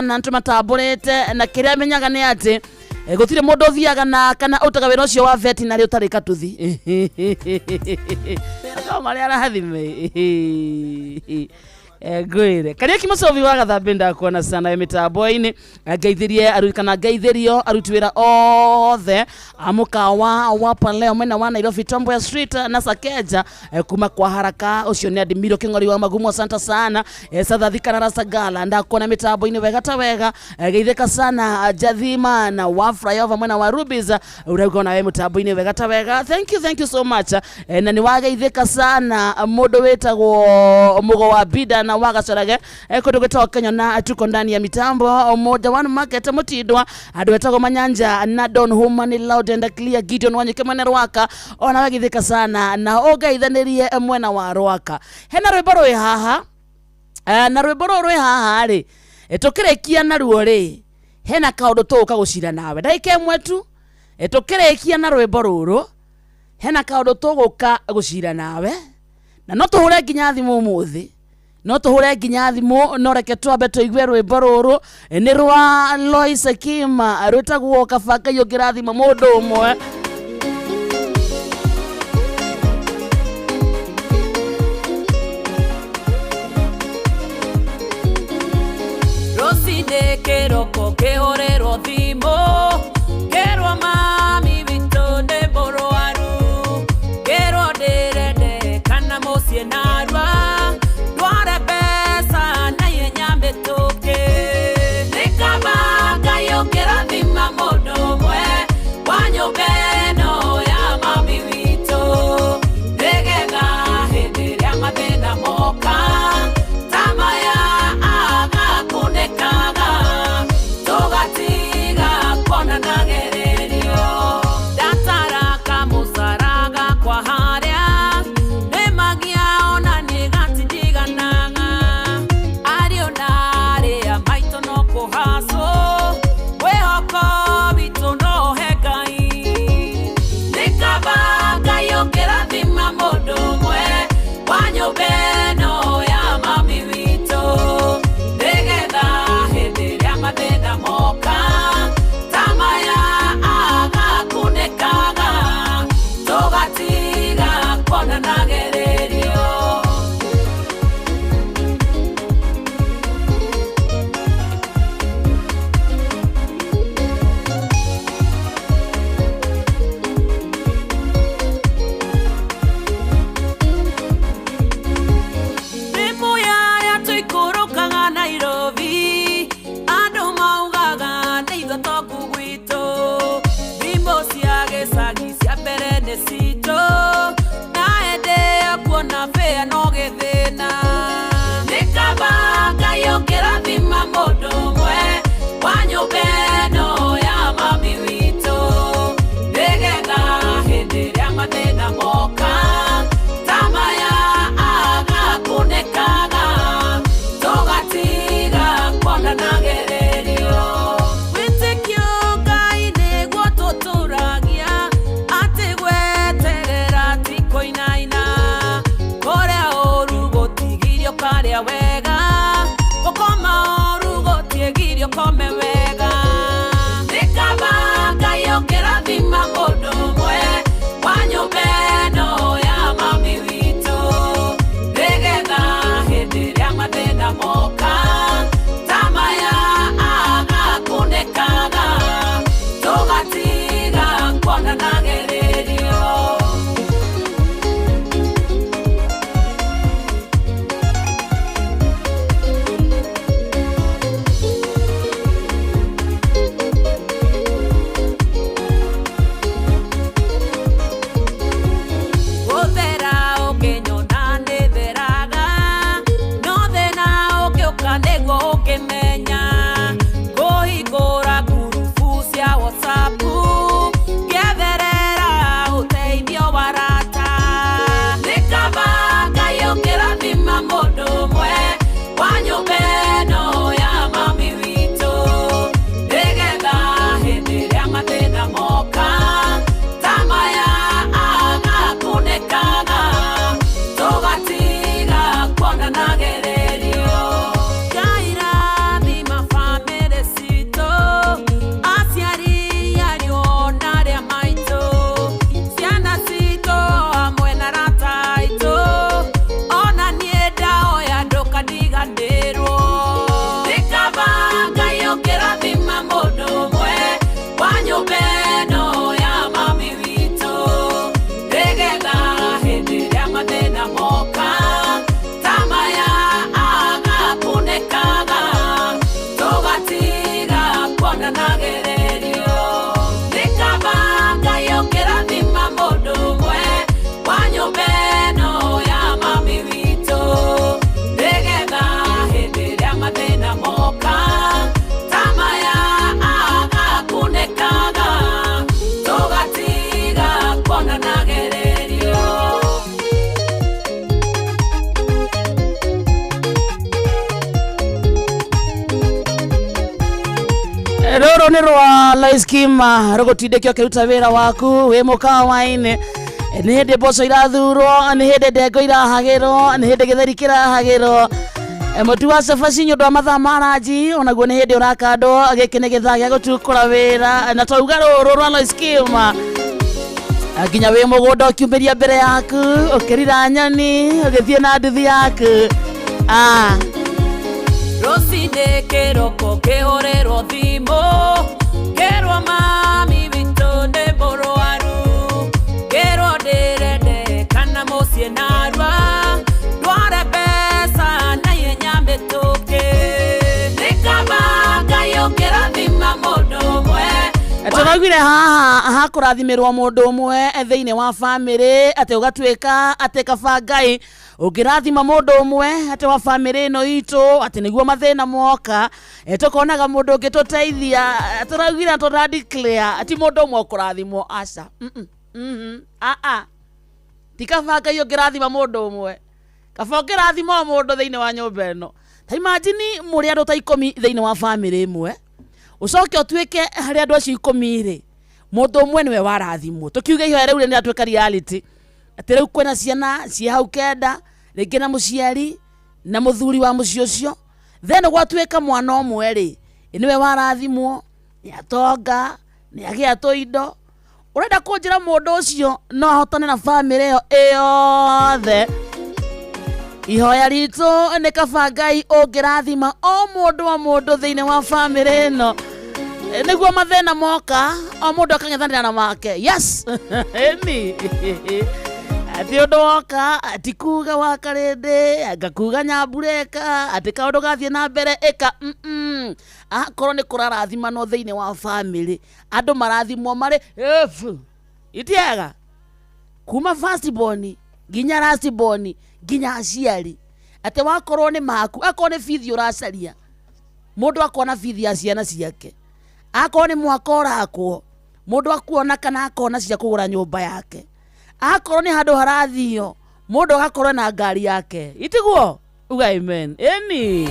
Na tũmatambũrĩte na kĩrĩa menyaga nĩ atĩ gũtirĩ mũndũ ũthiaga na kana ũtaga wĩra ũcio wa veterinary ũtarĩ katuthi. No marĩa arathime. Ngwĩre Kariũki Mũcobi wa Gathambĩ, ndakuona sana wĩ mĩtambo-inĩ. Ngeithĩrie kana ngeithĩrio aruti wĩra othe a mũkawa wa Paleo mwena wa Nairobi, Tomboya Street na Sakeja, kuma kwa haraka. Ũcio nĩ Adimiro Kĩng'ori wa Magumo, asante sana. Sathathi kana Rasagala, ndakuona mĩtambo-inĩ wega ta wega. Geithĩka sana Jathima na wa Flyover mwena wa Rubis, urauga ona we mũtambo-inĩ wega ta wega. Thank you, thank you so much. Na nĩ wageithĩka sana mũndũ wĩtagwo Mũgo wa Bida na wa Gacarage, kũndũ gwĩtagwo Kenya, na tuko ndani ya mitambo. Ũmũnja one market Mũtindwa, andũ etagwo Manyanja na Don Huma ni loud and clear. Gideon Wanyike mwene Rwaka, ona wageithĩka sana na ũngeithanĩrie mwena wa Rwaka. Hena rwĩmbo rwĩ haha. Na rwĩmbo rũrũ rwĩ haha rĩ, tũkĩrĩkia naruo rĩ, hena kaũndũ tũgũka gũcira nawe ndagĩka ĩmwe tu. Tũkĩrĩkia na rwĩmbo rũrũ, hena kaũndũ tũgũka gũcira nawe, na no tũhũre nginya thimũ ũmũthĩ, no tũhũre nginya thimũ, no reke twambe tũigue rwĩmbo rũrũ. Nĩ rwa Lois Kima, rwĩtagwo Kaba Ngai ũngĩrathima mũndũ ũmwe. Rũcinĩ kĩroko kĩhũrĩrwo thimũ, kĩrwo mami witũ nĩ mũrwaru, kĩrwo ndĩrendekana mũciĩ narua, ndware mbeca na ihenya mĩtũkĩ. Nĩ kaba Ngai ũngĩrathima mũndũ ũmwe wa nyũmba ĩno ya mami witũ, nĩgetha hĩndĩ ĩrĩa mathĩna moka ta maya agakunĩkaga, tũgatiga. Rũrũ nĩ rwa Lois Kima rũgũtindĩke ũkĩruta wĩra waku wĩ mũkawa-inĩ. Nĩ hĩndĩ mboco irathurwo, nĩ hĩndĩ ndengũ irahagĩrwo, nĩ hĩndĩ gĩtheri kĩrahagĩrwo. Mũtu wa cabaci nĩ ũndũ wa mathaa ma ranji onaguo nĩ hĩndĩ ũrakandwo. Gĩkĩ nĩ gĩthaa gĩa gũtukũra wĩra na twauga rũrũ rwa Lois Kima nginya wĩ mũgũnda ũkiumĩria mbere yaku ũkĩrira nyoni ũgĩthiĩ na nduthi yaku. Rũcinĩ kĩroko kĩhũrĩrwo thimũ ngĩrwo mami witũ nĩ mũrwaru, ngĩrwo ndĩrendekana mũciĩ narua ndware mbeca na ihenya mĩtũkĩ. Nĩ kaba Ngai ũngĩrathima mũndũ ũmwe. Tũraugire haha hakũrathimĩrwo mũndũ ũmwe thĩinĩ wa bamĩrĩ, atĩ ũgatuĩka atĩ kaba Ngai ũngĩrathima mũndũ ũmwe atĩ wa bamĩrĩ ĩno itũ, atĩ nĩguo mathĩna moka tũkonaga mũndũ ũngĩtũteithia. Tũraugire tũra declare ti mũndũ ũmwe ũkũrathimwo, aca. Ti kaba Ngai ũngĩrathima mũndũ ũmwe, kaba ũngĩrathima o mũndũ thĩinĩ wa nyũmba ĩno. Ta imagine mũrĩ andũ ta 10 thĩinĩ wa bamĩrĩ ĩmwe, ũcoke ũtuĩke harĩ andũ acio 10 rĩ, mũndũ ũmwe nĩwe warathimwo. Tũkiuge ihoya rĩu nĩ rĩratuĩka reality, atĩ rĩu kwĩna ciana ciĩ hau 9, rĩngĩ na mũciari na mũthuri wa mũciĩ ũcio, then gwatuĩka mwana ũmwe rĩ nĩwe warathimwo, nĩ atonga, nĩ agĩa tũindo. Ũrenda kũnjĩra mũndũ ũcio no ahotane na bamĩrĩ ĩyo ĩyothe? Ihoya ritũ nĩ kaba Ngai ũngĩrathima o mũndũ o mũndũ thĩinĩ wa bamĩrĩ ĩno, nĩguo mathĩna moka o mũndũ akang'ethanĩra na make. Yes, ĩni atĩ ũndũ woka ti kuga wa karĩndĩ ngakuga nyambureka atĩ kaũndũ gathiĩ na mbere ĩka. Akorwo nĩ kũrarathimanwo thĩinĩ wa bamĩrĩ, andũ marathimwo marĩ itiega kuma first born nginya last born nginya aciari, atĩ wakorwo nĩ maku, akorwo nĩ bithi ũracaria, mũndũ akona bithi ya ciana ciake, akorwo nĩ mwaka ũrakwo, mũndũ akuona kana akona cia kũgũra nyũmba yake, akorwo nĩ handũ harathio, mũndũ agakorwo na ngari yake. Itiguo? Uga amen. Ĩni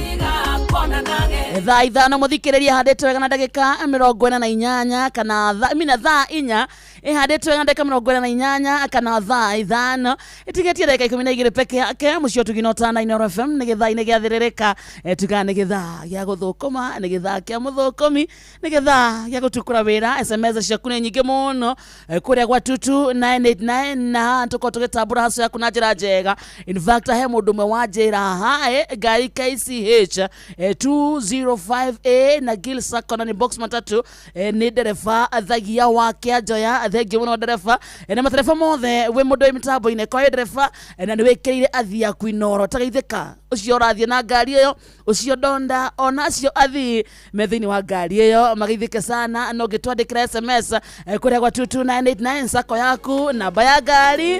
thaa 5 mũthikĩrĩria handĩtwo wega na ndagĩka 48 kana mina thaa 4 ĩhandĩtwo wega na ndagĩka 48 kana thaa 5 ĩtigĩtie ndagĩka 12 peke yake. Mũciĩ ũtugino tana Inooro FM nĩ gĩthaa-inĩ gĩa thĩrĩrĩka. Tugaga nĩ gĩthaa gĩa gũthũkũma, nĩ gĩthaa kĩa mũthũkũmi, nĩ gĩthaa gĩa gũtukũra wĩra. SMS ciaku nĩ nyingĩ mũno kũrĩa gwa 22989 na tũkorwo tũgĩtambũra haco yaku na njĩra njega. In fact he mũndũ ũmwe wanjĩra hae ngari KCH 205A na Gil Sacco na nĩ box matatu, nĩ ndereba Thagia wa Kĩanjoya. Thengiũ mũno ndereba na matereba mothe wĩ mũndũ wĩ mĩtambo-inĩ kwa wĩ ndereba na nĩ wĩkĩrĩire athii aku Inooro tagaithĩka ũcio ũrathiĩ na ngari ĩyo, ũcio ndonda ona acio athii me thĩinĩ wa ngari ĩyo magaithĩke sana. No ũngĩtwandĩkĩra SMS kũrĩa gwa 22989 sako yaku, namba ya ngari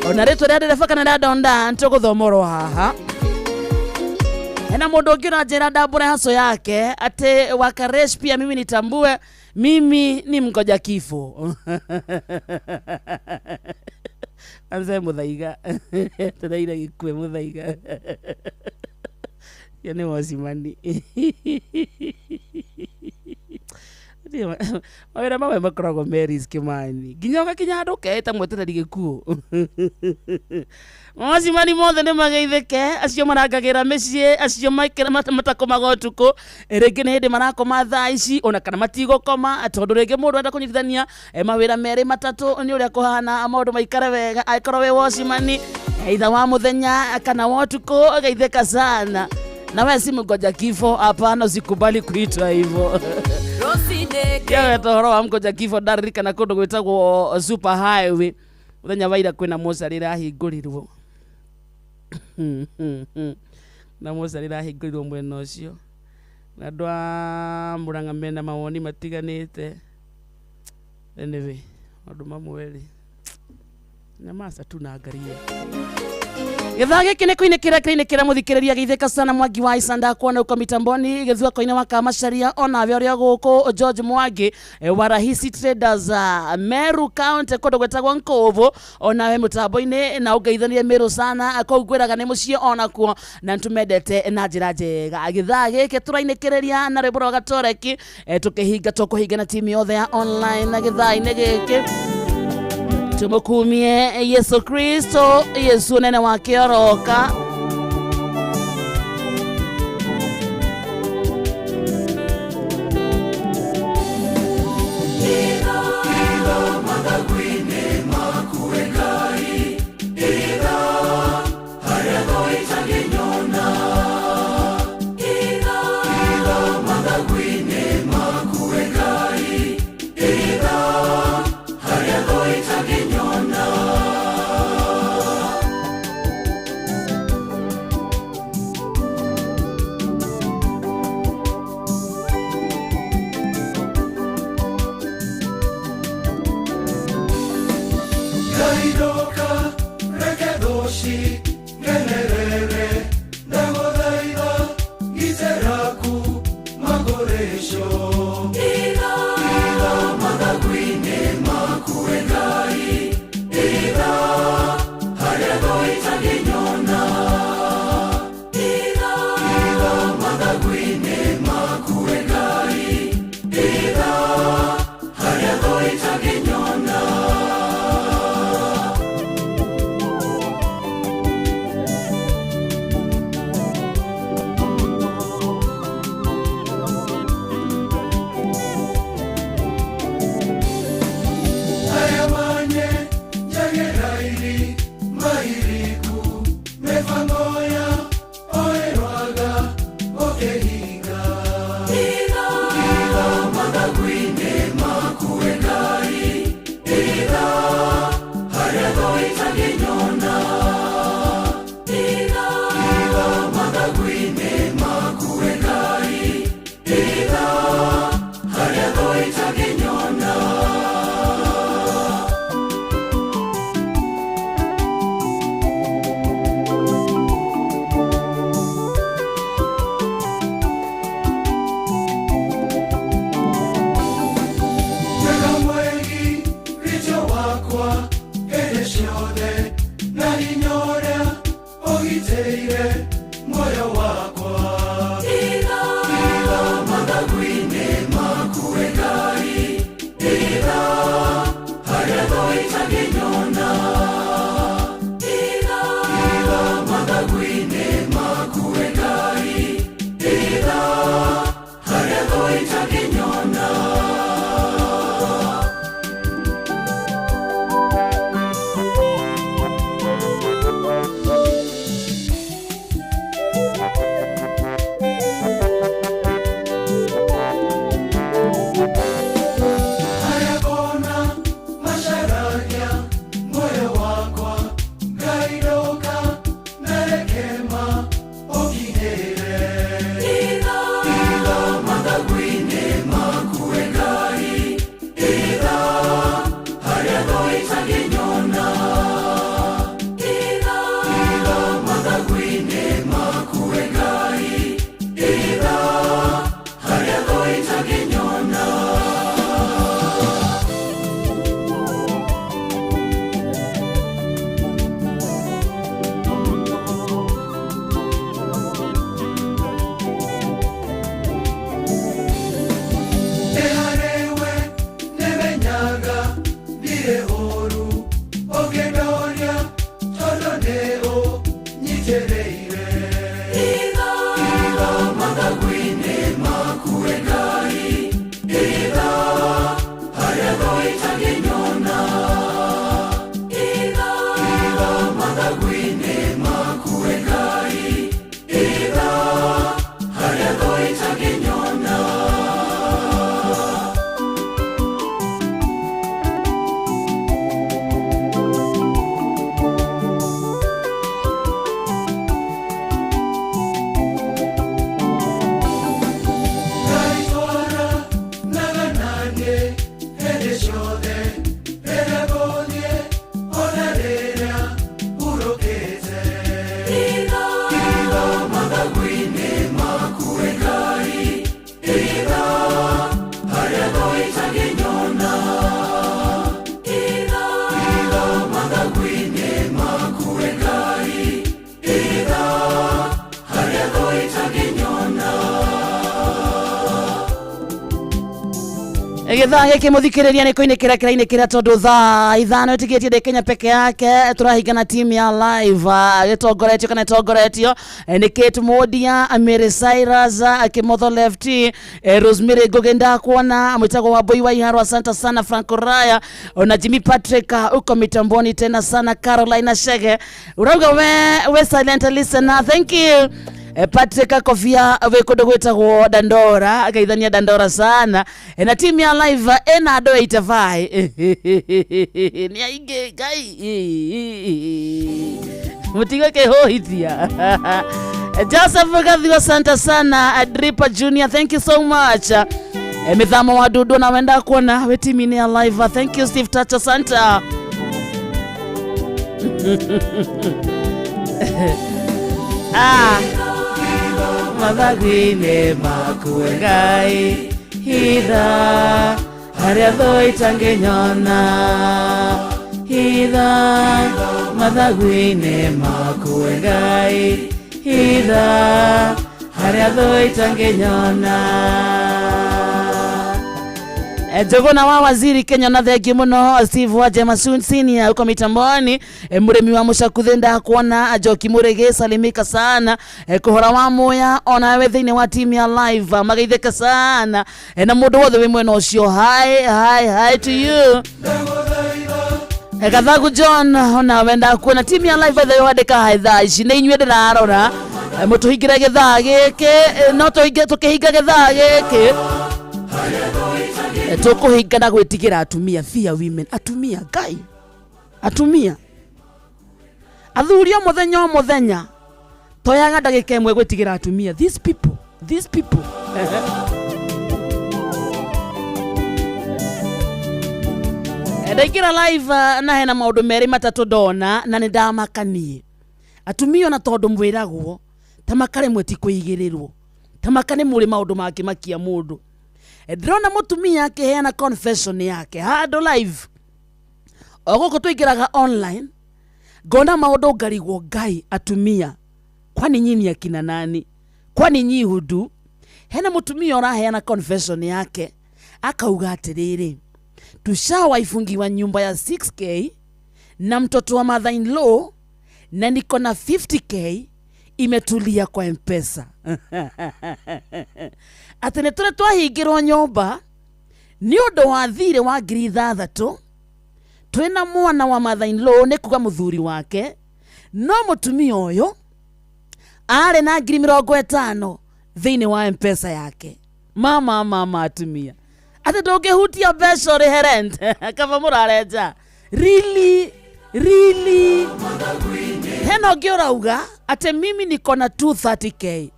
ona rĩtwa rĩa ndereba kana rĩa ndonda, nĩtũgũthoma oro haha. Hena mũndũ ũngĩ ũranjĩra ndambũre haco yake atĩ wakaresh pia mimi nitambue mimi ni mgoja kifo. Anze Muthaiga tũraire gĩkue Muthaiga yo nĩ wocimani. Mawĩra mamwe makoragwo me risk mani, nginya ũgakinya handũ ũkeĩta mwetereri gĩkuũ. Mawacimani mothe nĩ mageithĩke, acio marangagĩra mĩciĩ, acio matakomaga ũtukũ, rĩngĩ nĩ hĩndĩ marakoma thaa ici ona kana matigũkoma, tondũ rĩngĩ mũndũ arenda kũnyitithania mawĩra merĩ matatũ nĩ ũrĩa kũhana maũndũ maikare wega. Angĩkorwo wĩ wocimani either wa mũthenya kana wa ũtukũ, geithĩka sana. Na we si mgoja kifo, hapana, usikubali kuitwa hivyo. Yaweta ũhoro wa mgoja kifo, ndaririkana kũndũ gwĩtagwo Super Highway mũthenya wa ira kwĩna mocarĩ ĩrahingũrirwo na mocarĩ ĩrahingũrirwo mwena ũcio, na andũ a Murang'a mena mawoni matiganĩte. Anyway, maũndũ mamwe rĩ, nyamaca tu na angalia. Githaa gĩkĩ nĩ kũinĩkĩra kĩrainĩkĩra mũthikĩrĩria geithĩka sana Mwangi wa Isanda kuona uko mitamboni gĩthuako-inĩ wa Kamacharia onawe ũrĩa gũkũ George Mwangi wa Rahisi Traders, Meru County kũndũ gwĩtagwo Nkovu, onawe mũtambo-inĩ na ũngeithanie Meru sana kũu ngwĩraga nĩ mũciĩ onakuo na nĩtũmendete na njĩra njega. Githaa gĩkĩ tũrainĩkĩrĩria na rwĩmbo rwa Gatoreki, tũkĩhinga tũkũhinga na timu yothe ya online na gĩthaa-inĩ gĩkĩ tumukumie Yesu Kristo, Yesu nene wake oroka. Ngaidoka reke thũci ngenerere ndagũthaitha ngitĩraku mangũrĩco Itha mathagu-inĩ maku we Ngai Itha harĩa thũ itangĩnyona Itha mathagu-inĩ maku we Ngai Itha harĩa thũ itangĩnyona. Ayamanye njagerairi mairiku mĩbango ya oĩrwaga ũkĩhinga Itha mathagu-inĩ maku we Ngai Itha harĩa thũ itangĩnyona Itha mathagu-inĩ maku we Ngai Itha harĩa thũ itangĩnyona. Wega mwegi richo wakwa hĩndĩ ciothe na hinya ũrĩa ũgitĩire muoyo wakwa Itha mathagu-inĩ maku we Ngai Itha harĩa thũ itangĩnyona Itha mathagu-inĩ maku we Ngai Itha harĩa thũ itangĩnyona. Harĩa ngona macaragia muoyo wakwa Ngai ndũka narekema ũkinyĩre Itha mathagu-inĩ. Gĩthaa gĩkĩ mũthikĩrĩria nĩ kũinĩkĩra kĩrainĩkĩra tondũ thaa 5 ĩtigĩtie ndĩ Kenya peke yake. Tũrahingana team ya live, gĩtongoretio kana ĩtongoretio nĩ Kate Modia, Mary Cyrus, Kimotho Lefty, Rosemary Ngugi, ndakuona mwĩtagwo wa Boy wa Iharo, asante sana Franco Raya, ona Jimmy Patrick, uko mitamboni tena sana Carolina Shege, urauga we silent listener, thank you. Patrick Kofia wĩ kũndũ gwĩtagwo Dandora, ageithania Dandora sana. Na team ya live ĩna andũ 85, nĩ aingĩ Ngai mũtige kĩhũhithia. Joseph Gathio, asante sana. Dripa Junior, thank you so much. Mithamo wa Dudu na wenda kuona we timu ya live, thank you. Steve Tacha, asante. Ah, mathagu-inĩ maku Ngai, hitha harĩa thũ itangĩnyona, hitha mathagu-inĩ maku Ngai, hitha harĩa thũ itangĩnyona. Njũgũna wa waziri Kenya na thengi mũno. Steve wa Jemasun Senior uko mitamboni. Mũrĩmi wa mũcakuthe ndakuona. Njoki Mũrĩgĩ, salimika sana. Kũhora wa Muya onawe thĩinĩ wa team ya live, mageithĩka sana. Na mũndũ wothe wĩ mwena ũcio, hi hi hi to you. Gathagu John onawe ndakuona team ya live. By the way, wandĩka hi thaa ici nĩ inyuĩ ndĩrarora. Mũtũhingĩre gĩthaa gĩkĩ, no tũhinge tũkĩhinga gĩthaa gĩkĩ, tũkũhinga na gwĩtigĩra atumia. Fear women, atumia Ngai, atumia athuri o mũthenya o mũthenya toyaga ndagĩka 1 gwĩtigĩra atumia. These people, these people. Ndaingĩra live, na hena maũndũ merĩ matatũ ndona na nĩ ndamakanie atumia, ona tondũ mwĩragwo ta makaremwe ti kũigĩrĩrwo ta maka nĩ mũrĩ maũndũ mangĩmakia mũndũ. Ndĩrona mũtumia akĩheana confession yake handũ live o gũkũ tũingĩraga online, ngona maũndũ ngarigwo, Ngai, atumia, kwani nyinyi akina nani? Kwani nyi hudu? Hena mũtumia ũraheana confession yake akauga atĩrĩrĩ, tushawaifungiwa nyumba ya 6K na mtoto wa mother in law na niko na 50K imetulia kwa Mpesa, atĩ nĩ tũrĩ twahingĩrwo nyũmba nĩ ũndũ wa thirĩ wa 6,000 twĩna mwana wa mother in law, nĩ kuga mũthuri wake, no mũtumia ũyũ arĩ na 50,000 thĩinĩ wa Mpesa yake. Mama mama, atumia, atĩ ndũngĩhutia mbeca ũrĩhe rent kaba mũrarenja. Really, really. Hena ũngĩ ũrauga atĩ mimi niko na 230K,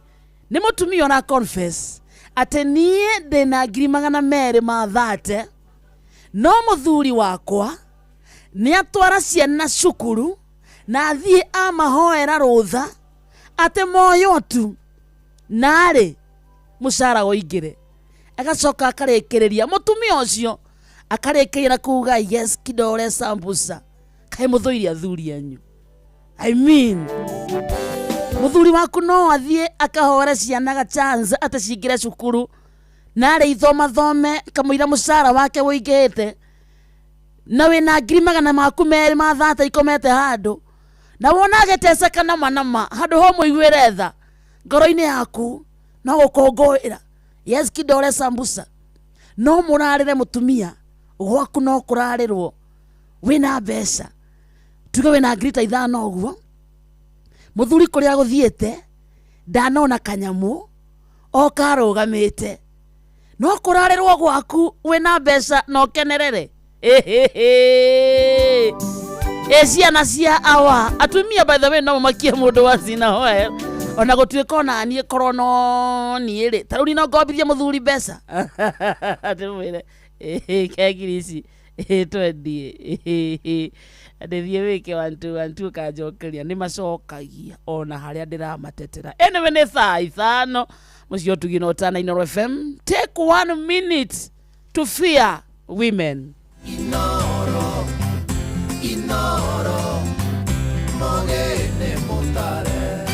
nĩ mũtumia ũra confess atĩ niĩ ndĩna 230,000, no mũthuri wakwa nĩ atwara ciana cukuru na athiĩ amahoera rũtha atĩ moyo tu narĩ mũcara ũingĩre. Agacoka akarĩkĩrĩria mũtumia ũcio akarĩkĩrĩria na kuga, "Yes, kidole sambusa." Kaĩ mũthũire athuri anyu? I mean, mũthuri waku no athiĩ akahore ciana ga chance atĩ cingĩre cukuru narĩ ithomathome kamũira mũcara wake ũingĩhĩte, na wĩna 230,000 ikomete handũ na wona agĩteceka nama nama handũ ho mũiguĩre tha ngoro-inĩ yaku no gũkũngũĩra, "Yes, kidole sambusa." No mũrarĩre mũtumia gwaku no kũrarĩrwo wĩna mbeca, tuge wĩna 5,000 ũguo, mũthuri kũrĩa gũthiĩte ndanona kanyamũ o karũgamĩte, no kũrarĩrwo gwaku wĩna mbeca na ũkenerere. Ĩ ciana cia awa, atumia, by the way, no mũmakie mũndũ wa cina hoe ona gũtuĩka ona niĩ korwo no niĩ rĩ, ta rĩu no ngombithie mũthuri mbeca ndĩmwĩre ke ngiri ici twendie ndĩthiĩ wĩke one two one two ũkanjokeria nĩ macokagia ona harĩa ndĩramatetera. Anyway, nĩ thaa 5 mũcio ũtugi na ũtana Inooro FM. Take one minute to fear women. Inoro, Inoro, mogene mutare.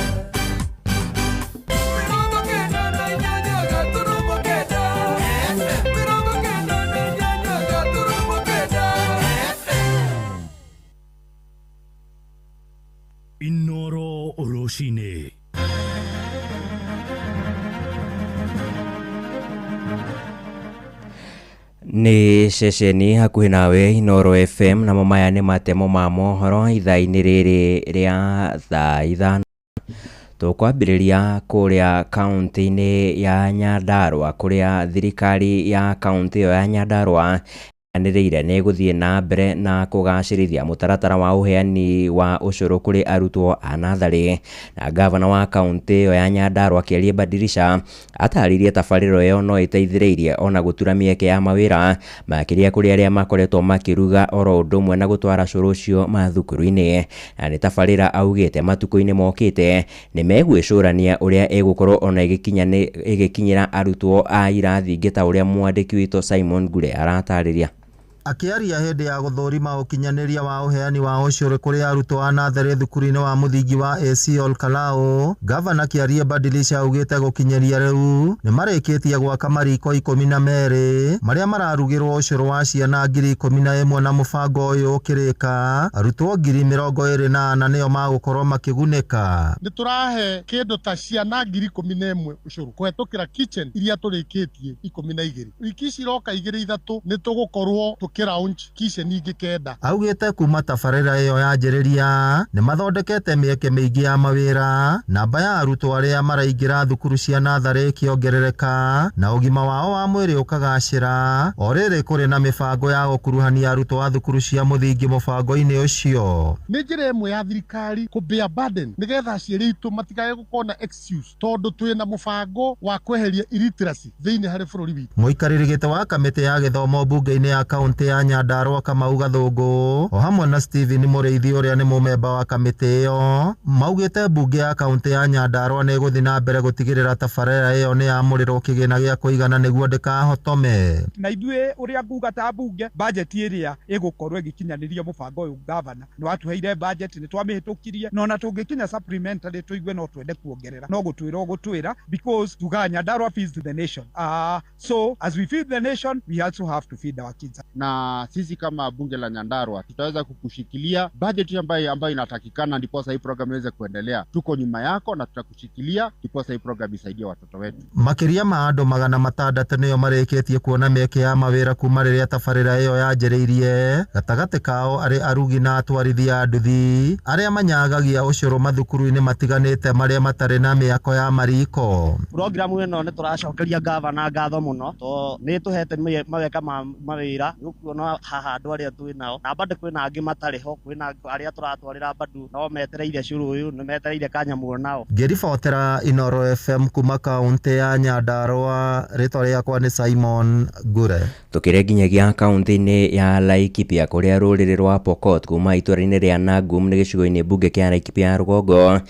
98.9. Nĩ ceceni hakuhĩ nawe Inooro FM, namo maya nĩ matemo ma mohoro ithaa-inĩ rĩrĩ rĩa thaa 5. Tũkwambĩrĩria kũrĩa kaũntĩ-inĩ ya Nyandarũa, kũrĩa thirikari ya kaũntĩ ĩyo ya Nyandarũa yanĩrĩire nĩ ĩgũthiĩ na mbere na kũgacĩrithia mũtaratara wa ũheani wa ũcũrũ kũrĩ arutwo a natharĩ. Na gavana wa kaũntĩ ĩyo ya Nyandarũa Kĩarie Badirisha atarĩirie tabarĩra ĩyo no ĩteithĩrĩirie ona gũtura mĩeke ya mawĩra, makĩria kũrĩ arĩa makoretwo makĩruga oro ũndũ ũmwe na gũtwara cũrũ ũcio mathukuru-inĩ. Na nĩ tabarĩra augĩte matukũ-inĩ mokĩte nĩ megwĩcũrania ũrĩa ĩgũkorwo ona ĩgĩkinyĩra arutwo a irathi ingĩ ta ũrĩa mwandĩki witũ Simon Ngure aratarĩria. Akĩaria hĩndĩ ya gũthũrima ũkinyanĩria wa ũheani wa ũcũrũ kũrĩ arutwo a natharĩ thukuru-inĩ wa mũthingi wa AC Olkalou, gavana Kĩarie Badilisha augĩte gũkinyĩria rĩu nĩ marĩkĩtie gwaka mariko 12 marĩa mararugĩrwo ũcũrũ wa ciana 11,000, na mũbango ũyũ ũkĩrĩka arutwo 24,000 nĩo magũkorwo makĩgunĩka. Nĩ tũrahe kĩndũ ta ciana 11,000 ũcũrũ kũhetũkĩra kitchen iria tũrĩkĩtie 12. Wiki ici iroka 2 3 nĩ tũgũkorwo launch kitchen ingĩ 9. Augĩte kuma tabarĩra ĩyo yanjĩrĩria nĩ mathondekete mĩeke mĩingĩ ya mawĩra, namba ya arutwo arĩa maraingĩra thukuru cia natharĩ ĩkĩongerereka na ũgima wao wa mwĩrĩ ũkagacĩra, o rĩrĩ kũrĩ na mĩbango ya gũkuruhania arutwo a thukuru cia mũthingi mũbango-inĩ ũcio. Nĩ njĩra ĩmwe ya thirikari kũ bear burden nĩgetha aciari aitũ matikae gũkorwo na excuse, tondũ twĩna mũbango wa kweheria illiteracy thĩinĩ harĩ bũrũri witũ. Mũikarĩri gĩtĩ wa kamĩtĩ ya gĩthomo mbunge-inĩ ya kaũntĩ ya Nyandarũa Kamau Gathũngũ o hamwe na Stephen Mũrĩithi ũrĩa nĩ mũmemba wa kamĩtĩ ĩyo maugĩte mbunge ya kaũntĩ ya Nyandarũa nĩ ĩgũthiĩ na mbere gũtigĩrĩra tabarĩra ĩyo nĩ yamũrĩrwo kĩgĩna gĩa kũigana nĩguo ndĩkahotome. Na ithuĩ ũrĩa nguga ta mbunge, budget ĩrĩa ĩgũkorwo ĩgĩkinyanĩria mũbango ũyũ, gavana nĩ watuheire budget, nĩ twamĩhĩtũkirie, na ona tũngĩkinya supplementary tũigue no twende kuongerera, no gũtwĩra ũgũtwĩra, because tugaga Nyandarũa feeds the nation. So as we feed the nation we also have to feed our kids. Na sisi kama bunge la Nyandarua tutaweza kukushikilia budget ambayo inatakikana ndiposa hii program iweze kuendelea. Tuko nyuma yako na tutakushikilia ndiposa hii program isaidie watoto wetu. Makĩria ma andũ 600 nĩo marĩkĩtie kuona mĩeke ya mawĩra kuma rĩrĩa tabarĩra ĩyo yanjĩrĩirie, gatagatĩ kao arĩ arugi na atwarithia a nduthi arĩa manyagagia ũcũrũ mathukuru-inĩ matiganĩte marĩa matarĩ na mĩako ya mariko. Programu ĩno nĩ tũracokeria gavana ngatho mũno to nĩ tũhete maweka ma mawĩra, nĩũkuona haha andũ arĩa twĩ nao na bado kwĩna angĩ matarĩ ho, kwĩna arĩa tũratwarĩra bado no metereire cũrũ ũyũ, nĩ metereire kanyamũ nao. Ngĩribotera Inooro FM kuma kaũntĩ ya Nyandarũa, rĩtwa rĩakwa nĩ Simon Ngure. Tũkĩrĩ nginyagia kaũntĩ-inĩ ya Laikipia kũrĩa rũrĩrĩ rwa Pokot kuma itũũra-inĩ rĩa Nagum nĩ gĩcigo-inĩ mbunge kĩa Laikipia ya rũgongo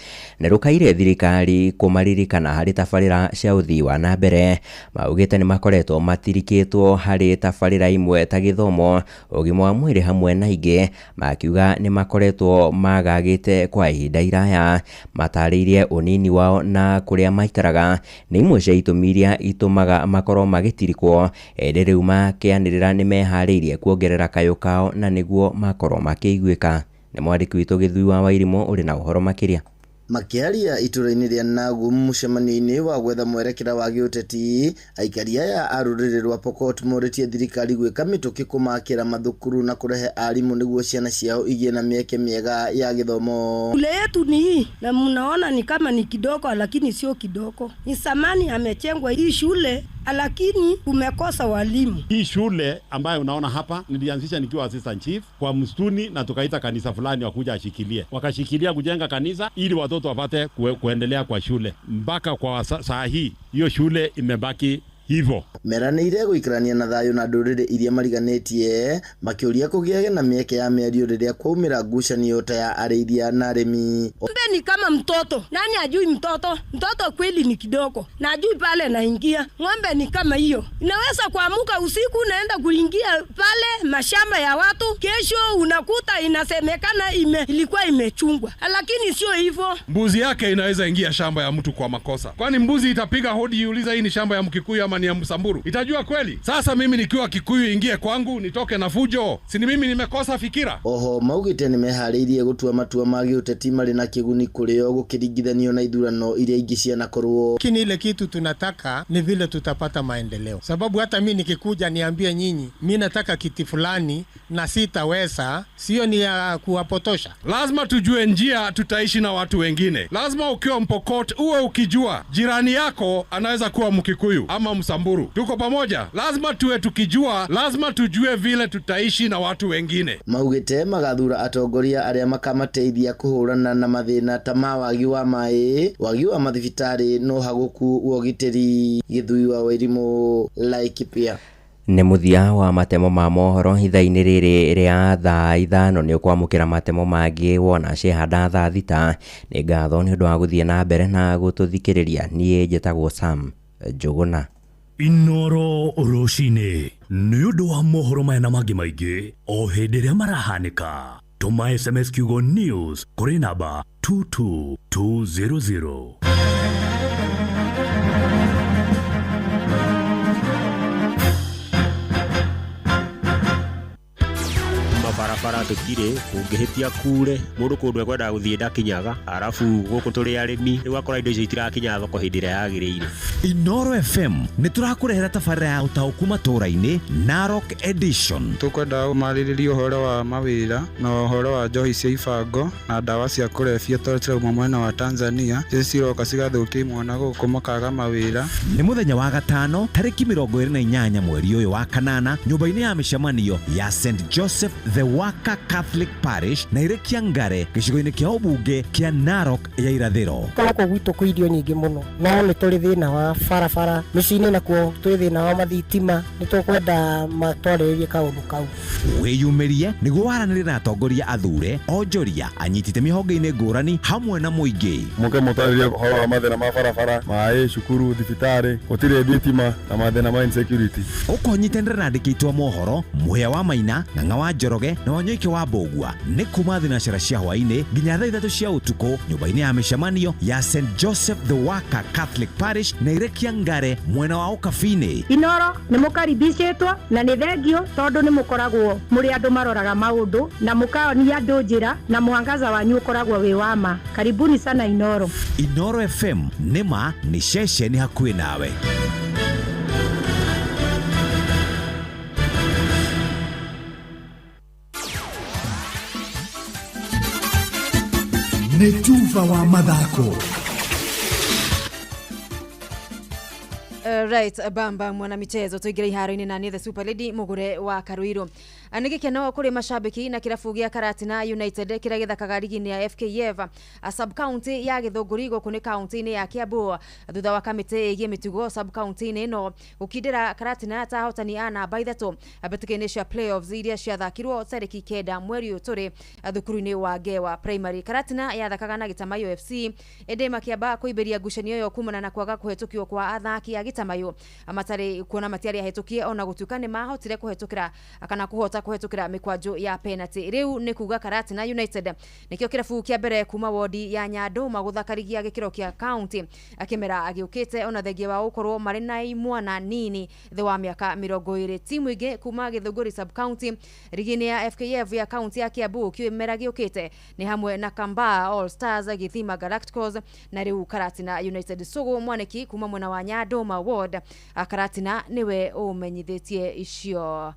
nĩ rũkaire thirikari kũmaririkana harĩ tabarĩra cia ũthii wa na mbere. Maugĩte nĩ makoretwo matirikĩtwo harĩ tabarĩra imwe ta gĩthomo, ũgima wa mwĩrĩ hamwe na ingĩ, makiuga nĩ makoretwo magagĩte kwa ihinda iraya. Matarĩirie ũnini wao na kũrĩa maikaraga nĩ imwe cia itũmi iria itũmaga makorwo magĩtirikwo, ĩndĩ rĩu makĩanĩrĩra nĩ meharĩirie kuongerera kayũ kao na nĩguo makorwo makĩiguĩka. Nĩ mwandĩki witũ Gĩthui wa Wairimũ ũrĩ na ũhoro makĩria. Makĩaria itũũra-inĩ rĩa Nagum mũcemanio-inĩ wa gwetha mwerekera wa gĩũteti, aikari aya a rũrĩrĩ rwa Pokot morĩtie thirikari gwĩka mĩtũkĩ kũmakĩra mathukuru na kũrehe arimũ nĩguo ciana ciao igĩe na mĩeke mĩega ya gĩthomo. Shule yetu ni hii na mnaona ni kama ni kidogo, lakini sio kidogo. Ni samani amechengwa hii shule, lakini tumekosa walimu. Hii shule ambayo unaona hapa nilianzisha nikiwa assistant chief kwa msituni, na tukaita kanisa fulani wakuja ashikilie, wakashikilia kujenga kanisa ili watoto wapate kuendelea kwa shule. Mpaka kwa saa hii hiyo shule imebaki hivyo. Meranĩire gũikarania na thayũ na ndũrĩrĩ iria mariganĩtie, makĩũria kũgĩage na mĩeke ya mĩario rĩrĩa kwaumĩra ngucanio ta ya arĩithia na arĩmi. Kumbe ni kama mtoto, nani ajui mtoto? Mtoto kweli ni kidogo, na ajui pale naingia. Ng'ombe ni kama hiyo, inaweza kuamuka usiku naenda kuingia pale mashamba ya watu, kesho unakuta inasemekana ilikuwa imechungwa, lakini sio hivyo. Mbuzi yake inaweza ingia shamba ya mtu kwa makosa, kwani mbuzi itapiga hodi iuliza hii ni shamba ya Mkikuyu ama kama ni ya Msamburu, itajua kweli? Sasa mimi nikiwa Kikuyu ingie kwangu nitoke na fujo, si ni mimi nimekosa fikira? Oho maugĩte nĩmeharĩirie gũtua matua ma gĩũteti marĩ na kĩguni kũrĩ o gũkĩringithanio na ithurano iria ingĩ cianakorwo. Lakini ile kitu tunataka ni vile tutapata maendeleo, sababu hata mi nikikuja niambie nyinyi mi nataka kiti fulani na sitaweza, sio ni ya kuwapotosha. Lazima tujue njia tutaishi na watu wengine. Lazima ukiwa Mpokot uwe ukijua jirani yako anaweza kuwa Mkikuyu ama Msamburu. Tuko pamoja? Lazima tuwe tukijua, lazima tujue vile tutaishi na watu wengine. Maugĩte magathura atongoria arĩa makamateithia kũhũrana na mathĩna ta ma wagi wa maĩ, wagi wa mathibitarĩ na ũhagũku wa ũgitĩri. Gĩthui wa Wairimu, Laikipia. Nĩ mũthia wa matemo ma mohoro ithaa-inĩ rĩrĩ rĩa thaa 5. Nĩ ũkwamũkĩra matemo mangĩ wona cehanda thaa 6. Nĩ ngatho nĩ ũndũ wa gũthiĩ na mbere na gũtũthikĩrĩria. Niĩ njĩtagwo Sam Njũgũna. Inoro rũcinĩ nĩ ũndũ wa mohoro maya na mangĩ maingĩ o hĩndĩ ĩrĩa marahanĩka. Tũma SMS kiugo news kũrĩ namba 22200. Barabara tũtirĩ, ũngĩhĩtia kure mũndũ kũndũ ekwendaga gũthiĩ ndakinyaga, arabu gũkũ tũrĩ arĩmi rĩu akora indo icio itirakinya thoko hĩndĩ ĩrĩa yagĩrĩire. Inoro FM nĩ tũrakũrehera tabarĩra ya ũtaũku matũũra-inĩ Narok Edition. Tũkwenda marĩrĩrie ũhoro wa mawĩra na ũhoro wa njohi cia ibango na ndawa cia kũrebia tondũ cirauma mwena wa Tanzania, icio ciroka cigathũkia imwana gũkũ makaga mawĩra. Nĩ mũthenya wa gatano tarĩki 28 mweri ũyũ wa kanana nyũmba-inĩ ya mĩcemanio ya St Joseph the Waka Catholic Parish na Irekia Ngare gĩcigo-inĩ kĩa ũmbunge kĩa Narok ya irathĩro. Gũkũ gwitũ kwĩ irio nyingĩ mũno no nĩ tũrĩ thĩna wa barabara mĩciĩ-inĩ, nakuo twĩ thĩna wa mathitima, nĩ tũkwenda matwarĩrĩrie kaũndũ kau. Wĩyumĩrie nĩguo waranĩrie na atongoria athure, onjoria, anyiti itemi honge-inĩ ngũrani hamwe na mũingĩ. Mũke mũtarĩrie ũhoro wa mathĩna ma barabara, maĩ, cukuru, thibitarĩ, gũtirĩ thitima na mathĩna ma insecurity. Ũkonyitanĩra na andĩki aitũ a mohoro Mũhĩa wa Maina, Ng'ang'a wa Njoroge na Wanyoike wa Mbũgua nĩ kuma thinacara cia hwaĩ-inĩ nginya thaa 3 cia ũtukũ nyũmba-inĩ ya mĩcemanio ya St Joseph the Worker Catholic Parish na Irekia Ngare mwena wa Ũkabi-inĩ. Inoro nĩ mũkaribicĩtwo na nĩ thengio tondũ nĩ mũkoragwo mũrĩ andũ maroraga maũndũ na mũkaonia andũ njĩra na mwangaza wanyu ũkoragwo wĩ wa ma. Karibuni sana Inoro. Inoro FM nĩ ma nĩ ceceni hakuhĩ nawe. Nĩ tuba wa mathako. Right, bamba mwana michezo tuingire iharo-inĩ na nĩ the super lady Mugure wa Karuiru. Nĩ gĩkeno kũrĩ mashabiki na kĩrabu gĩa Karatina United kĩrĩa gĩthakaga rigi-inĩ ya FKF sub county ya Gĩthũngũri gũkũ nĩ county-inĩ ya Kiambu thutha wa kamĩtĩ ĩgiĩ mĩtugo sub county-inĩ ĩno gũkindĩra Karatina ta ahotani a namba 3 mbĩtĩka-inĩ cia playoffs iria ciathakirwo tarĩki 9 mweri ũyũ tũrĩ thukuru-inĩ wa Ngewa Primary. Karatina yathakaga na Gĩtamayo FC ĩndĩ makĩamba kũimbĩria ngucanio ĩyo kumana na kwaga kũhetũkio kwa athaki a Gĩtamayo matarĩ kuona matiarĩ ahĩtũkie ona gũtuĩka nĩ mahotire kũhetũkĩra kana kũhota kũhetũkĩra mĩkwanjo ya penalty. Rĩu nĩ kuga Karatina United nĩkĩo kĩrabu kĩa mbere kuma wodi ya Nyandũma gũthaka rigi ya gĩkĩro kĩa county akĩmera agĩũkĩte ona thengia wa gũkorwo marĩ na imwana nini thĩ wa mĩaka 20. Timu ingĩ kuma Gĩthũngũri sub county rigi-inĩ ya FKF ya county ya Kiambu kĩmera gĩũkĩte nĩ hamwe na Kamba All Stars, Gĩthima Galacticos na rĩu Karatina United. Sũgũ Mwaniki kuma mwena wa Nyandũma ward Karatina nĩwe ũmenyithĩtie icio.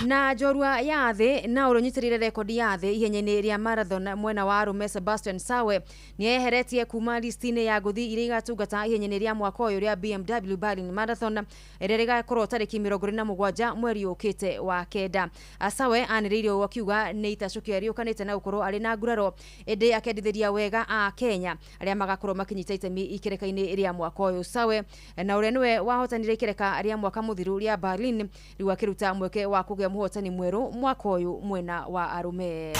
Na njorua ya thĩ na ũrũnyitĩrĩire rekondi ya thĩ ihenya-inĩ rĩa marathon mwena wa arũme Sebastian Sawe nĩeheretie kuma listi-inĩ ya ngũthi iria igatungata ihenya-inĩ rĩa mwaka ũyũ rĩa BMW Berlin Marathon rĩrĩa rĩgakorwo tarĩki 27 mweri ũkĩte wa kenda. Sawe anĩrĩire ũũ akiuga nĩ itacũkio rĩũkanĩte na gũkorwo arĩ na nguraro ĩndĩ akendithĩria wega a Kenya arĩa magakorwo makĩnyita itemi ikereka-inĩ rĩa mwaka ũyũ. Sawe na ũrĩa nĩwe wahotanire ikereka rĩa mwaka mũthiru rĩa Berlin rĩu akĩruta mweke wa kũgĩa mũhotani mwerũ mwaka ũyũ mwena wa arũme.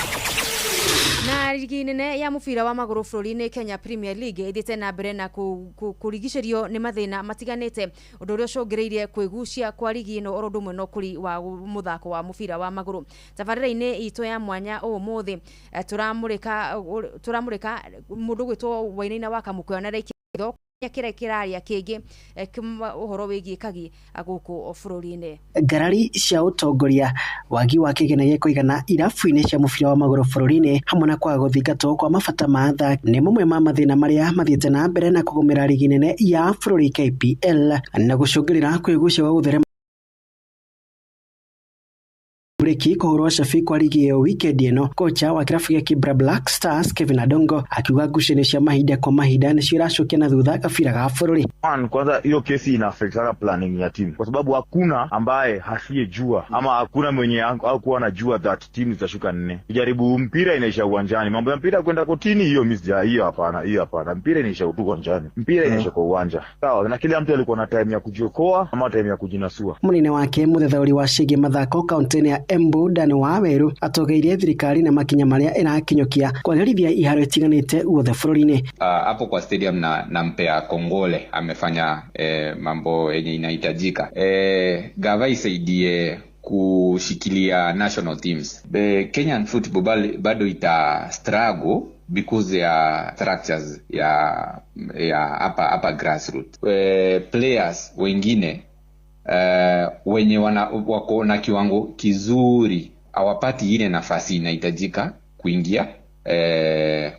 Na rigi nene ya mũbira wa magũrũ bũrũri-inĩ Kenya Premier League ĩthiĩte na mbere na kũrigicĩrio nĩ mathĩna matiganĩte ũndũ ũrĩa ũcũngĩrĩirie kwĩgucia kwa rigi ĩno oro ũndũ ũmwe na ũkũri wa mũthako wa mũbira wa magũrũ. Tabarĩra-inĩ itũ ya mwanya ũmũthĩ tũramũrĩka mũndũ ũgwĩtwo Wainaina wa Kamũkũya na Kĩrĩa kĩraria kĩngĩ ũhoro wĩgiĩ kagi gũkũ bũrũri-inĩ. Ngarari cia ũtongoria, wagi wa kĩgĩna gĩa kũigana irabu-inĩ cia mũbira wa magũrũ bũrũri-inĩ hamwe na kwaga gũthingatwo kwa mabata ma athaki nĩ mamwe ma mathĩna marĩa mathiĩte na mbere na kũgũmĩra rigi nene ya bũrũri KPL na gũcũngĩrĩra kwĩgucia gwa gũtherema Muriki kũhũrwo cabi kwa rigi ĩyo wikendi ĩno. Kocha wa kĩrabu gĩa Kibra Black Stars Kevin Adongo akiuga ngucanio cia mahinda kwa mahinda nĩcio iracokia na thutha gabira ga bũrũri. One, kwanza hiyo kesi ina affect sana planning ya timu kwa sababu hakuna ambaye asiyejua ama hakuna mwenye hakuwa anajua that timu zitashuka nne. Kujaribu mpira inaisha uwanjani, mambo ya mpira kwenda kotini, hiyo mimi sija, hiyo hapana, hiyo hapana. Mpira inaisha tu uwanjani, mpira inaisha kwa uwanja, sawa. Na kila mtu alikuwa na time ya kujiokoa ama time ya kujinasua. Mũnene wake mũthethaũri wa ciĩgiĩ mathako kaunti-inĩ ya Embu Dan Waweru atongeirie thirikari na makinya marĩa ĩrakinyũkia kwagĩrithia iharo itiganĩte guothe bũrũri-inĩ. Hapo kwa stadium na nampea kongole, amefanya mambo yenye inahitajika. Gava isaidie kushikilia national teams. The Kenyan football bado ita struggle because ya structures ya hapa grassroots. Players wengine wenye wako na kiwango kizuri hawapati ile nafasi inahitajika kuingia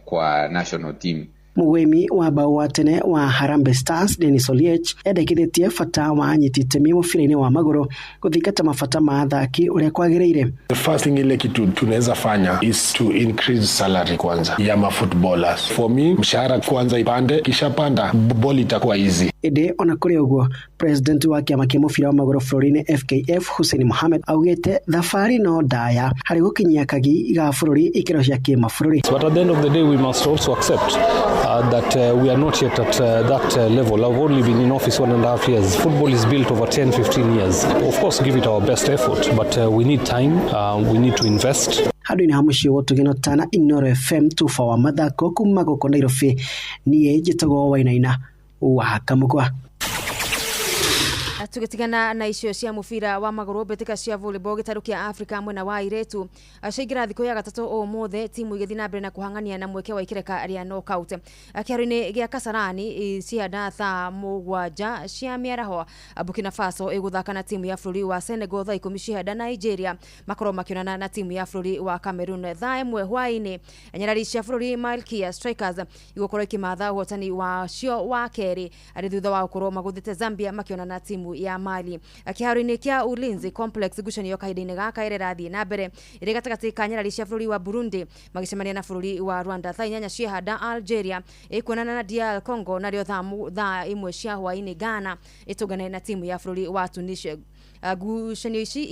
kwa national team. Mũgwĩmi wa bao wa tene wa Harambee Stars Dennis Oliech endekithĩtie bata wa anyiti itemi mũbira-inĩ wa magũrũ gũthingata mabata ma athaki ũrĩa kwagĩrĩire. The first thing ile kitu tunaweza fanya is to increase salary kwanza ya ma footballers. For me, mshahara kwanza ipande, kisha panda ball itakuwa easy. Ĩndĩ ona kũrĩ ũguo, president wa kĩama kĩa mũbira wa magũrũ bũrũri-inĩ FKF Hussein Mohamed augĩte thabarĩ no ndaya harĩ gũkinyia kagi ga bũrũri ikĩro cia kĩmabũrũri. But at the end of the day we must also accept that we are not yet at that level. I've only been in office 1.5 years. Football is built over 10, 15 years. Of course, give it our best effort, but we need time, we need to invest. Handũ-inĩ ha mũciĩ wa Ũtugĩ Tana Inooro FM tuba wa mathako kuma gũkũ Nairobi, niĩ njĩtagwo Wainaina wa Kamũkwa. Tugitigana na icio cia mubira wa maguru mbitika cia volleyball gitaru kia Africa mwena wa iretu ciaingira thiku ya gatatu umuthe timu igithii na mbere na kuhang'ania na mweke wa ikireka ria knockout kiharo-ini gia Kasarani cianda thaa 7 cia miaraho. Burkina Faso iguthaka na timu ya bũrũri wa Senegal thaa 10 cianda Nigeria makorwo makionana na timu ya bũrũri wa Cameroon thaa 1 hwaini. Nyarari cia bũrũri Malkia Strikers igukorwo ikimatha ũhotani wacio wa keri ari thutha wa gukorwo maguthite Zambia makionana na timu ya Mali. Kiharo-inĩ kia Ulinzi Complex ngucanio kahinda-inĩ gaka ĩrĩa ĩrathiĩ na mbere ĩrĩ gatagatĩ ka nyarari cia bũrũri wa Burundi magĩcemania na bũrũri wa Rwanda thaa 8 ciehanda Algeria ĩkuonana na DR Congo narĩo thaa 1 cia hwaĩ-inĩ Ghana ĩtũngane na timu ya bũrũri wa Tunisia. Ngucanio ici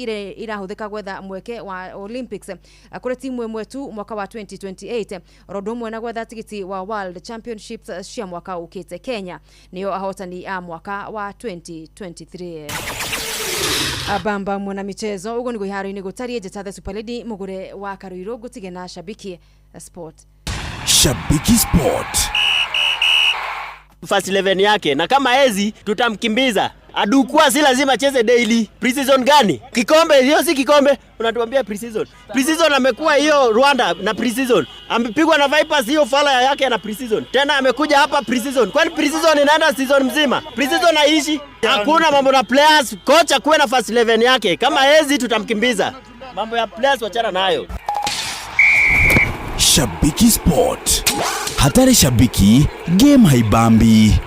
irahũthĩka gwetha mweke wa Olympics kũrĩ timu ĩmwe tu mwaka wa 2028 oro ũndũ ũmwe na gwetha tigiti wa World Championships cia mwaka ũkĩte. Kenya nĩyo ahotani a mwaka wa 2023. Abamba mwana michezo ugo niguo iharo-inĩ gũtariĩ. Njĩta The Super Lady mũgũre wa Karuirũ ngũtige na Shabiki Sport. Shabiki Sport first 11 yake, na kama ezi tutamkimbiza. Adukua si lazima cheze daily. Pre-season gani? Kikombe hiyo si kikombe. Unatuambia pre-season. Pre-season amekuwa hiyo Rwanda na pre-season. Amepigwa na Vipers hiyo fala yake na pre-season. Tena amekuja hapa pre-season. Kwani pre-season inaenda season mzima? Pre-season haishi. Hakuna mambo na players. Kocha kuwe na first 11 yake. Kama ezi tutamkimbiza. Mambo ya players wachana nayo. Shabiki Sport. Hatari shabiki, game haibambi.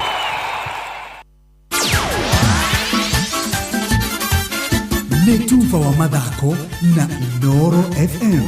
Nĩ tuba wa mathako na Inooro FM.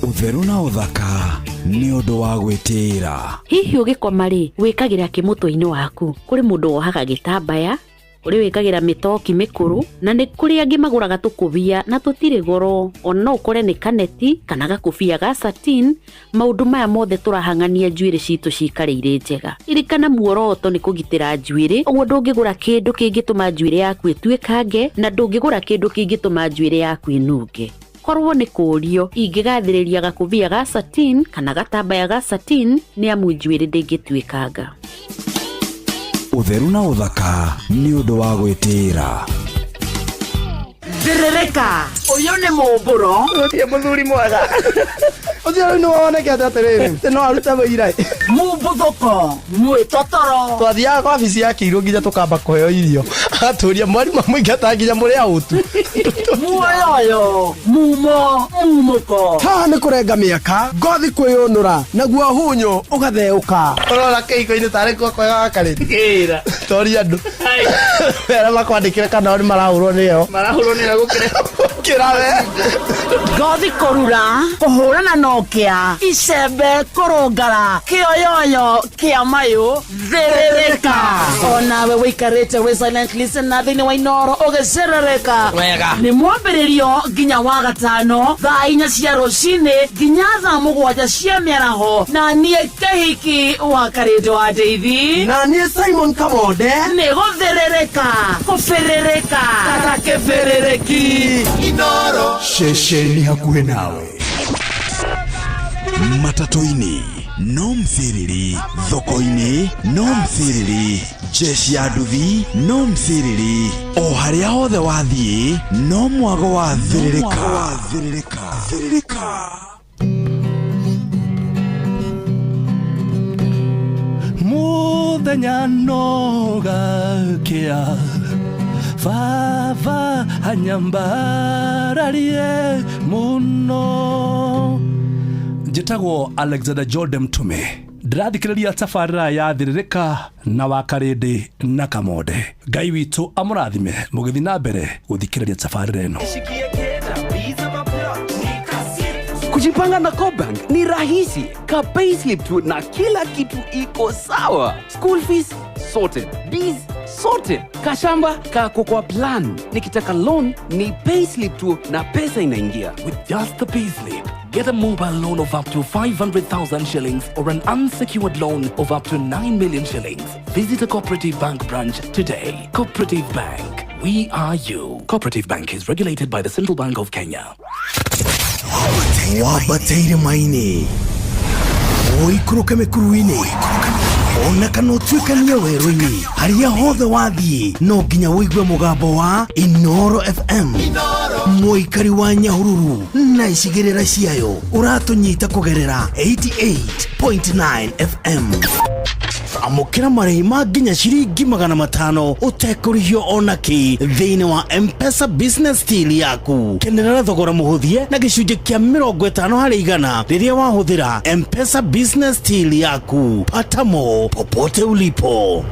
Ũtheru na ũthaka nĩ ũndũ wa gwĩtĩĩra. Hihi ũgĩkoma rĩ, wĩkagĩra kĩ mũtwe-inĩ waku? Kũrĩ mũndũ wohaga gĩtambaya, kũrĩ wĩkagĩra mĩtoki mĩkũrũ, na nĩ kũrĩ angĩ magũraga tũkũbia na tũtirĩ goro. Ona no ũkore nĩ kaneti kana gakũbia ga satin. Maũndũ maya mothe tũrahang'ania njuĩrĩ citũ cikare irĩ njega. Ririkana muoroto nĩ kũgitĩra njuĩrĩ, ũguo ndũngĩgũra kĩndũ kĩngĩtũma njuĩrĩ yaku ĩtuĩkange, na ndũngĩgũra kĩndũ kĩngĩtũma njuĩrĩ yaku ĩnunge. Korwo nĩ kũũrio, ingĩgathĩrĩria gakũbia ga satin kana gatambaya ga satin nĩ amu njuĩrĩ ndĩngĩtuĩkanga. Ũtheru na ũthaka nĩ ũndũ wa gwĩtĩĩra. Ndirĩrĩka, ũyũ nĩ mũmbũro. Gũtirĩ mũthuri mwega. Ũcio rĩu nĩwe wonekete atĩrĩrĩ atĩ no arute wĩira. Mumbuthũko mwĩtotoro. Twathiaga kwa wabici ya kĩirũ nginya tũkamba kũheo irio, agatũria mwarimũ amũingata nginya mũrĩ aũtu. Muoyoyo mumo mumũko. Haha nĩ kũrenga mĩaka, ngothi kwĩyũnũra, naguo hunyũ ũgatheũka. Ũrona kĩhiko-inĩ tarĩ kuo kwega gakarĩte toria andũ arĩa makwandĩkĩre kana o nĩ marahũrwo nĩyo. Marahũrwo nĩyo gũkĩra. Gũkĩra we. Ngothi kũrura, kũhũrana na ũkĩa, icembe kũrũngara, kĩoyoyo kĩa mayũ thĩrĩrĩka. Onawe wĩikarĩte wĩ silent listener thĩinĩ wa Inoro ũgĩcerereka. Wega. Nĩ mwambĩrĩrio nginya wa gatano thaa 4 cia rũcinĩ nginya thaa 7 cia mĩaraho, na niĩ Kĩhiki wa Karĩndũ wa Ndeithi, na niĩ Simon Kamonde. Nĩ gũthĩrĩrĩka kũbĩrĩrĩka ta kĩbĩrĩrĩki. Inoro ceceni hakuhĩ nawe. Matatũ-inĩ no mciriri, thoko-inĩ no mciriri, jeshi ya nduthi no mciriri, o harĩa hothe wathiĩ no mwago wa thĩrĩrĩka. Thĩrĩrĩka. Muthenya no gakĩa, baba anyambararie mũno. Njĩtagwo Alexander Jordan Mtume, ndĩrathikĩrĩria tabarĩra ya Thĩrĩrĩka na Wakarĩndĩ na Kamonde. Ngai witũ amũrathime mũgĩthiĩ na mbere gũthikĩrĩria tabarĩra ĩno. Kujipanga na CoBank ni rahisi. Ka payslip tu na kila kitu iko sawa. School fees sorted, biz sorted, kashamba kako kwa plan. Nikitaka loan ni payslip tu na pesa inaingia. With just the payslip, get a mobile loan of up to 500,000 shillings or an unsecured loan of up to 9 million shillings. Visit a Cooperative Bank branch today. Cooperative Bank, we are you. Cooperative Bank is regulated by the Central Bank of Kenya. Wambateire maini, ũikũrũke mĩkuru-inĩ, ona kana ũtuĩkanie werũ-inĩ, harĩa hothe wathiĩ no nginya ũigue mũgambo wa Inoro FM. Mũikari wa Nyahururu na icigĩrĩra ciayo ũratũnyita kũgerera 88.9 FM. Amũkĩra marĩhi ma nginya ciringi 500 ũtekũrĩhio ona kĩ thĩinĩ wa M-Pesa Business Deal yaku. Kenerera thogora mũhũthie na gĩcunjĩ kĩa 50% rĩrĩa wahũthĩra M-Pesa Business Deal yaku. Pata mo popote ulipo.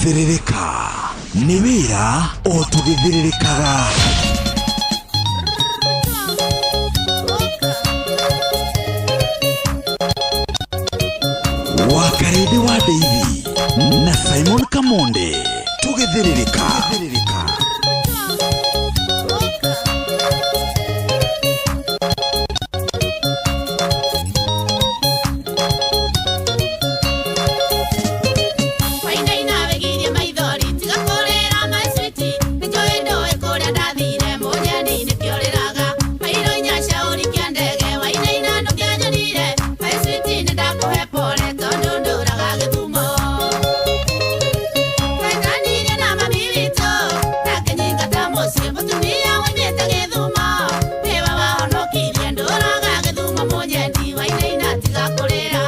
Thĩrĩrĩka nĩ wĩra o tũgĩthĩrĩrĩkaga. Wakarĩndĩ wa Ndeithi na Simon Kamonde tũgĩthĩrĩrĩka. Wainaina wegirie maithori, tiga kũrĩra my sweetie. Nĩnjũĩ ndũĩ kũrĩa ndathire, mũnyeni nĩkĩo rĩraga. Mairo inya caũri kĩa ndege, wainaina ndũngĩanyonire. My sweetie, nĩndakũhe pole tondũ ndũraga Gĩthumo. Twendanirie na mami witũ, ndakĩnyingata mũciĩ, mũtumia woimĩte Gĩthumo. Nĩwe wahonokirie, ndũraga Gĩthumo mũnyendi, wainaina tiga kũrĩra.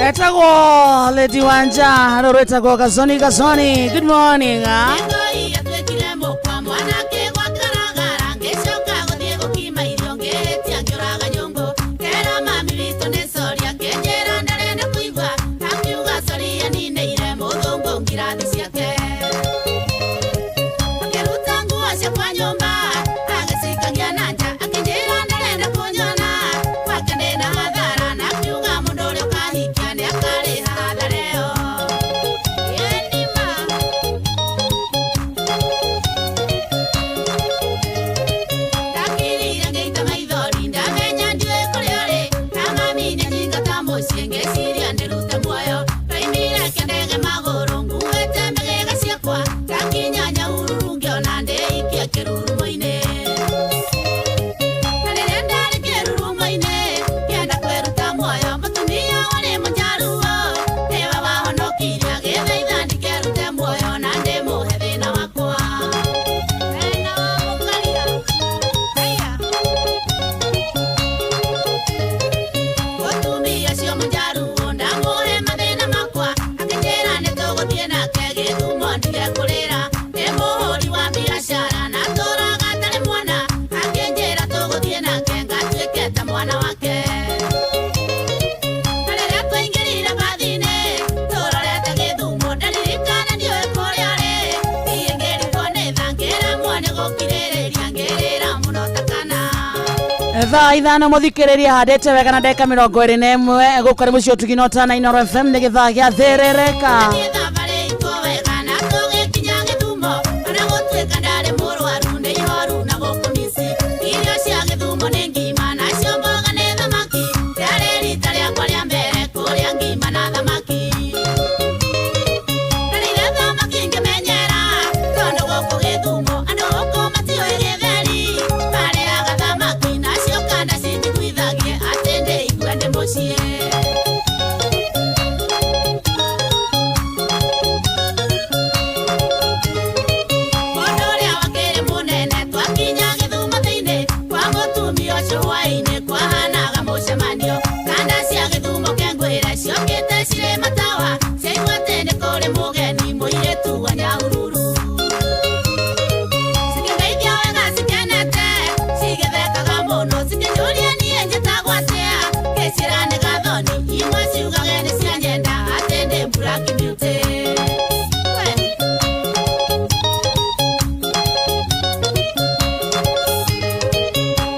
Etagwo Lady Wanja, rũrũ rwĩtagwo Gazoni Gazoni. Good morning, ah. Ngoi yatuĩkire mũkwa mwanake gwakaragara, ngĩcoka gũthiĩ gũkima irio, ngĩhĩtia ngĩũraga nyũngũ. Ngera mami witũ nĩ sori, akĩnjĩra ndarenda kũigua, akiuga sori aninĩire mũthũngũ ngirathi ciake. Akĩruta nguo ciakwa nyũmba, agĩcikagia na nja, akĩnjĩra ndarenda kũnyona, gwake ndĩna hathara, na akiuga mũndũ ũrĩa ũkahikia nĩakarĩha hathara ĩyo. Ĩĩ nĩma. nduĩke ta mwana wake. Na rĩrĩa twaingĩrire bathi-inĩ tũrorete Gĩthumo, ndaririkana ndiũĩ kũrĩa arĩ. Niĩ ngĩrigwo nĩ tha, ngĩremwo nĩ gũkirĩrĩria, ngĩrĩra mũno ta kana. Thaa 5 mũthikĩrĩria handĩte wega na ndagĩka 21 gũkũ nĩ mũciĩ ũtugi na ũtana Inooro FM nĩ gĩthaa gĩa thĩrĩrĩka. Thabarĩ iko wega na tũgĩkinya Gĩthumo, ona gũtuĩka ndarĩ mũrwaru nĩ ihoru na gũkũ mici. Irio cia Gĩthumo nĩ ngima nacio mboga nĩ thamaki, rĩarĩ rita rĩakwa rĩa mbere kũrĩa ngima na thamaki. Ndarĩire thamaki ngĩmenyera, tondũ gũkũ Gĩthumo andũ gũkũ matiũĩ gĩtheri. Marĩaga thamaki nacio kanda cinjiguithagie atĩ ndĩigue ndĩ mũciĩ. Mũndũ ũrĩa wakĩrĩ mũnene twakinya Gĩthumo thĩinĩ, kwa mũtumia ũcio hwaĩ-inĩ kwahanaga mũcemanio. Kanda cia Gĩthumo kengwĩre ciokĩte cirĩ matawa, ciaigua atĩ nĩ kũrĩ mũgeni mũirĩtu wa Nyahururu. Cikĩngeithia wega cikenete, cigĩthekaga mũno, cikĩnjũria niĩ njĩtagwo atĩa, ngĩciĩra nĩ Gathoni, imwe ciugage nĩ cia nyenda atĩ ndĩ Black Beauty. We.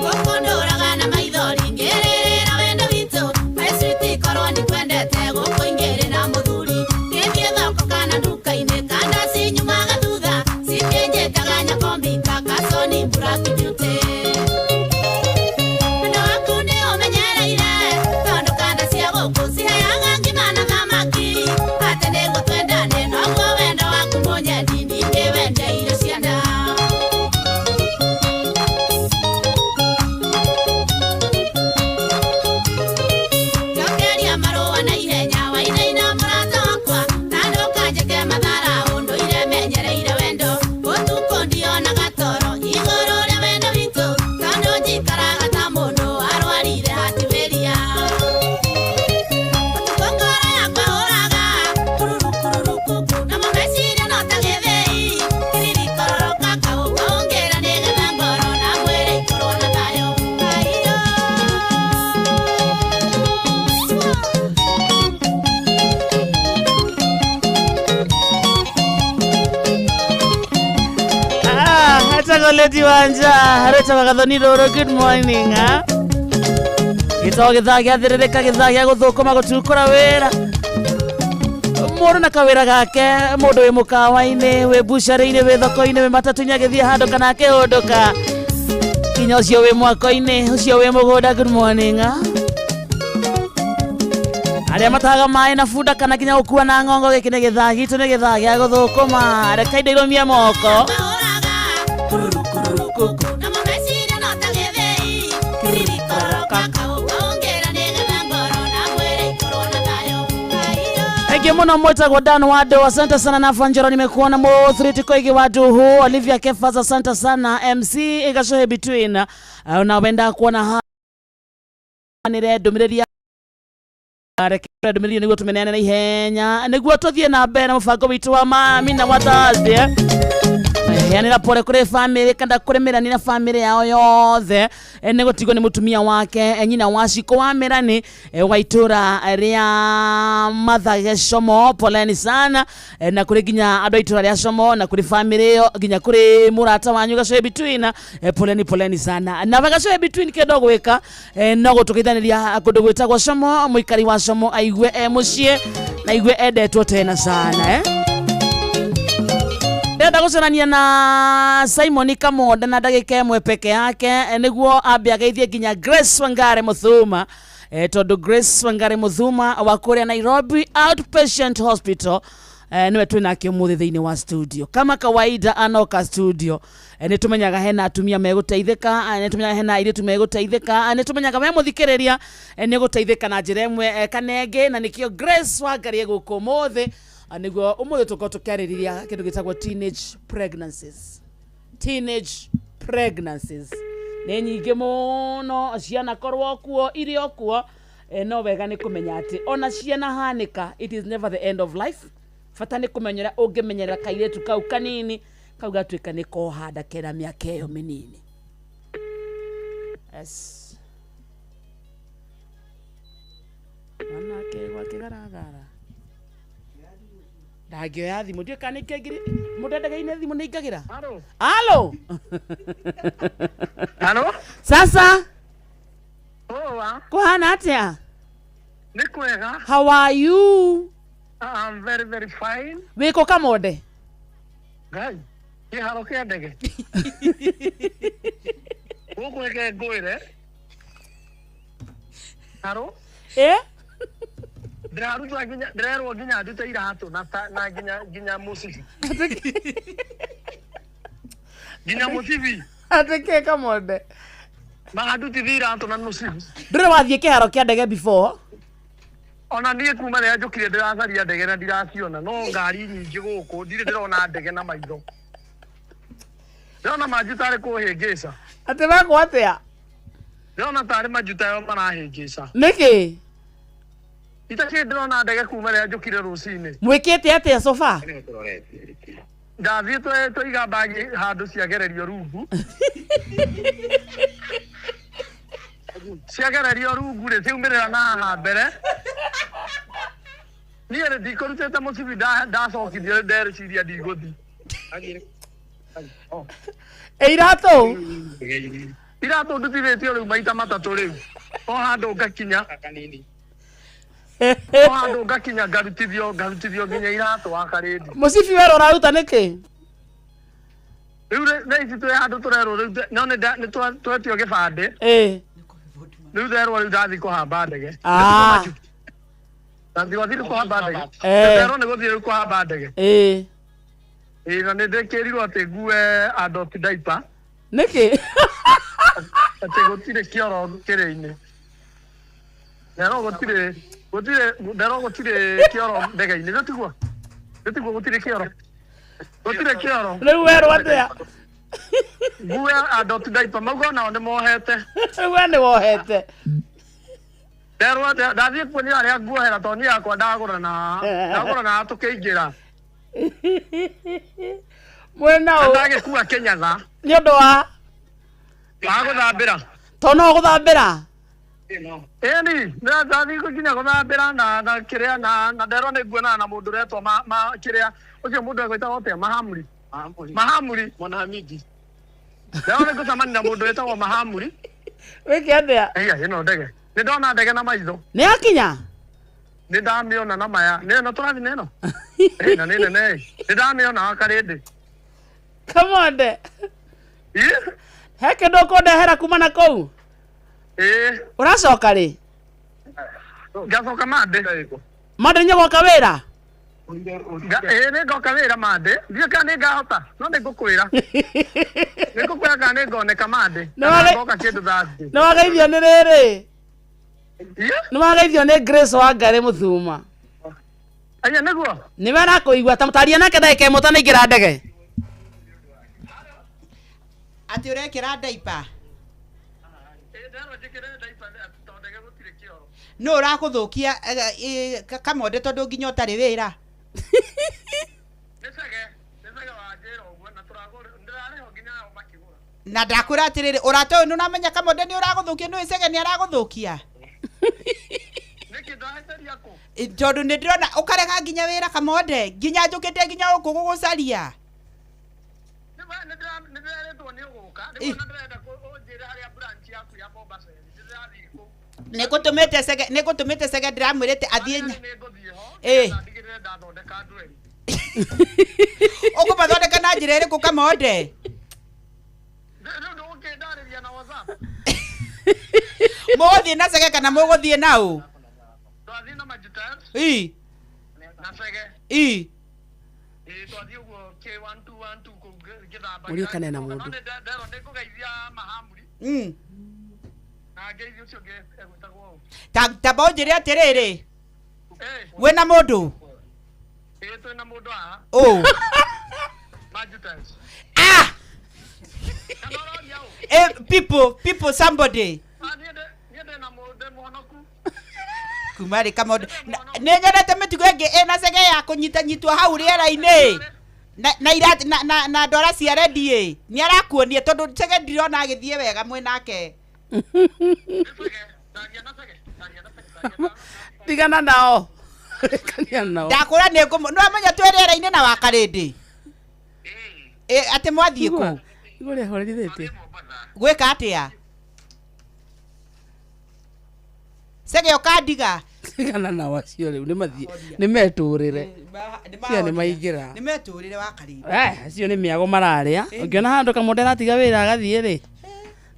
Gũkũ ndũraga na maithori ngĩrĩrĩra wendo witũ, my sweet korwo ndikwendete gũkũ ingĩrĩ na mũthuri. Ngĩthiĩ thoko kana nduka-inĩ kanda cinyumaga thutha, cikĩnjĩtaga nyakombika Kasoni Black Beauty. Wendo waku nĩ ũmenyereire, tondũ kanda cia gũkũ ciheaga ngima na thamaki. Atĩ nĩguo twendane noguo wendo waku mũnyendi, ningĩ wende irio cia nda. Njokeria marũa na ihenya wainaina mũrata wakwa, na ndũkanjĩke mathara ũndũire menyereire wendo. Ũtukũ ndionaga toro igũrũ rĩa wendo witũ, tondũ njikaraga ta mũndũ arwarire hatiwĩria. Ũtukũ ngoro yakwa hũraga kururu kururu kuku, namo meciria no ta gĩthĩi kiririkororoka kaũkaũngĩra nĩgetha ngoro na mwĩrĩ ikorwo na thayũ. Aiyo. Ah, etagwo Lady Wanja aretagwo Gathoni Rũrũ, good morning ah. Gĩtagwo gĩthaa gĩa thĩrĩrĩka, gĩthaa gĩa gũthũkũma gũtukũra wĩra mũndũ na kawĩra gake, mũndũ wĩ mũkawa-inĩ, wĩ bucarĩ-inĩ, wĩ thoko-inĩ, wĩ matatũ-inĩ agĩthiĩ handũ kana akĩhũndũka, kinya ũcio wĩ mwako-inĩ, ũcio wĩ mũgũnda, good morning ah. Arĩa matahaga maĩ na bunda kana kinya gũkua na ng'ongo, gĩkĩ nĩ gĩthaa gitũ, nĩ gĩthaa gĩa gũthũkũma, reke indo irũmie moko. Namo meciria no ta gĩthĩi kiririkororoka kaũkaũngĩra nĩgetha ngoro na mwĩrĩ ikorwo na thayũ. Aiyo. Thank you muno mwitagwo Dan Wado, asante sana na Fanjoro, nimekuona Muthriti Koigi wa Duhu, Olivia Kefas, asante sana MC Igashohe between na wenda kuona nire ndũmĩrĩri ya reke ndũmĩrĩri nĩguo tũmeneane na ihenya nĩguo tũthiĩ na mbere na mũbango witũ wa mami na wa Thursday. Heanĩra pole kũrĩ famĩlĩ kana kũrĩ Mĩrani na famĩlĩ yao yothe, nĩ gũtigwo nĩ mũtumia wake, nyina wa Ciko wa Mĩrani, wa itũra rĩa Mathage Como, poleni sana, na kũrĩ nginya andũ a itũra rĩa Como na kũrĩ famĩlĩ ĩyo nginya kũrĩ mũrata wanyu Gacoe Between, poleni poleni sana. Na Gacoe Between kĩndũ gwĩka, no gũtũgeithanĩria kũndũ gwĩtagwo Como, mũikari wa Como aigue e mũciĩ na aigue endetwo tena sana. Ndĩrenda gũcenania na Simon Kamonda na ndagĩka 1 peke yake, nĩguo ambe ageithie nginya Grace Wangari Muthuma, tondũ Grace Wangari Muthuma wa kũrĩa Nairobi Outpatient Hospital, nĩwe twĩ nake ũmũthĩ thĩinĩ wa studio kama kawaida anoka studio. Nĩ tũmenyaga hena atumia megũteithĩka, nĩ tũmenyaga hena airĩtu megũteithĩka, nĩ tũmenyaga we mũthikĩrĩria, nĩ gũteithĩka na njĩra ĩmwe, kana ĩngĩ, na nĩkĩo Grace Wangari egũkũ ũmũthĩ, nĩguo ũmũthĩ tũkorwo tũkĩarĩrĩria kĩndũ gĩtagwo teenage pregnancies. Teenage pregnancies nĩ nyingĩ mũno, cianakorwo kuo irĩ o kuo, no wega nĩ kũmenya atĩ ona cianahanĩka, it is never the end of life. Bata nĩ kũmenya ũrĩa ũngĩmenyerera kairĩtu kau kanini kau gatuĩka nĩ kohanda kena mĩaka ĩyo mĩnini. Yes. Ndĩgaragara ndangĩoya thimũ ndiũĩ kana nĩkĩngĩri mũndũ ndege-inĩ thimũ nĩ ingagĩra. Halo. Halo. Sasa. Poa. Kuhana atĩa? Nĩ kwega. How are you? I'm very very fine. Wĩkũ Kamonde? Ngai, kĩharo kĩa ndege. Gũkũ reke ngwĩre. Haro? Eh? Ndĩrarutwo nginya ndĩrerwo nginya ndute iratũ na na nginya nginya mũcibi. Nginya mũcibi. Atĩ kĩ Kamonde? Makandutithia iratũ na mũcibi. Ndũrĩ wathiĩ kĩharo kĩa ndege before? Ona niĩ kuma rĩrĩa njũkire ndĩracaria ndege na ndiraciona no ngari nyingĩ gũkũ ndirĩ ndĩrona ndege na maitho. Ndĩrona manju tarĩ kũhĩngĩca. Atĩ mekwo atĩa? Ndĩrona tarĩ manju tayo marahĩngĩca. Nĩkĩ? Itakĩrĩ ndĩrona ndege kuma rĩrĩa njũkire rũcinĩ. Mwĩkĩte atĩa so far? Ndathiĩ twaiga mbagi handũ ciagererio rungu. Ciagererio rungu rĩ ciaumĩrĩra na haha mbere. Niĩ rĩ ndikũrutĩte mũcibi ndacokithio rĩ ndereciria ndigũthiĩ. Ĩ iratũ? Iratũ ndutithĩtio rĩu maita matatũ rĩu. O handũ ngakinya. O handũ ngakinya ngarutithio ngarutithio nginya iratũ wa karĩndi. Mũcibi werũ ũraruta nĩkĩ? Rĩu rĩ thaa ici twĩ handũ tũrerwo rĩu no nĩ twetio gĩbandĩ. Ĩ. Rĩu nderwo rĩu ndathiĩ kũhamba ndege. Ah. Ndathiĩ wathiĩ kũhamba ndege. Eh. Nderwo nĩ gũthiĩ rĩu kũhamba ndege. Ĩ. Ĩ na nĩ ndĩkĩrirwo atĩ ngue adult diaper. Nĩkĩ? Atĩ gũtirĩ kĩoro kĩrĩ-inĩ. Nderwo gũtirĩ gũtirĩ nderwo gũtirĩ kĩoro ndege-inĩ nĩtiguo? Nĩtiguo gũtirĩ kĩoro? Gũtirĩ kĩoro. Rĩu werwo atĩa? Ngue adult diaper mauga onao nĩ mohete. Rĩu we nĩ wohete. Nderwo ndathiĩ kuonia arĩa nguohera tondũ niĩ yakwa ndagũra na ndagũra na tũkĩingĩra. Mwena ũ? Ndagĩkua kĩnyatha. Nĩ ũndũ wa? Wa gũthambĩra. Tondũ no ũgũthambĩra? Ĩni, ndathiĩ nginya gũthambĩra na na kĩrĩa na na nderwo nĩ nguonana na mũndũ ũretwo ma ma kĩrĩa ũcio mũndũ egwĩtagwo atĩa Mahamuri. Mahamuri. Mwanahamidi. Nderwo nĩ ngũcemania na mũndũ wĩtagwo Mahamuri. Wĩke atĩa? Ĩya ĩno ndege. Nĩ ndona ndege na maitho. Nĩ yakinya? Nĩ ndamĩona na maya. Nĩ ĩno tũrathiĩ na ĩno? Ĩ na nĩ nene ĩ. Nĩ ndamĩona wa karĩndĩ. Kamonde. He kĩndũ ũkũndehera kuma na kũu? Ĩ. Ũracoka rĩ? Ngacoka Monday. Monday nĩ ũgoka wĩra? Ĩ nĩ ngoka wĩra Monday. Ndiũĩ kana nĩ ngahota no nĩ ngũkwĩra. Nĩ ngũkwĩra kana nĩ ngoneka Monday. Nĩ wage- Ngoka kĩndũ Thursday. Nĩ wageithio nĩ rĩrĩ? Nĩ wageithio nĩ Grace Wangari Mũthuma. Aya nĩguo? Nĩwe arakũigua ta taria nake ndagĩka ĩmwe ũtanaingĩra ndege. Atĩ ũrekĩra ndaipa? Nũ ũrakũthũkia Kamonde tondũ nginya ũtarĩ wĩra? Na ndakwĩra atĩrĩrĩ ũrata ũyũ nĩ ũramenya Kamonde nĩ ũragũthũkia nĩ Chege nĩ aragũthũkia? Tondũ nĩ ndĩrona ũkarega nginya wĩra Kamonde nginya njũkĩte nginya gũkũ gũgũcaria. Nĩ ngũtũmĩte Chege nĩ ngũtũmĩte Chege ndĩramwĩrĩte athiĩ nya ĩ ũkũmathondeka na njĩra ĩrĩkũ Kamonde? Mũgũthiĩ na Chege kana mũgũthiĩ na ũ? Ĩ. Ĩ. Mũriũ kana ena mũndũ. Ta tamba ũnjĩre atĩrĩrĩ wĩna mũndũ? Ũ. Ah! Eh, people, people, somebody. Kuma rĩ Kamonde. Nĩ nyonete mĩtugo ĩngĩ ĩna cege ya kũnyitanyitwo hau rĩera-inĩ. Na na ira na na, na ndwara cia rendi ĩ. Nĩ arakuonia tondũ cege ndirona agĩthiĩ wega mwĩ nake. Tigana nao. Kania nao. Ndakũra nĩ ngũmũ nĩ wamenya twĩ rĩera-inĩ na wakarĩndĩ. Ĩ atĩ mwathiĩ kũ? Igua ũrĩa ahorerithĩtie. Gwĩka atĩa? Cege ũkandiga. Tigana nao acio rĩu nĩ mathiĩ nĩ metũrĩre. Cia nĩ maingĩra. Nĩ metũrĩre wakarĩndĩ. Eh, acio nĩ mĩago mararĩa. Ũngĩona handũ kamũndũ aratiga wĩra agathiĩ rĩ.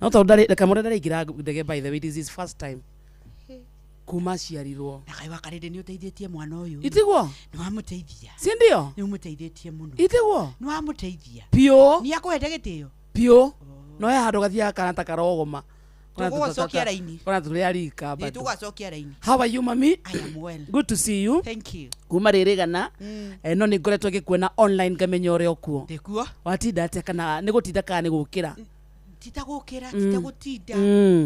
No tondũ ndarĩ kamũndũ ndaraingĩra ndege by the way this is first time. Kuma aciarirwo. Na kaĩ wakarĩndĩ nĩ ũteithĩtie mwana ũyũ. Itiguo? Nĩ wamũteithia. Si ndio? Nĩ ũmũteithĩtie mũno. Itiguo? Nĩ wamũteithia. Piũ. Nĩ akũhete gĩtĩo. Piũ. No he handũ gathiaga kana ta karogoma. Tũgũgũcokia raini. Kona tũrĩ arika Ĩ bado. tũgũgacokia raini. How are you mami? I am well. Good to see you. Thank you. Kuma rĩrĩ gana no nĩ ngoretwo ngĩkuona online ngamenya ũrĩa ũkuo. Ndĩkuo. Watinda atĩa kana nĩ gũtinda kana nĩ gũkĩra? Ti ta gũkĩra, ti ta gũtinda.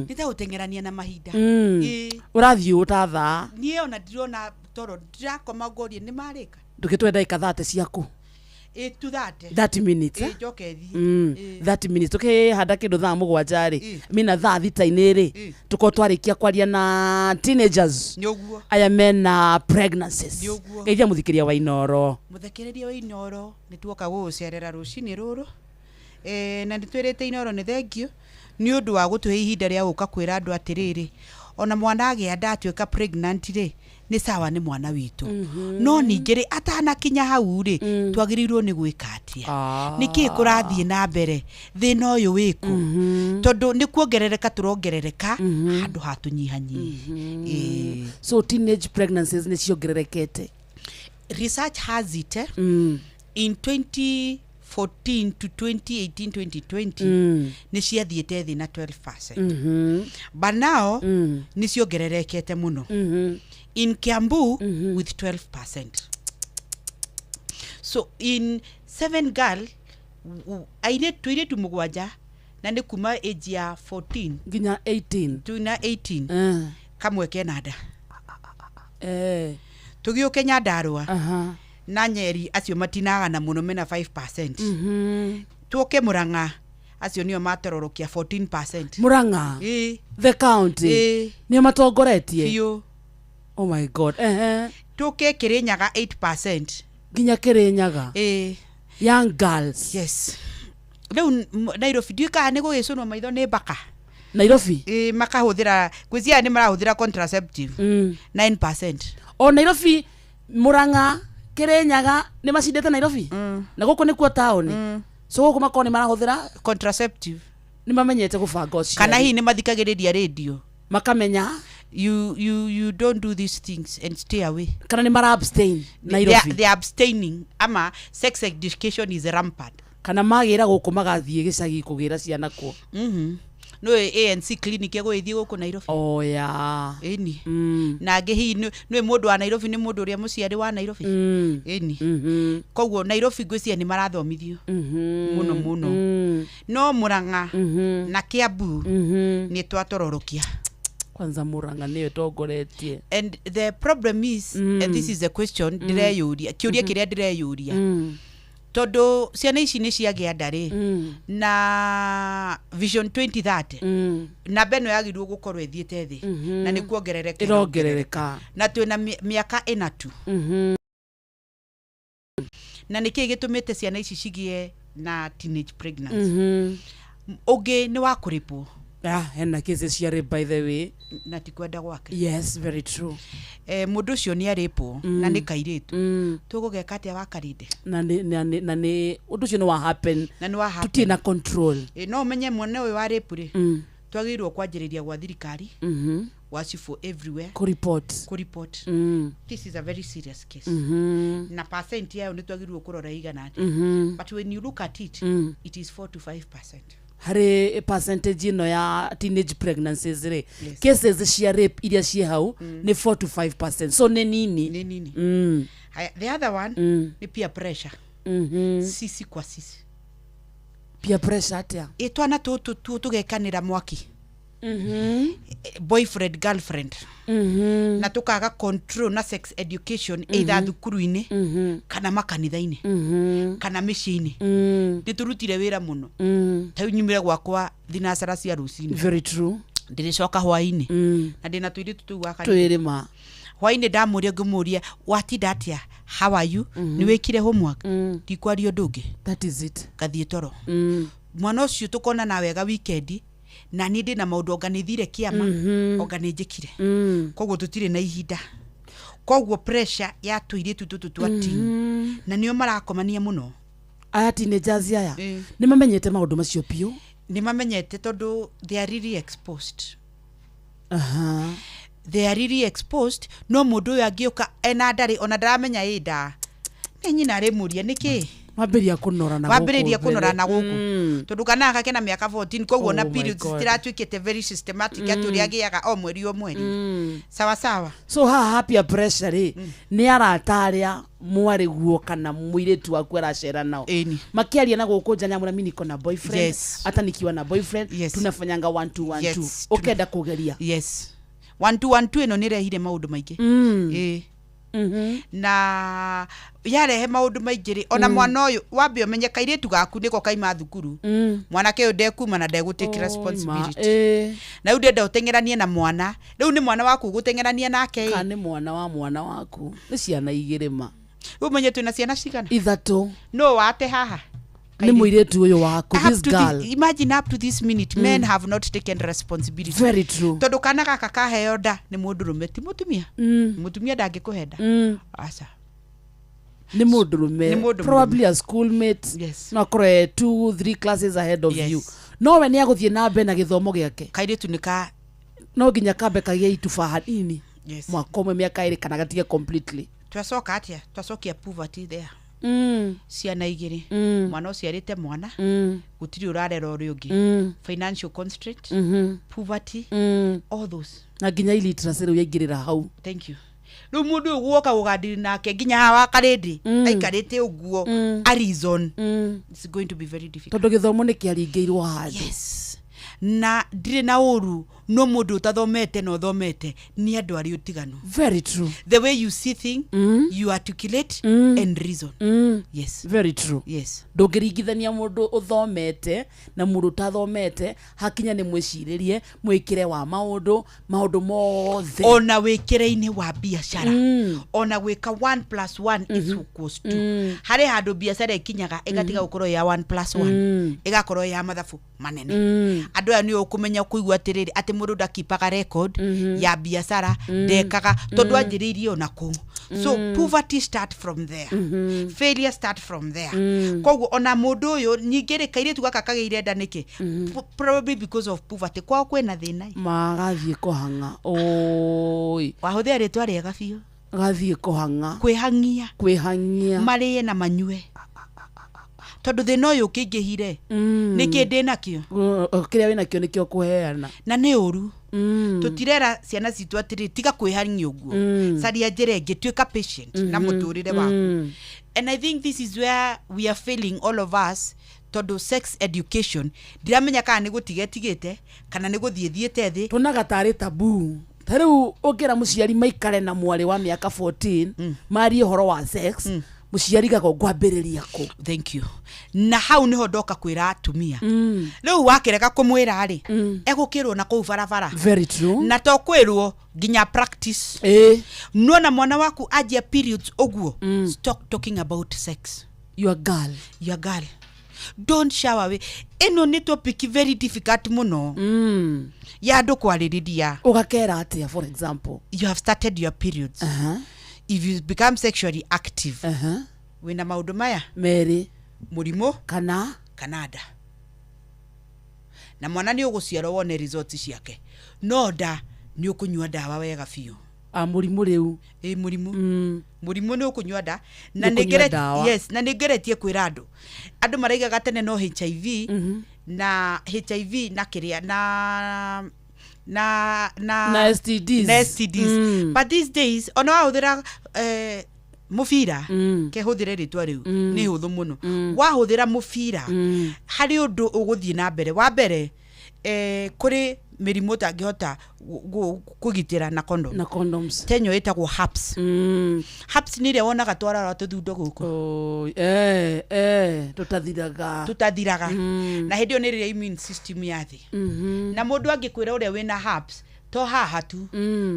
Nĩ ta gũteng'erania na mahinda. Ĩ. Ũrathiĩ ũũ ta thaa. Niĩ ona ndirona toro ndirakoma ngorie nĩ marĩka. Ndũgĩtwe ndagĩka 30 ciaku. Ĩ tu 30. 30 minutes. Ĩ eh? njoke thiĩ. 30 minutes tukihanda kindu thaa mugwanja ri mina thaa thita-inĩ rĩ tukorwo twarĩkia kwaria na teenagers Nĩ ũguo. aya mena pregnancies Nĩ ũguo. geithia mũthikĩria wa Inoro Mũthekereria wa Inoro nĩ tuoka gũgũcerera rũcinĩ rũrũ na nĩ twĩrĩte Inoro nĩ thengiũ nĩ ũndũ wa gũtũhe ihinda rĩa gũka kwĩra andũ atĩrĩrĩ ona mwana agĩa nda atuĩka pregnant rĩ nĩ sawa nĩ mwana witũ no ningĩ rĩ atanakinya hau rĩ twagĩrĩirwo nĩ gwĩka atĩa nĩ kĩĩ kũrathiĩ na mbere thĩna ũyũ wĩkũ tondũ nĩ kuongerereka tũrongerereka handũ ha tũnyihanyihe. So teenage pregnancies nĩ ciongererekete. Research has it in 2014 to 2018 2020 nĩ ciathiĩte thĩ na 12%, but now nĩ ciongererekete mũno in Kiambu with 12%. So in seven girl airĩtu airĩtu mũgwanja na nĩ kuma age ya 14 nginya 18 tuna 18 kamwe kena nda. Tũgĩũke Nyandarũa na Nyeri acio matinagana mũno mena 5%. Tũke Murang'a acio nĩo matororokia 14%. Murang'a? Ĩ. The county? Ĩ. Nĩo matongoretie? Biũ. Oh my god. Ehe. Tũke Kĩrĩnyaga 8%. Nginya Kĩrĩnyaga? Ĩ. Young girls? Yes. Rĩu Nairobi ndiũĩ kana nĩ gũgĩcũnwo maitho nĩ mbaka. Nairobi? Ĩ makahũthĩra gwĩciria nĩ marahũthĩra contraceptive 9%. O Nairobi, Murang'a, Kĩrĩnyaga nĩ macindĩte Nairobi na gũkũ nĩkuo taũni, so gũkũ makorwo nĩ marahũthĩra contraceptive, nĩ mamenyete gũbanga ũciari. Kana hihi nĩ mathikagĩrĩria radio makamenya you don't do these things and stay away. Kana nĩ mara abstain Nairobi. They are abstaining ama sex education is rampant. Kana magĩra gũkũ magathiĩ gĩcagi kũgĩra ciana kuo. No ANC clinic ĩgũgĩthiĩ gũkũ Nairobi. Oh yeah. Ĩni. Na angĩ hihi nĩ mũndũ wa Nairobi nĩ mũndũ ũrĩa mũciari wa Nairobi. Ĩni. Koguo Nairobi ngwĩciria nĩ marathomithio mũno mũno. No Murang'a na Kiambu nĩ twatororokia. Kwanza Murang'a nĩyo ĩtongoretie. And the problem is, and this is the question ndĩreyũria, kĩũria kĩrĩa ndĩreyũria, tondũ ciana ici nĩ ciagĩa nda rĩ, na Vision 2030 namba ĩno yagĩrĩirwo gũkorwo ĩthiĩte thĩ na nĩ kuongerereka ĩrongerereka. Na twĩna mĩaka ĩna tu. Na nĩkĩĩ gĩtũmĩte ciana ici cigĩe na teenage pregnancy? Ũngĩ nĩ wa kũrĩpwo. Ah, hena cases cia rape by the way. Na ti kwenda gwake. Yes, very true. Mũndũ ũcio nĩ arĩpwo na nĩ kairĩtu. Tũgũgeka atĩa wakarinde? Na nĩ ũndũ ũcio nĩ wa happen. Na nĩ wa happen. Tũtirĩ na control. No ũmenye mwene ũyũ wa rape rĩ, twagĩrĩirwo kwanjĩrĩria gwa thirikari, gwa cibũ everywhere. Kũ-report. Kũ-report. This is a very serious case. Na percent yayo nĩ twagĩrĩirwo kũrora igana atĩa. But when you look at it, it is 4 to 5%. Harĩ percentage ĩno ya teenage pregnancies rĩ, Yes. cases cia rape iria ciĩ hau nĩ 4 to 5%, so nĩ nini. Nĩ nini. Haya, the other one nĩ peer pressure. Sisi kwa sisi. Peer pressure atĩa? Ĩ twana tũtũ tũgekanĩra mwaki. Boyfriend girlfriend na tukaga control na sex education either thukuru-inĩ kana makanitha-inĩ kana mĩciĩ-inĩ. Nĩ tũrutire wĩra mũno. Ta rĩu nyumire gwakwa thinacara cia rũcinĩ. Very true. Ndĩrĩcoka hwaĩ-inĩ na ndĩna tũirĩtu tũu wa kanitha. Twĩrĩ ma. Hwainĩ ndamũria, ngĩmũria, watinda atĩa, how are you, nĩ wĩkire homework? Ndikwaria ũndũ ũngĩ. That is it. Ngathiĩ toro. Mwana ũcio tũkonana wega weekend, na niĩ ndĩna maũndũ, onga nĩ thire kĩama, onga nĩ njĩkire. Koguo tũtirĩ na ihinda, koguo pressure ya tũirĩtu tũtũ twa teen, na nĩo marakomania mũno. Aya teenagers aya nĩ mamenyete maũndũ macio biũ. Nĩ mamenyete tondũ they are really exposed. They are really exposed. No mũndũ ũyũ angĩũka ena ndarĩ ona ndaramenya ĩ nda, nĩ nyina arĩmũria nĩkĩ. Wambĩrĩria kũnora na wambĩrĩria gũkũ kũnora mbere. Na gũkũ, tondũ kana gaka kena mĩaka 14, koguo na Oh my periods God. citiratuĩkĩte very systematic atĩ ũrĩa agĩaga o mweri o mweri, sawa sawa. So haha peer pressure rĩ, nĩ arata arĩa mwarĩ guo kana mũirĩtu waku aracera nao makiaria na gũkũ nja, nyamũra mi niko na boyfriend, hata nikiwa na boyfriend tunafanyanga one two one two. Ũkenda kũgeria. Yes, one two one two ĩno nĩ rehire maũndũ maingĩ. Ĩĩ. Na yarehe maũndũ maingĩ rĩ, ona mwana ũyũ wambe ũmenye kairĩtu gaku nĩko kaima thukuru, mwanake ũyũ ndekuma na ndegũtake Oi, ma, responsibility. ĩĩ. Na rĩu ndenda ũteng'eranie na mwana, rĩu nĩ mwana waku ũgũteng'erania nake ĩ. Kana nĩ mwana wa mwana waku, nĩ ciana igĩrĩ ma. Rĩu ũmenye twĩna ciana cigana? Ithatũ. No wate haha. Nĩ mũirĩtu ũyũ waku, Up this to girl. this, imagine, up to this minute men have not taken responsibility. Very true. Tondũ kana gaka kaheo nda nĩ mũndũrũme, ti mũtumia. Mũtumia ndangĩkũhe nda. Aca. Nĩ mũndũrũme. Nĩ mũndũ. Probably a schoolmate. No akorwo e two three classes ahead of you, no we nĩ agũthiĩ na mbere na gĩthomo gĩake. Kairĩtu nĩ ka No nginya kambe kagĩe ituba hanini. Mwaka ũmwe, mĩaka 2, kana gatige completely. Twacoka atĩa? Twacokia poverty there. Ciana igĩrĩ, mwana ũciarĩte mwana, gũtirĩ ũrarera ũrĩa ũngĩ. Financial constraint, poverty, all those. Na nginya illiteracy rĩu yaingĩrĩra hau. Thank you. Rĩu mũndũ ũyũ guoka gũgandiri nake nginya haha wa karĩndĩ aikarĩte ũguo a reason, it's going to be very difficult. Tondũ gĩthomo nĩ kĩaringĩirwo handũ. Yes, na ndirĩ na ũru, no mũndũ ũtathomete na ũthomete nĩ andũ arĩ ũtiganu. Very true. The way you see thing, you articulate and reason. Yes. Very true. Yes. Ndũngĩringithania mũndũ ũthomete na mũndũ ũtathomete hakinya nĩ mwĩcirĩrie, mwĩkĩre wa maũndũ, maũndũ mothe. Ona wĩkĩre-inĩ wa biacara, ona gwĩka 1 plus 1 is equals to, harĩ handũ biacara ĩkinyaga ĩgatiga gũkorwo ya 1 plus 1, ĩgakorwo ya mathabu manene. Andũ aya nĩ ũkũmenya kũigua atĩrĩrĩ, atĩ mũndũ ndakipaga record ya biacara, ndekaga tondũ anjĩrĩirie ona kũu. So poverty start from there, failure start from there. Koguo ona mũndũ ũyũ ningĩ rĩ, kairĩtu gaka kagĩire nda nĩkĩ? Probably because of poverty, kwao kwĩna thĩna. Magathiĩ kũhang'a oi. Wahũthĩra rĩtwa rĩega biũ. Gathiĩ kũhang'a. Kwĩhang'ia. Kwĩhang'ia. Marĩe na manyue, tondũ thĩna ũyũ ũkĩingĩhire, nĩkĩ ndĩ nakĩo? Kĩrĩa wĩnakĩo nĩkĩo kũheana. Na nĩ ũru. Tũtirera ciana citũ atĩrĩ, tiga kwĩhang'ia ũguo, caria njĩra ĩngĩ, tuĩka patient na mũtũrĩre waku. And I think this is where we are failing, all of us, tondũ sex education ndiramenya kana nĩ gũtiga ĩtigĩte kana nĩ gũthiĩ thiĩte thĩ. Tuonaga tarĩ tabu. Ta rĩu ũngĩra mũciari maikare na mwarĩ wa mĩaka 14 marie ũhoro wa sex, mũciari gago ngwambĩrĩria kũ? Thank you. Na hau niho ndoka kwĩra atumia, rĩu wakĩrega kũmwĩra rĩ, egũkĩrwo na kũu barabara. Very true. Na to kwĩrwo nginya practice. Nuona mwana waku anjia periods ũguo, stop talking about sex. Your girl. Your girl, don't shower away. Ĩno nĩ topic very difficult mũno ya andũ kwarĩrĩria. Ũgakera atĩa, for example? You have started your periods. If you become sexually active, wĩna maũndũ maya merĩ, mũrimũ kana kana nda, na mwana nĩ ũgũciarwo wone results ciake, no nda nĩ ũkũnyua ndawa wega biũ. A mũrimũ rĩu. Ĩ, mũrimũ. Mũrimũ nĩ ũkũnyua nda na Nĩ nĩ ũkũnyua ndawa. Yes, na nĩ ngeretie kwĩra andũ, andũ maraigaga tene no HIV na HIV na kĩrĩa na Na STDs. Na STDs. But these days ona wahũthĩra mũbira, kehũthĩre rĩtwa rĩu, nĩ hũthũ mũno. Wahũthĩra mũbira, harĩ ũndũ ũgũthiĩ na mbere wa mbere, kũrĩ mĩrimũ ũtangĩhota kũgitĩra na condom. Na condoms. Tenyo ĩtagwo herpes. Herpes nĩ ĩrĩa wonaga twarara tũthundo gũkũ. Oh, eh, tũtathiraga. Tũtathiraga. Na hĩndĩ ĩyo nĩ rĩrĩa immune system ya thĩ. Na mũndũ angĩkwĩra ũrĩa wĩna herpes, To haha tu,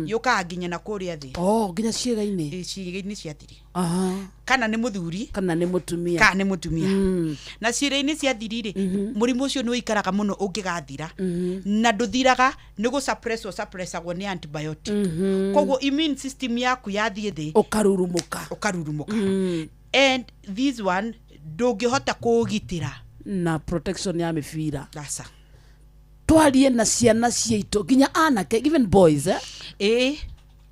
yũkaga nginya na kũrĩa thĩ. Oh, nginya ciĩga-inĩ. Ciĩga-inĩ cia thiri. Aha. Kana nĩ mũthuri kana nĩ mũtumia. Kana nĩ mũtumia. Na ciĩga-inĩ cia thiri rĩ, mũrimũ ũcio nĩ ũikaraga mũno ũngĩgathira, na ndũthiraga, nĩ gũ suppressagwo nĩ antibiotic. Koguo immune system yaku yathiĩ thĩ, ũkarurumũka. Ũkarurumũka. And this one ndũngĩhota kũũgitĩra na protection ya mĩbira. Aca. Twarie na ciana ciitũ, nginya anake, even boys, eh? Ĩĩ.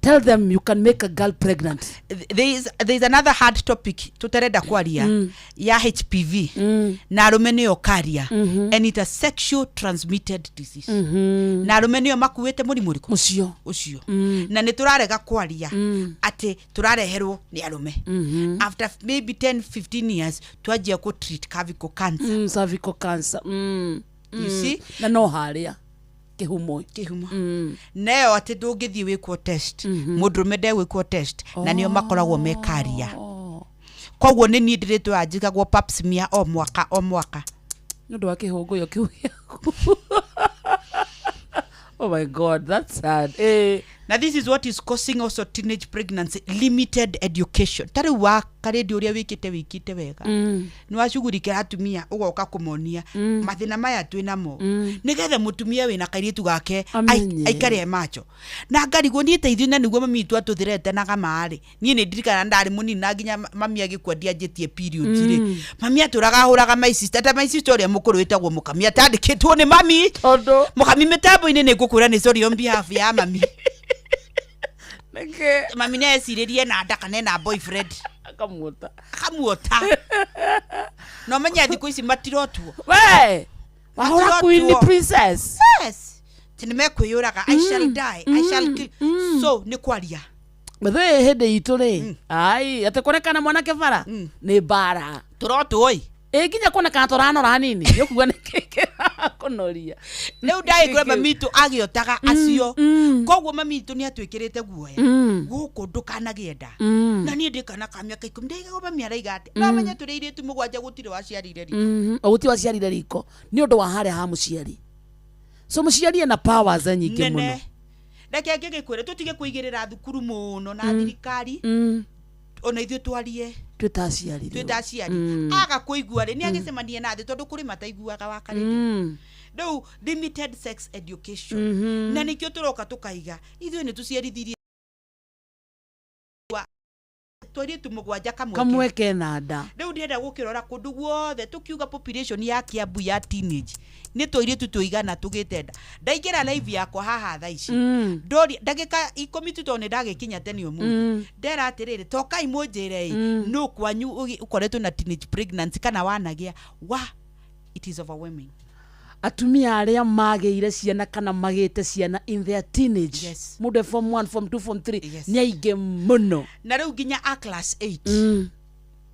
Tell them you can make a girl pregnant. There is another hard topic tutarenda kwaria, ya HPV, na arũme nĩyo karia, and it's a sexual transmitted disease, na arũme nĩo makuĩte mũrimũ ũrĩkũ? Ũcio. Ũcio. Na nĩ tũrarega kwaria atĩ tũrareherwo nĩ arũme. After maybe 10 15 years twanjia kũ treat cervical cancer. Cervical cancer. You see? Na no harĩa kĩhumo. Kĩhumo neyo atĩ ndũngĩthiĩ wĩkwo test, mũndũrũme ndegwĩkwo test, na nĩo makoragwo me karia. Koguo nĩ niĩ ndĩrĩtũra njĩkagwo pap smear o mwaka o mwaka. Nĩ ũndũ wa kĩhũngũyo kĩu gĩaku. Oh my God, that's sad, eh. Na this is what is causing also teenage pregnancy: limited education. Ta rĩu wa karĩndi ũrĩa wĩkĩte wega, nĩ wacugurikĩra atumia, ũgoka kũmonia mathĩna maya twĩ namo, nĩgetha mũtumia wĩna kairĩtu gake amenye. Aikare e macho. Na ngarigwo niĩ ta ithuĩ, na nĩguo mami witũ atũthĩrete marĩ, niĩ nĩ ndirikana ndarĩ mũnini na nginya mami agĩkua ndianjĩtie periods rĩ, mami atũraga ahũraga my sister, ta my sister ũrĩa mũkũrũ wĩtagwo Mũkami, atandĩkĩtwo nĩ mami. Tondũ Mũkami mĩtambo-inĩ nĩ ngũkwĩra nĩ sorry on behalf ya mami. Nĩkĩ? Mami nĩ ecirĩrie na nda kana ena boyfriend. Akamuota. Akamuota. Na ũmenye thikũ ici matirotwo. We wahũra. Matirotwo. Queen princess. Yes, ti nĩ mekwĩyũraga, "I shall die, I shall kill." So nĩ kwaria. Bethe hĩndĩ itũ rĩ, ai, atĩ kuonekana mwanake bara nĩ mbara. Tũrotwo ĩ. Ĩ, nginya kuonekana tũranora hanini nĩ ũkuga nĩ kĩkĩrakũnoria. Rĩu ndagĩkũra mami witũ agĩotaga acio, koguo mami witũ nĩ atwĩkĩrĩte guoya, gũkũ ndũkanagĩe nda. Na niĩ ndĩ kana ka mĩaka 10 ndaigaga mami araiga atĩ no menye tũrĩ airĩtu mũgwanja, gũtirĩ waciarire riko. O gũtirĩ waciarire riko nĩ ũndũ wa harĩa ha mũciari. So mũciari ena powers nyingĩ mũno. Nene. Reke ngĩgĩkwĩre, tũtige kũigĩrĩra thukuru mũno na thirikari, ona ithuĩ twarie. Twĩ ta aciari. Twĩ ta aciari. Aga kũigua rĩ, nĩ agĩcemanie na thĩ, tondũ kũrĩ mataiguaga wakarĩndĩ. Rĩu limited sex education, na nĩkĩo tũroka tũkaiga ithuĩ nĩ tũciarithirie twairĩtu mũgwanja, kamweke kamwe kena nda. Rĩu ndĩrenda gũkĩrora kũndũ guothe, tũkiuga population ya Kiambu ya teenage nĩ tũirĩtu tũigana tũgĩte nda. Ndaingĩra live yakwa haha thaa ici, ndori ndagĩka 10 tu, tondũ nĩ ndagĩkinya tene ũmũthĩ, ndera atĩrĩrĩ, tokai mũnjĩre ĩ, nũ kwanyu ũkoretwo na teenage pregnancy kana wanagĩa wa? It is overwhelming. Atumia arĩa magĩire ciana kana magĩte ciana in their teenage, mũndũ e form 1, form 2, form 3, nĩ aingĩ mũno. Na rĩu nginya a class 8.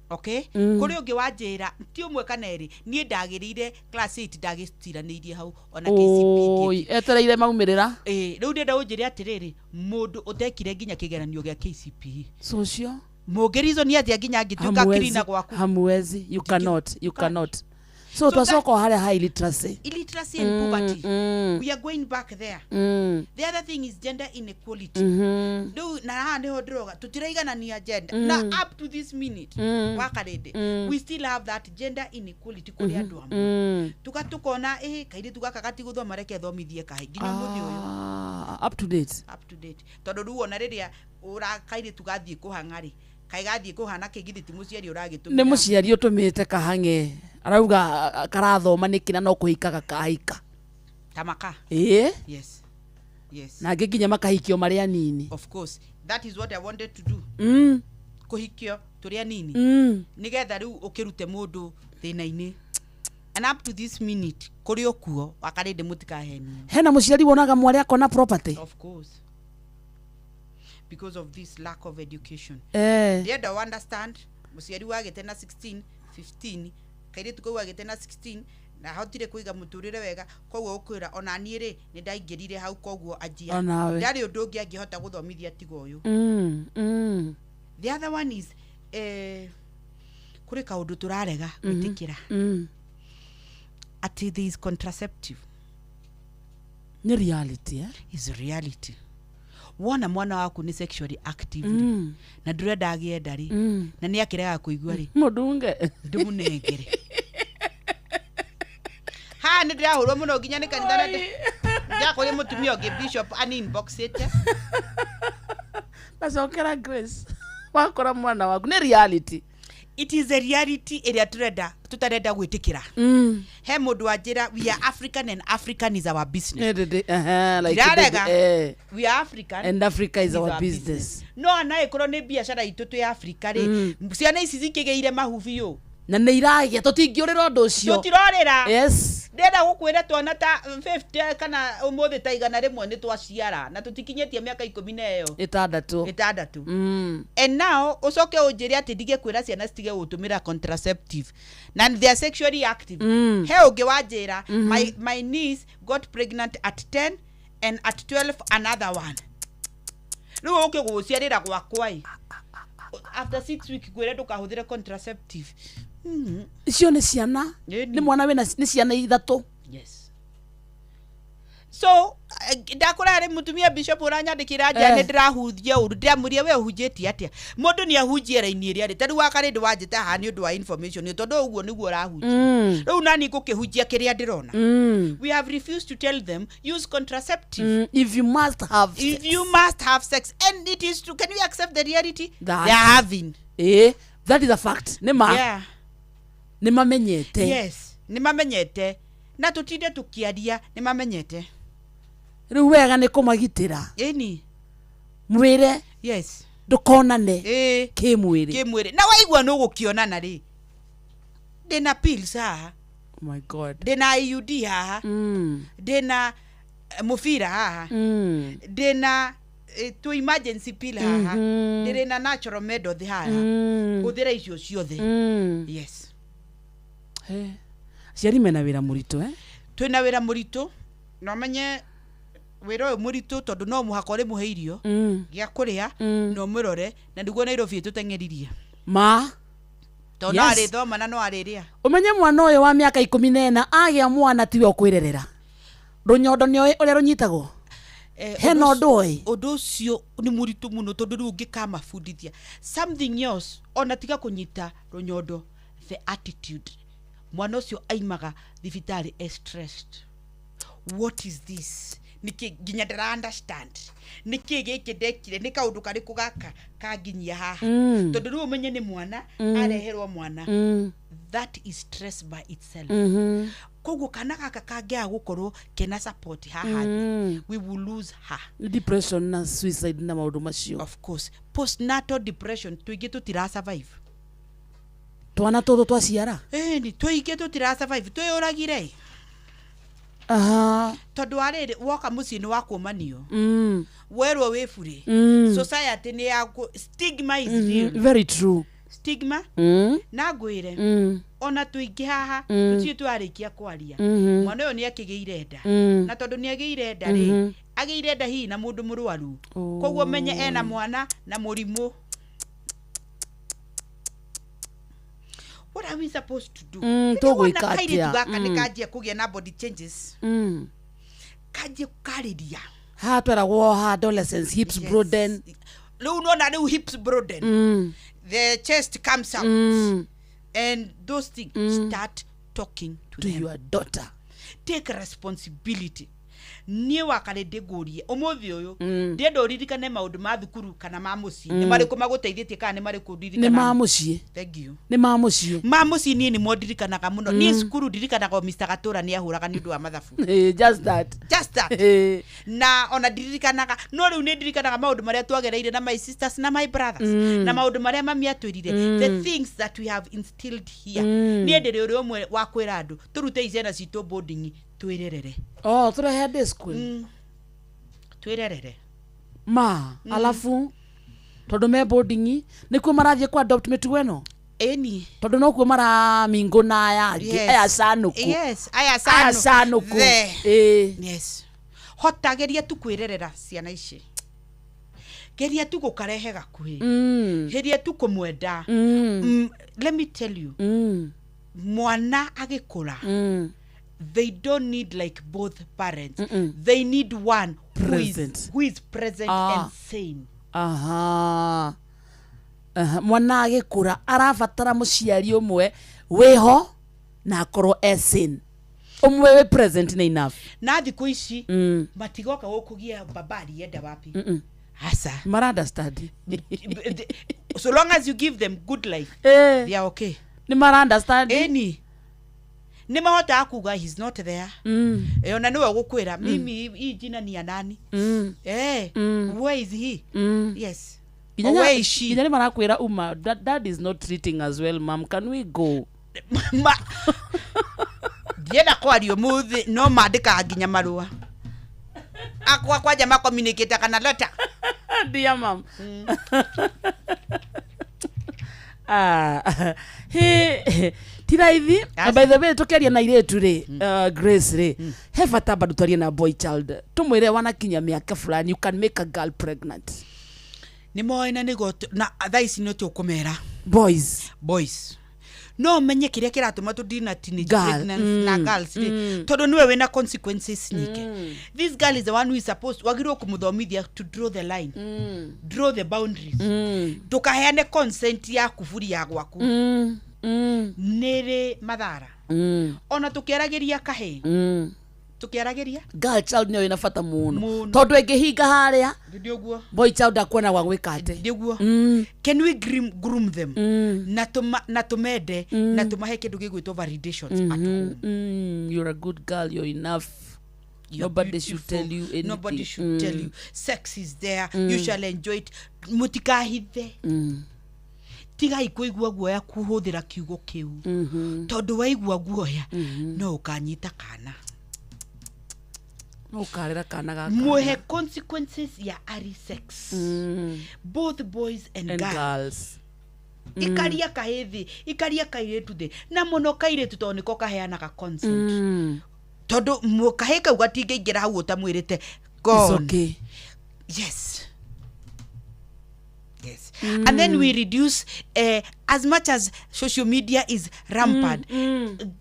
Okay. Kũrĩ ũngĩ wanjĩra, ti ũmwe kana erĩ, niĩ ndagĩrĩire class 8, ndagĩtiranĩirie hau ona KCPE. Oi, etereire maumĩrĩra. Ĩĩ, rĩu ndĩrenda ũnjĩre atĩrĩrĩ, mũndũ ũtekire nginya kĩgeranio gĩa KCPE, so ũcio mũngĩrizoni atĩa nginya angĩtuĩka cleaner gwaku? Hamwezi, you cannot, you cannot. So twacoka o harĩa ha illiteracy. Illiteracy and poverty. We are going back there. The other thing is gender inequality. Rĩu na haha nĩho ndĩroga tũtiraiganania gender, na up to this minute, wakarĩndĩ, we still have that gender inequality kũrĩ andũ amwe. Tuka tukona ĩ kairĩtu gaka gatigũthoma, reke thomithie kahĩ, nginya ũmũthĩ ũyũ. Ah, up to date. Up to date, tondũ rĩu ona rĩrĩa ũra kairĩtu gathiĩ kũhang'a rĩ, kaĩ gathiĩ kũhana kĩgithĩ, ti mũciari ũragĩtũmĩra. Nĩ mũciari ũtũmĩte kahang'e, arauga karathoma nĩkĩ na no kũhika gakahika. Tamaka. Ĩĩ. Yes. Na angĩ nginya makahikio marĩ anini. Of course, that is what I wanted to do, kũhikio tũrĩ anini, nĩgetha rĩu ũkĩrute mũndũ thĩna-inĩ. And up to this minute kũrĩ ũkuo wakarĩndĩ, mũtikahenio. Hena mũciari wonaga mwarĩ akona property. Of course, because of this lack of education. Ndĩrenda ũ understand, mũciari wagĩte na 16 15, kairĩtu kau agĩte na 16 na ahotire kũiga mũtũrĩre wega, koguo ũkwĩra ona niĩ rĩ, nĩ ndaingĩrire hau, koguo anjia. Onawe. Ndarĩ ũndũ ũngĩ angĩhota gũthomithia tiga ũyũ. The other one is, kũrĩ kaũndũ tũrarega gwĩtĩkĩra, atĩ there is contraceptive. Nĩ reality, eh? Is reality. Wona mwana waku nĩ sexually active rĩ, na ndũrenda agĩe nda rĩ, na nĩ akĩrega kũigua rĩ, mũndunge ndĩmũnengere. Haha nĩ ndĩrahũrwo mũno nginya nĩ kanitha na ndakũrĩ mũtumia ũngĩ bishop ani inboxĩte. Nacokera Grace, wakora mwana waku nĩ reality. It is a reality ĩrĩa tũrenda tũtarenda gwĩtĩkĩra. He mũndũ wanjĩra, we are African and African is our business. Like Ndirarega. Eh. We are African and Africa is our business. No ana ĩkorwo nĩ biacara itũ twĩ Africa rĩ, ciana ici cikĩgĩire mahu biũ. Na nĩ iragĩa, tũtingĩũrĩra ũndũ ũcio. Tũtirorĩra. Yes. Ndĩrenda gũkwĩra twana ta 50 kana ũmũthĩ ta 100 nĩ twaciara na tũtikinyĩtie mĩaka 16. 6. 6. And now ũcoke ũnjĩre atĩ ndige kwĩra ciana citige gũtũmĩra contraceptive na they are sexually active. He ũngĩ wanjĩra, my niece got pregnant at 10 and at 12 another one. Rĩu ũke gũciarĩra gwakwa ĩ, after 6 weeks ngwĩre ndũkahũthĩre contraceptive. Icio nĩ ciana. Ĩni. Nĩ mwana wĩna nĩ ciana 3. Yes. So ndakora harĩ mũtumia bishop ũranyandĩkĩra nja nĩ ndĩrahunjia ũru, ndĩramũria we ũhunjĩtie atĩa? Mũndũ nĩ ahunjie raini ĩrĩa rĩ, ta rĩu wakarĩndĩ wanjĩta haha nĩ ũndũ wa information tondũ ũguo nĩguo ũrahunjia. Rĩu nani ngũkĩhunjia kĩrĩa ndĩrona. We have refused to tell them use contraceptive. If you must have if sex. You must have sex and it is true. Can we accept the reality? That. They are having. Eh, that is a fact. Nĩ ma. Yeah. Nĩ mamenyete. Yes, nĩ mamenyete. Na tũtinde tũkĩaria, nĩ mamenyete. Rĩu wega nĩ kũmagitĩra. Ĩni. Mwĩre. Yes. Ndũkonane. Ĩĩ. Kĩmwĩrĩ. Kĩmwĩrĩ. Na waigua nĩ ũgũkĩonana rĩ. Ndĩna pills haha. Oh my God. Ndĩna IUD haha. Ndĩna mũbira haha. Ndĩna tu emergency pill haha. Ndĩrĩ na natural method haha. Hũthĩra icio ciothe. Yes. Aciari mena wĩra mũritũ, eh? Twĩna wĩra mũritũ. Na ũmenye wĩra ũyũ mũritũ tondũ no mũhaka ũrĩmũhe irio gĩa kũrĩa na ũmũrore na nĩguo Nairobi ĩtũteng'eririe. Ma. Tondũ no arĩthoma na no arĩrĩa. Ũmenye mwana ũyũ wa mĩaka 14 agĩa mwana tiwe ũkwĩrerera. Rũnyondo nĩoĩ ũrĩa rũnyitagwo. Hena ũndũ ũĩ. Ũndũ ũcio nĩ mũritũ mũno tondũ rĩu ũngĩkamabundithia something else ona tiga kũnyita rũnyondo, the attitude. Mwana ũcio aimaga thibitarĩ e stressed. What is this? Nĩkĩ nginya ndĩra understand. Nĩkĩ gĩkĩ ndekire? Nĩ kaũndũ karĩkũ gaka kanginyia haha? Tondũ rĩu ũmenye nĩ mwana, areherwo mwana. That is stress by itself. Koguo kana gaka kangĩaga gũkorwo kena support haha, we will lose her. Depression na suicide na maũndũ macio. Of course. Postnatal depression tũingĩ tũtira survive. Twana tũtũ twaciara? Ĩni, tũingĩ tũtira survive, twĩyũragire. Tondũ wa rĩrĩ, woka mũciĩ nĩ wakuomanio. Werwo wĩ burĩ. Society nĩ ya stigma is real. Very true. Stigma. Na ngwĩre, ona tũingĩ haha, tũtirĩ twarĩkia kwaria. Mwana ũyũ nĩ akĩgĩire nda. Na tondũ nĩ agĩire nda rĩ, agĩire nda hihi na mũndũ mũrwaru. Koguo menye ena mwana na mũrimũ. What are we supposed to do? Tũgwĩka Kairĩtu atĩa? gaka nĩ kanjia kũgĩa na body changes. Kanjia kũkarĩria. Haha tweragwo ha adolescence, hips broaden. Rĩu nona rĩu hips broaden. The chest comes out. And those things, start talking to them. Your daughter. Take responsibility. Niĩ wakarĩ ndĩngũrie ũmũthĩ ũyũ, ndĩenda ũririkane maũndũ ma thukuru kana ma mũciĩ nĩ marĩkũ magũteithĩtie kana nĩ marĩkũ Nĩ ma mũciĩ. Thank you. Nĩ ma mũciĩ. Ma mũciĩ niĩ nĩmo ndirikanaga mũno. Niĩ cukuru ndirikanaga o Mr. Gatũra nĩ ahũraga nĩ ũndũ wa mathabu. Just that. Just that. Na ona ndirikanaga, no rĩu nĩ ndirikanaga maũndũ marĩa twagereire na my sisters na my brothers, na maũndũ marĩa mami atwĩrire, the things that we have instilled here. Niĩ ndĩrĩ ũrĩa ũmwe wa kwĩra andũ tũrute ciana citũ boarding twĩrerere. Oh, tũrehe day school. Twĩrerere. Ma, alafu tondũ me boarding nĩkuo marathiĩ ku adopt mĩtugo ĩno. Ĩni. Tondũ nokuo maramingũ na aya angĩ, Yes. aya canũku. Yes, aya Aya canũku. The. Yes. Hota geria tu kwĩrerera ciana ici. Geria tu gũkarehe gakuhĩ. Geria tu kũmwenda. Let me tell you. Mwana agĩkũra. They don't need like both parents. They need one present. Who is present and sane. Aha. Mwana agĩkũra arabatara mũciari ũmwe wĩho na akorwo e sane. Ũmwe wĩ present nĩ enough. Na thikũ ici matigoka gũkũgia baba alienda wapi. Asa. Mara understand. So long as you give them good life, they are okay. Nĩ mara understand. Eni. Nĩ mahotaga kuga he's not there. Ona nĩwe ũgũkwĩra mimi hii jina ni ya nani. Where is he? Yes. Or where is she? Nginya nĩ marakwĩra uma dad is not treating us well, mom, can we go? Ndienda kwaria ũmũthĩ no mandĩkaga nginya marũa. Akwa kwanja ma communicate kana letter. Dear mom. He tiraithi. By the way tukiaria na iretu ri Grace ri he bata bado twarie na boy child tumwire wanakinya miaka fulani you can make a girl pregnant. Ni moe na nigo na thaa ici no tukumera boys no menye kiria kiratuma tu na teenage pregnancy na girls ri tondu niwe wina consequences nyingi. This girl is the one who is supposed wagirwo kumuthomithia to draw the line, draw the boundaries. Ndukaheane consent ya kuburia gwaku. Nĩrĩ mathara. Ona tukiaragiria kahe. Tukiaragiria girl child nĩyo ina bata mũno tondu ĩngĩhinga harĩa ndiguo boy child akuona gwa gwĩka atĩ ndiguo. Can we groom them na tumende na tumahe kindu gĩgwĩtwo validations at home. You're a good girl, you're enough. Nobody should tell you anything. Nobody should tell you. Sex is there. You shall enjoy it. Mutikahithe. Tigai kuigua guoya kuhuthira kiugo kiu. Tondu waigua guoya no ukanyita kana. No ukarera kana gaka. Muhe consequences ya early sex. Both boys and girls. Ikaria kahithi, ikaria kairetu thi. Na muno kairetu tondu niko kaheanaga consent. Tondu kahe kau gatingĩingĩra hau ũtamwĩrĩte. It's okay. Yes. Yes. And then we reduce as much as social media is rampant.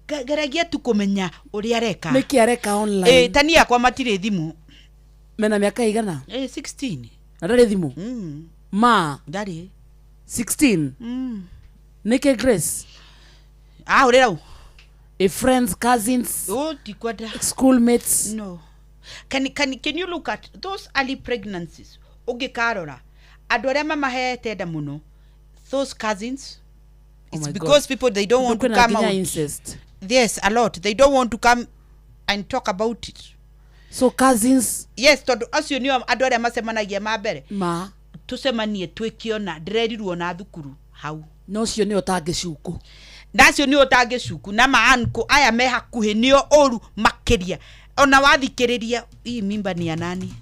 Geragia tu kumenya uria areka. Niki areka online. Tani yakwa matirĩ thimũ. Mena miaka igana? 16. Na ndarĩ thimũ? Ma. Ndarĩ. 16. Nike Grace. Ah, ũrĩ rau. Friends, cousins. Oh, tikwenda. Schoolmates. No. Can you look at those early pregnancies? Ũngĩkarora andũ arĩa mamahete nda mũno, those cousins. It's because people, they don't want to come out. Incest. Yes, a lot. They don't want to come and talk about it. So cousins. Yes, tondu acio nio andũ arĩa macemanagia ma mbere. Ma tucemanie twĩkĩona ndĩrerirwo na thukuru hau. No cio nĩo ũtangĩcuku. Nacio nĩo ũtangĩcuku na maanko aya me hakuhĩ nĩo ũru makĩria. Ona wathikĩrĩria hii mimba ni ya nani?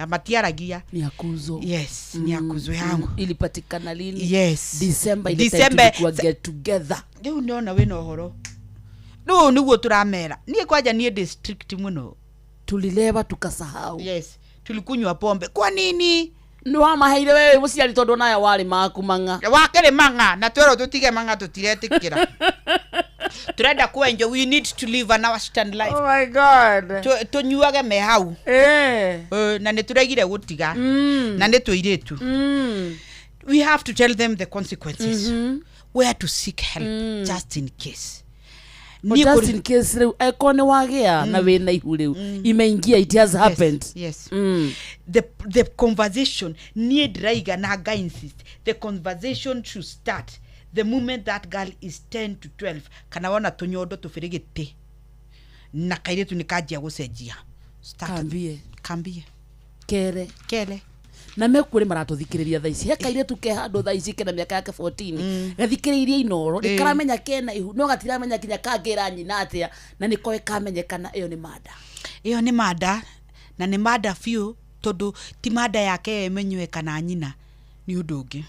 Matiaragia. Ni akuzo. Yes, ni akuzo yangu. Ilipatikana lini? Yes. December ile time tulikuwa get together. Rĩu nĩona wĩna ũhoro. Rĩu nĩguo tũramera. Niĩ kwanja niĩ ndĩ strict mũno. Tulilewa tukasahau. Yes, tulikunywa pombe. Kwa nini? Nĩ wamaheire wewe mũciari tondũ nayo warĩ maku mang'a. Wakĩrĩ mang'a na twerwo tũtige mang'a tũtiretĩkĩra. Turenda kuenjoy, we need to live an Western life. Oh my God. Tunyuage me hau. Na nĩ tũregire gũtiga. Na nĩ tũirĩtu. We have to tell them the consequences. Where to seek help just in case. Just in case rĩu eko nĩ wagĩa na wĩna ihu rĩu imeingia, it has happened. Yes. The conversation niĩ ndĩraiga na nga insist the conversation should start the moment that girl is 10 to 12 kana wona tunyondo tubirigiti na kairitu ni kanjia gucenjia. Kambie kere na mekuri maratuthikiriria thaa ici he kairitu ke handu thaa ici kena miaka yake 14 gathikiririe Inoro ni karamenya kena ihu no gatiramenya kinya kangira nyina atia na nikoe kamenyekana iyo ni mada, iyo ni mada na ni mada biũ tondu ti mada yake emenywe kana nyina ni undu ungi.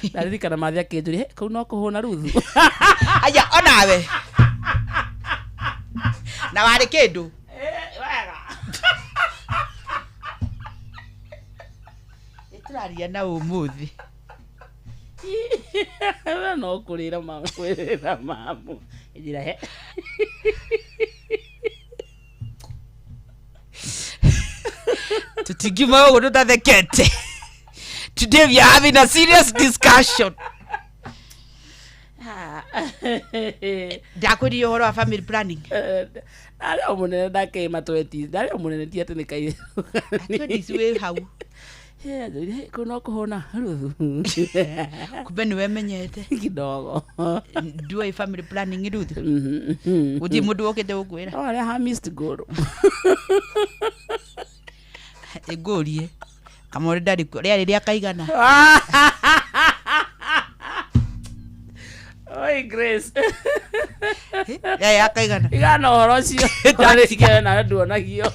Ndaririkana mathi akinjuria kau no kuhuna Ruthu. Aya onawe na wari kindu wega turaria na umuthi no kurira mamu kwirira mamu Njĩra he. Tũtingiuma ũguo tũtathekete. Today we are having a serious discussion. Ndakwĩrire ũhoro wa family planning. Ndarĩ o mũnene ndakĩma 20, ndarĩ o mũnene ti atĩ nĩ kairĩtu. 20s wĩ hau. Kũu no kũhũna Ruthu. Kumbe nĩ wemenyete. Kidogo. Nduoĩ family planning Ruthu. Gũtirĩ mũndũ wokĩte gũkwĩra. No arĩa ha missed goal. Ngũrie. Kamore ndarĩ kuo. Rĩarĩ rĩa kaigana. Oi Grace. Rĩarĩ rĩa kaigana. Igana ũhoro ũcio. Ndarĩkia nawe nduonagio.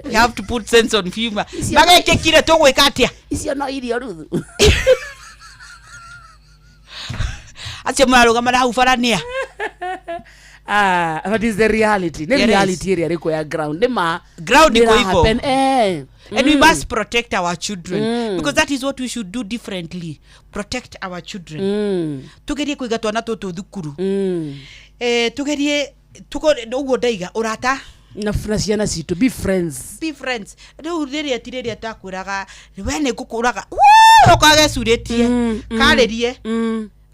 You have to put sense on humor. Magekĩkire tũgwĩka atĩa? Icio no irio Ruthu. Acio mararũgama na hau bara nĩa? Ah, but is the reality. Nĩ It is. reality ĩrĩa ĩrĩ ya ground. Nĩ ma. Ground nĩ iko ĩra hivyo. happen. Eh. And we must protect our children Mm. because that is what we should do differently. Protect our children. Mm. Tugerie kũiga twana tũtũ thukuru. Mm. Eh, tugerie tuko ũguo ndaiga ũrata Na ciana citũ be friends. Be friends. Rĩu rĩrĩa ti rĩrĩa takwĩraga we nĩ ngũkũraga ũkagecurĩtie karĩrie.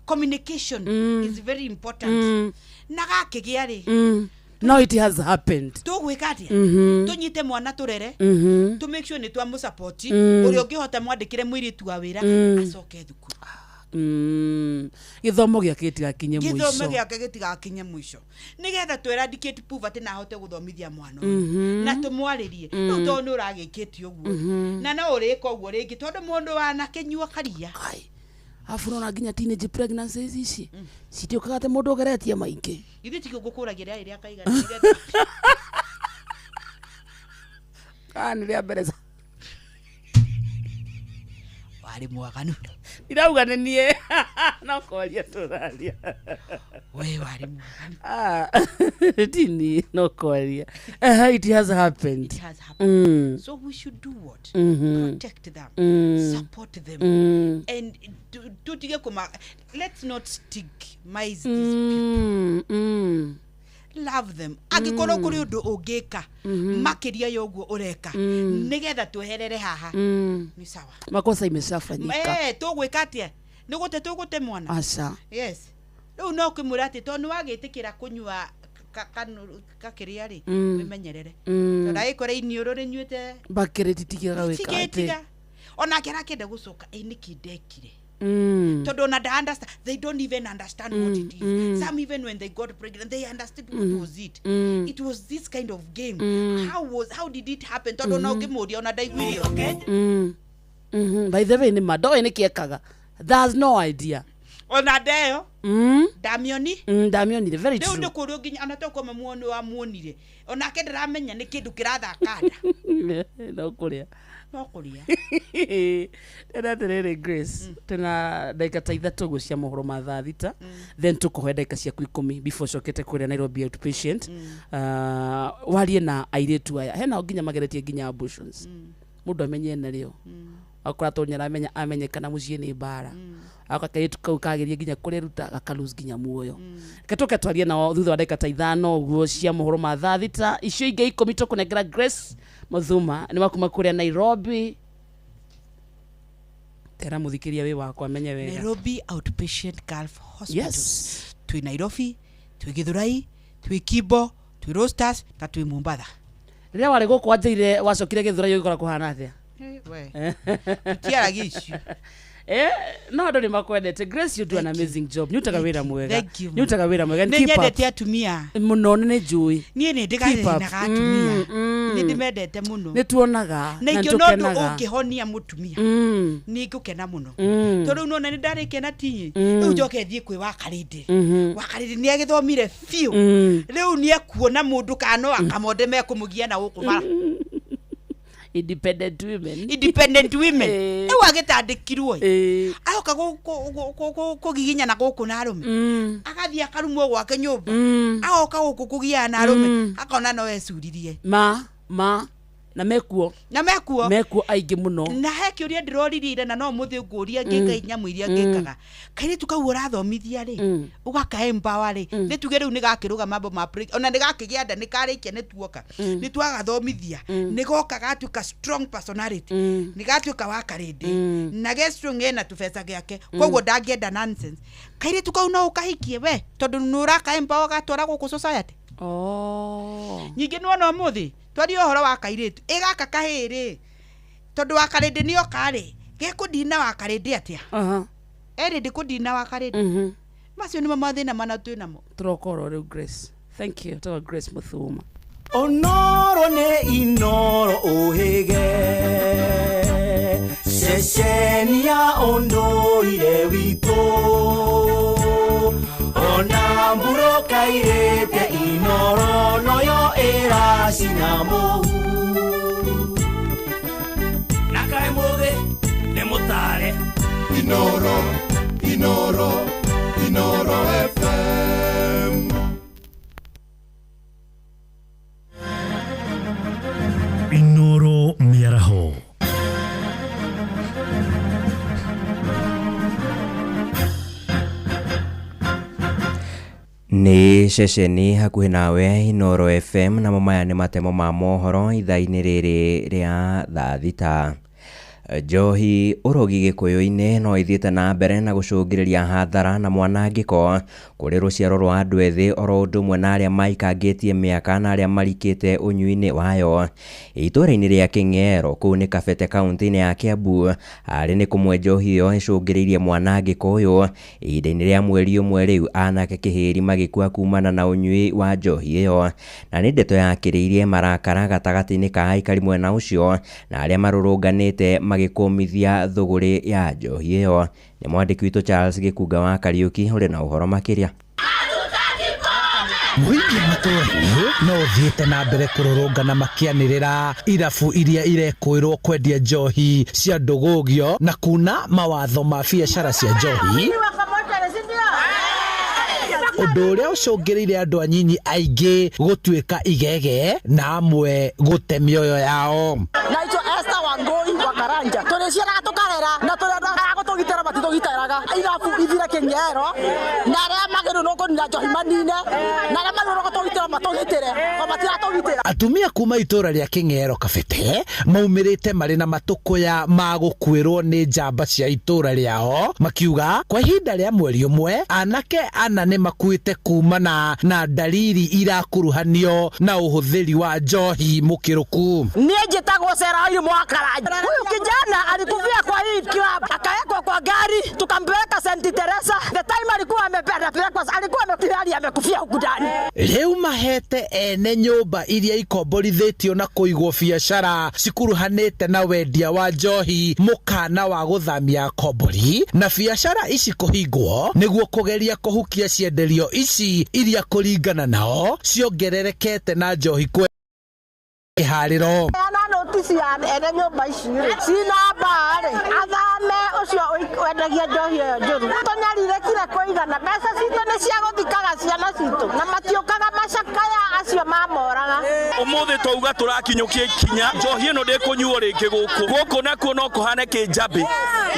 Communication is very important. Na gakĩgĩa rĩ No, it has happened. Tũgwĩka atĩa? Mhm. Tũnyite mwana tũrere. Tũ make sure nĩ twamũsupport. Ũrĩa ũngĩhota mwandĩkĩre mũirĩtu wa wĩra acoke thukuru. Gĩthomo gĩake gĩtigakinye Gĩthomo mũico. gĩake gĩtigakinye mũico nĩgetha tũ eradicate poverty na ahote gũthomithia mwana ũyũ. Na tũmwarĩrie. Rĩu tondũ nĩ ũragĩkĩte ũguo na no ũrĩka ũguo rĩngĩ tondũ mũndũ wanakĩnyua karia. Arabu nona nginya teenage pregnancies ici citiũkaga atĩ mũndũ ũgeretie maingĩ. Ithuĩ tikĩo ngũkũragia rĩarĩ rĩa kaigana. Ah, nĩ rĩa mbere Warĩ mwaganu. Irauga nĩ niĩ no kwaria tũraria. We warĩ mwaganu. Ah, ti niĩ no kwaria. It has happened. It has happened. So we should do what? Protect them. Support them. And tutige kuma let's not stigmatize these people. Love them. Angĩkorwo kũrĩ ũndũ ũngĩka makĩria ya ũguo ũreka nĩgetha tweherere haha nĩ sawa. Makosa imeshafanyika. Eh, tũgwĩka atĩa? Nĩ gũte tũgũte mwana. Aca. Yes. Rĩu no ũkĩmwĩra atĩ tondũ nĩ wagĩtĩkĩra kũnyua kakĩrĩa rĩ wĩmenyerere. Tondũ agĩkora iniũrũ rĩnyuĩte Mbakĩrĩ titigaga wĩka atĩ. cigĩtiga onake arakĩenda gũcoka ĩ nĩkĩ ndekire tondũ ona nda understand, they don't even understand what it is. Some even when they got pregnant, they understood what was it. It was this kind of game. How did it happen? Tondũ ona ũngĩmũria ona ndaiguire. By the way nĩ ma ndoĩ nĩkĩ ekaga. There's no idea. Ona ndeyo ndamioni. Ndamionire very Rĩu true. nĩ kũrĩ nginya ona tokorwo mamuoni wamuonire onake ndaramenya nĩ kĩndũ kĩrathaka nda. No kũrĩa. No kũrĩa. Tena atĩrĩrĩ Grace, tena ndagĩka ta ithatũ ũguo cia mohoro ma thaa thita, then tũkũhe ndagĩka ciaku 10 before cokete kũrĩa Nairobi outpatient. Warie na airĩtu aya hena o nginya mageretie nginya abortions mũndũ amenye narĩo akora tondũ nĩaramenya amenyekana mũciĩ nĩ mbara agoka kairĩtu kau kageria nginya kũrĩruta gakalose nginya muoyo. Reke tũke twarie nao thutha wa ndagĩka ta 5 ũguo cia mohoro ma thaa thita. Icio ingĩ 10 tũkũnengera Grace Muthuma nĩ wakuma kũrĩa Nairobi. Tera mũthikĩria wĩ wakwa amenye wega. Nairobi Outpatient Gulf Hospitals. Yes. Twĩ Nairobi, twĩ Githurai, twĩ Kimbo, twĩ Roasters na twĩ Mombatha. Rĩrĩa warĩ gũkũ wanjĩire wacokire Githurai ũgĩkora kũhana atĩa? Tũtiaragia icio. Eh, no andũ nĩ makwendete Grace, you do an amazing job. Nĩ ũrutaga wĩra mwega. Thank you. Nĩ ũrutaga wĩra mwega. And Nĩ keep up. nyendete atumia mũno nĩ njũĩ. Niĩ nĩ Keep up. ndĩgathĩnaga atumia. Nĩ ndĩmendete mũno. Nĩ tuonaga na na nĩ ingĩona ũndũ tũkenaga. ũngĩhonia mũtumia nĩ ngũkena mũno. Tondũ rĩu nona nĩ ndarĩkia na tinyi rĩu njoke thiĩ kwĩ wakarĩndĩ. Wakarĩndĩ nĩ agĩthomire biũ. Rĩu nĩ ekuona mũndũ kana no akamonde mekũmũgia na gũkũ bara. Independent women. Independent women. Rĩu agĩtandĩkirwo ĩ aroka kũgiginyana gũkũ na arũme agathiĩ akarumwo gwake nyũmba agoka gũkũ kũgiana na arũme akona no ecuririe. Ma Na mekuo. Na mekuo. Mekuo aingĩ mũno. Na he kĩũria ndĩroririe ira na no mũthĩ ngũria ngĩka nyamũ iria ngĩkaga. Kairĩtu kau ũrathomithia rĩ, ũgakahe empower rĩ, nĩ tuge rĩu nĩ gakĩrũga mambo ma break, ona nĩ gakĩgĩa nda nĩ karĩkia nĩ tuoka. Nĩ twagathomithia. Nĩ goka gatuĩka strong personality. Nĩ gatuĩka wa karĩndĩ. Na ge strong ena tũbeca gĩake. Koguo ndangĩenda nonsense. Kairĩtu kau no ũkahikie we tondũ nĩ ũrakahe empower gatwara gũkũ society. Oh. Nyingĩ nĩwona ũmũthĩ twarie ũhoro wa kairĩtu ĩ gaka kahĩĩ rĩ tondũ wa karĩndĩ nĩoka rĩ gekũndina wa karĩndĩ atĩa erĩndĩ kũndina wa karĩndĩ macio nĩmo mathĩna mana twĩ namo Tũrokoro rĩu Grace. Thank you. Tũrokoro Grace Muthuma. Onoro nĩ Inoro ũhĩge ceceni ya ũndũire witũ ona mburo kairĩte Inoro noyo ĩracina mũhu na kaĩ mũthĩ nĩ mũtare Inoro, Inoro, Inoro FM. Inoro mĩaraho. Nĩ ceceni hakuhĩ nawe Inoro FM namo maya nĩ matemo ma mohoro ithaa-inĩ rĩrĩ rĩa thaa thita. Njohi ũrogi gĩkũyũ-inĩ no ĩthiĩte na mbere na gũcũngĩrĩria hathara na mwanangĩko kũrĩ rũciaro rwa andũ ethĩ oro ũndũ ũmwe na arĩa maikangĩtie mĩaka na arĩa marikĩte ũnyui-inĩ wayo. Itũũra-inĩ rĩa Kĩng'ero kũu nĩ Kabete kaũntĩ-inĩ ya Kiambu arĩ nĩ kũmwe njohi ĩyo ĩcũngĩrĩirie mwanangĩko ũyũ ihinda-inĩ rĩa mweri ũmwe rĩu anake kĩhĩri magĩkua kumana na ũnyui wa njohi ĩyo na nĩ ndeto yakĩrĩirie marakara gatagatĩ-inĩ ka aikari mwena ũcio na arĩa marũrũnganĩte magĩkũmithia thũgũrĩ ya njohi ĩyo. Nĩ mwandĩki witũ Charles Gĩkunga wa Kariũki ũrĩ na ũhoro makĩria. Mũingĩ matũũra-inĩ no ũthiĩte na mbere kũrũrũngana makĩanĩrĩra irabu iria irekũĩrwo kwendia njohi cia ndũgũgio na kuna mawatho ma biacara cia njohi ũndũ ũrĩa ũcũngĩrĩire andũ anyinyi aingĩ gũtuĩka igege na amwe gũte mĩoyo yao. Naitwa Esther Wangui wa Karanja tũrĩciaraga tũkarera na tũrĩ andũ a gũtũgitĩra matitũgitĩraga irabu ithire Kĩng'ero na arĩa magĩrĩirwo nĩ kũnina njohi manine na arĩa magĩrĩirwo gũtũgitĩra matũgitĩre o matiratũgitĩra. Atumia kuma itũũra rĩa Kĩng'ero Kabete maumĩrĩte marĩ na matũkũya ma gũkuĩrwo nĩ njamba cia itũũra rĩao makiuga kwa ihinda rĩa mweri ũmwe anake ana nĩ makuĩte kumana na dalili irakuruhanio na ũhũthĩri wa njohi mũkĩrũku. Niĩ njĩtagwo Seraini Mwakaranja. Huyu kijana alikufia kwa hii club, akawekwa kwa gari tukampeleka St Teresa. The time alikuwa amepelekwa, alikuwa amekufia, amekufia huku ndani. Rĩu mahete ene nyũmba iria ikomborithĩtio na kũigwo biacara cikuruhanĩte na wendia wa njohi mũkana wa gũthamia akombori na biacara ici kũhingwo nĩguo kũgeria kũhukia cienderio ici iria kũringana nao ciongererekete na njohi kwe kĩharĩro. Ana notice ya ene nyũmba ici rĩ cina mbaa rĩ athame ũcio wendagia njohi ĩyo njũru tũnyarirĩkire kũigana mbeca citũ nĩ cia gũthikaga ciana citũ na matiũkaga macakaya acio mamoraga. Ũmũthĩ twauga tũrakinyũkia ikinya njohi ĩno ndĩkũnyuo rĩngĩ gũkũ gũkũ nakuo no kũhane kĩnjambĩ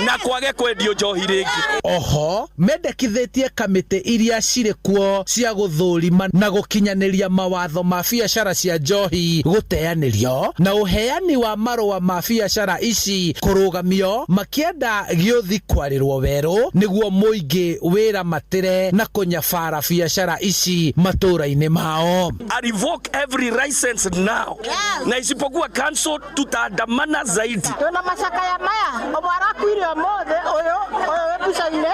na kwage kwendio njohi rĩngĩ. Oho mendekithĩtie kamĩtĩ iria cirĩ kuo cia gũthũrima na gũkinyanĩria mawatho ma biacara cia njohi gũteanĩrio na ũheani wa marũa ma biacara ici kũrũgamio makĩenda gĩũthi kwarĩrwo werũ nĩguo mũingĩ wĩramatĩre na kũnyabara biacara ici matũũra-inĩ mao. I revoke every license now. Na isipokuwa cancel tutaandamana zaidi. Tuna macakaya maya ũmwe arakuire ũmũthĩ ũyũ wĩ mbica-inĩ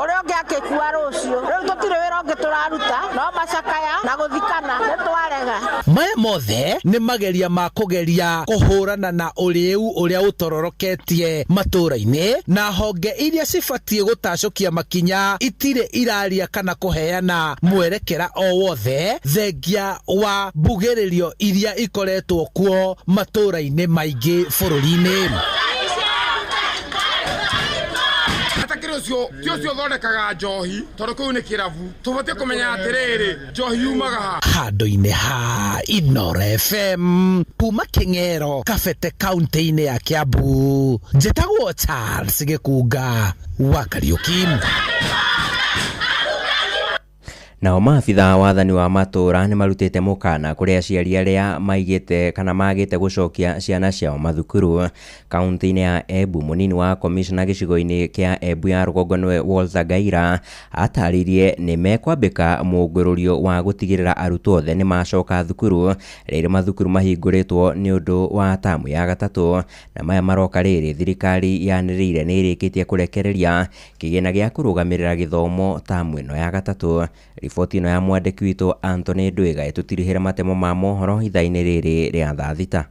ũrĩa ũngĩ akĩkua rũciũ rĩu tũtirĩ wĩra ũngĩ tũraruta no macakaya na gũthikana nĩ twarega. Maya mothe nĩ mageria ma kũgeria kũhũrana na ũrĩu ũrĩa ũtororoketie matũũra-inĩ na honge iria cibatiĩ gũtacũkia makinya itirĩ iraria kana kũheana mwerekera o wothe thengia wa mbugĩrĩrio iria ikoretwo kuo matũũra-inĩ maingĩ bũrũri-inĩ. ũcio ti ũcio ũthondekaga njohi tondũ kũu nĩ kĩrabu. Tũbatiĩ kũmenya atĩrĩrĩ, njohi yumaga ha? Handũ-inĩ ha Inoro FM kuma Kĩng'ero Kabete kaunti-inĩ ya Kiambu, njĩtagwo Charles Gĩkunga wa Kariũki. Nao maabitha wathani wa matũra nĩ marutĩte mũkana kũrĩ aciari arĩa maigĩte kana magĩte gũcokia ciana ciao mathukuru. Kaunti-inĩ ya Embu, mũnini wa komishona gĩcigo-inĩ kĩa Embu ya rũgongo nĩwe Walter Ngaira atarĩirie nĩ mekwambĩka mũngũrũrio wa gũtigĩrĩra arutwo othe nĩ macoka thukuru rĩrĩ mathukuru mahingũrĩtwo nĩ ũndũ wa tamu ya gatatũ. Na maya maroka rĩrĩ thirikari yanĩrĩire nĩ ĩrĩkĩtie kũrekereria kĩgĩna gĩa kũrũgamĩrĩra gĩthomo tamu ĩno ya gatatũ. Riboti ĩno ya mwandĩki witũ Anthony Ndwiga ĩtũtirihĩre matemo ma mohoro ithaa-inĩ rĩrĩ rĩa thaa thita.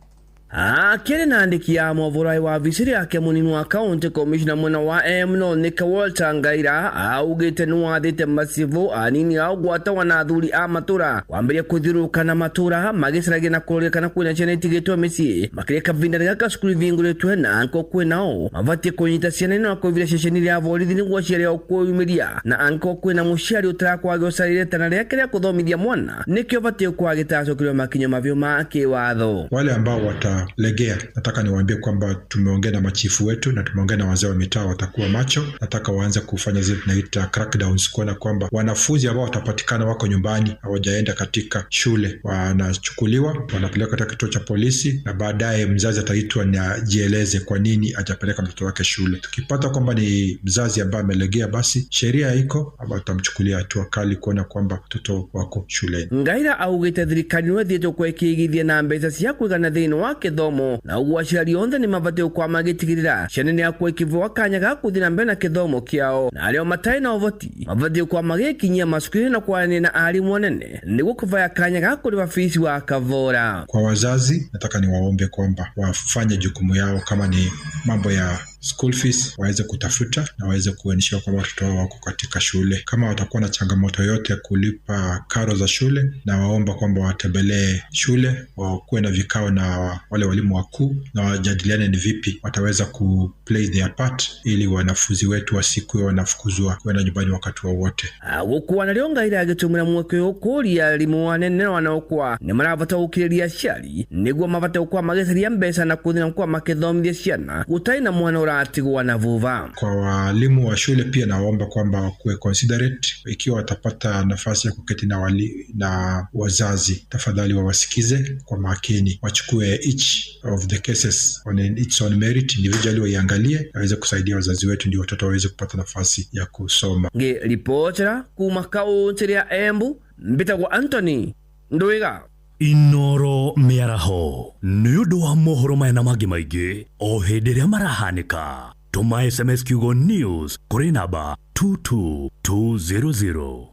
Akĩrĩ na andĩki a mohoro wa wabici yake mũnini wa county commissioner mwena wa M Nick Walter Ngaira augĩte nĩ wathĩte macibũ anini a ũgwata na athuri a matũra kwambĩrĩria kũthiũrũrũka na matũra magĩcaragia na kũroria kana kwĩna ciana itigĩtwo mĩciĩ makĩria kavinda gaka cukuru ivingũrĩtwe na angĩkorwo kwĩnao mabatiĩ kũnyita ciana ino na kũivira ceceni ya borithi nĩguo aciari ao kwĩyumĩria na angĩkorwo kwĩna mũciari ũtarakorwo agĩũcarĩria itana rĩake rĩa kũthomithia mwana nĩkĩo batiĩ gũkorwo agĩtacokerio makinya mabiũ ma kĩwatho. Wale ambao watalegea, nataka niwaambie kwamba tumeongea na machifu wetu na tumeongea na wazee wa mitaa, watakuwa macho. Nataka waanze kufanya zile tunaita crackdowns, kuona kwamba wanafunzi ambao watapatikana wako nyumbani hawajaenda katika shule wanachukuliwa, wanapelekwa katika kituo cha polisi, na baadaye mzazi ataitwa na ajieleze kwa nini hajapeleka mtoto wake shule. Tukipata kwamba ni mzazi ambaye amelegea, basi sheria iko ambayo tutamchukulia hatua kali kuona kwamba mtoto wako shuleni. Ngaira augĩte thirikari nĩ ĩthiĩte gũkorwo ĩkĩigithia na mbeca cia kũigana thĩinĩ wa kĩthomo na ũguo aciari othe nĩ mabatiĩ gũkorwo magĩtigĩrĩra ciana nĩ yakorwo ikĩbũa kanya ga gũthiĩ na mbere na kĩthomo kĩao na arĩa matarĩ na ũhoti mabatiĩ gũkorwo magĩkinyia macukuru-inĩ na kwaranĩria na arimũ anene nĩguo kũbaya kanya ga kũrĩha fees wa kavora. Kwa wazazi, nataka niwaombe kwamba wafanye jukumu yao, kama ni mambo ya school fees waweze kutafuta na waweze kuensure kwamba watoto wao wako katika shule. Kama watakuwa na changamoto yote ya kulipa karo za shule, na waomba kwamba watembelee shule, wakuwe na vikao na wale walimu wakuu na wajadiliane ni vipi wataweza ku play their part ili wanafunzi wetu wasikuwe wanafukuzwa kwenda nyumbani wakati wowote. Gũkua narĩo Ngaira agĩtũmĩra mweke ũyũ kũũria arimũ anene na wanaokwa nĩ marabata gũkirĩrĩria aciari nĩguo mabate gũkorwo magĩcaria mbeca na kũthĩ na gũkorwo makĩthomithia ciana gũtarĩ na mwana ũratigwo na vuva. Kwa walimu wa shule pia nawaomba kwamba wakuwe considerate ikiwa watapata nafasi ya kuketi na na wazazi, tafadhali wawasikize kwa makini, wachukue each of the cases on its own merit, individually waiangalie waweze kusaidia wazazi wetu ndio watoto waweze kupata nafasi ya kusoma. Ngĩribotera kuma kaunti ya Embu, mbĩtagwo Anthony Ndwiga. Inoro mĩaraho nĩ ũndũ wa mohoro maya na mangĩ maingĩ o hĩndĩ ĩrĩa marahanĩka. Tũma SMS kiugo news kũrĩ namba 22200.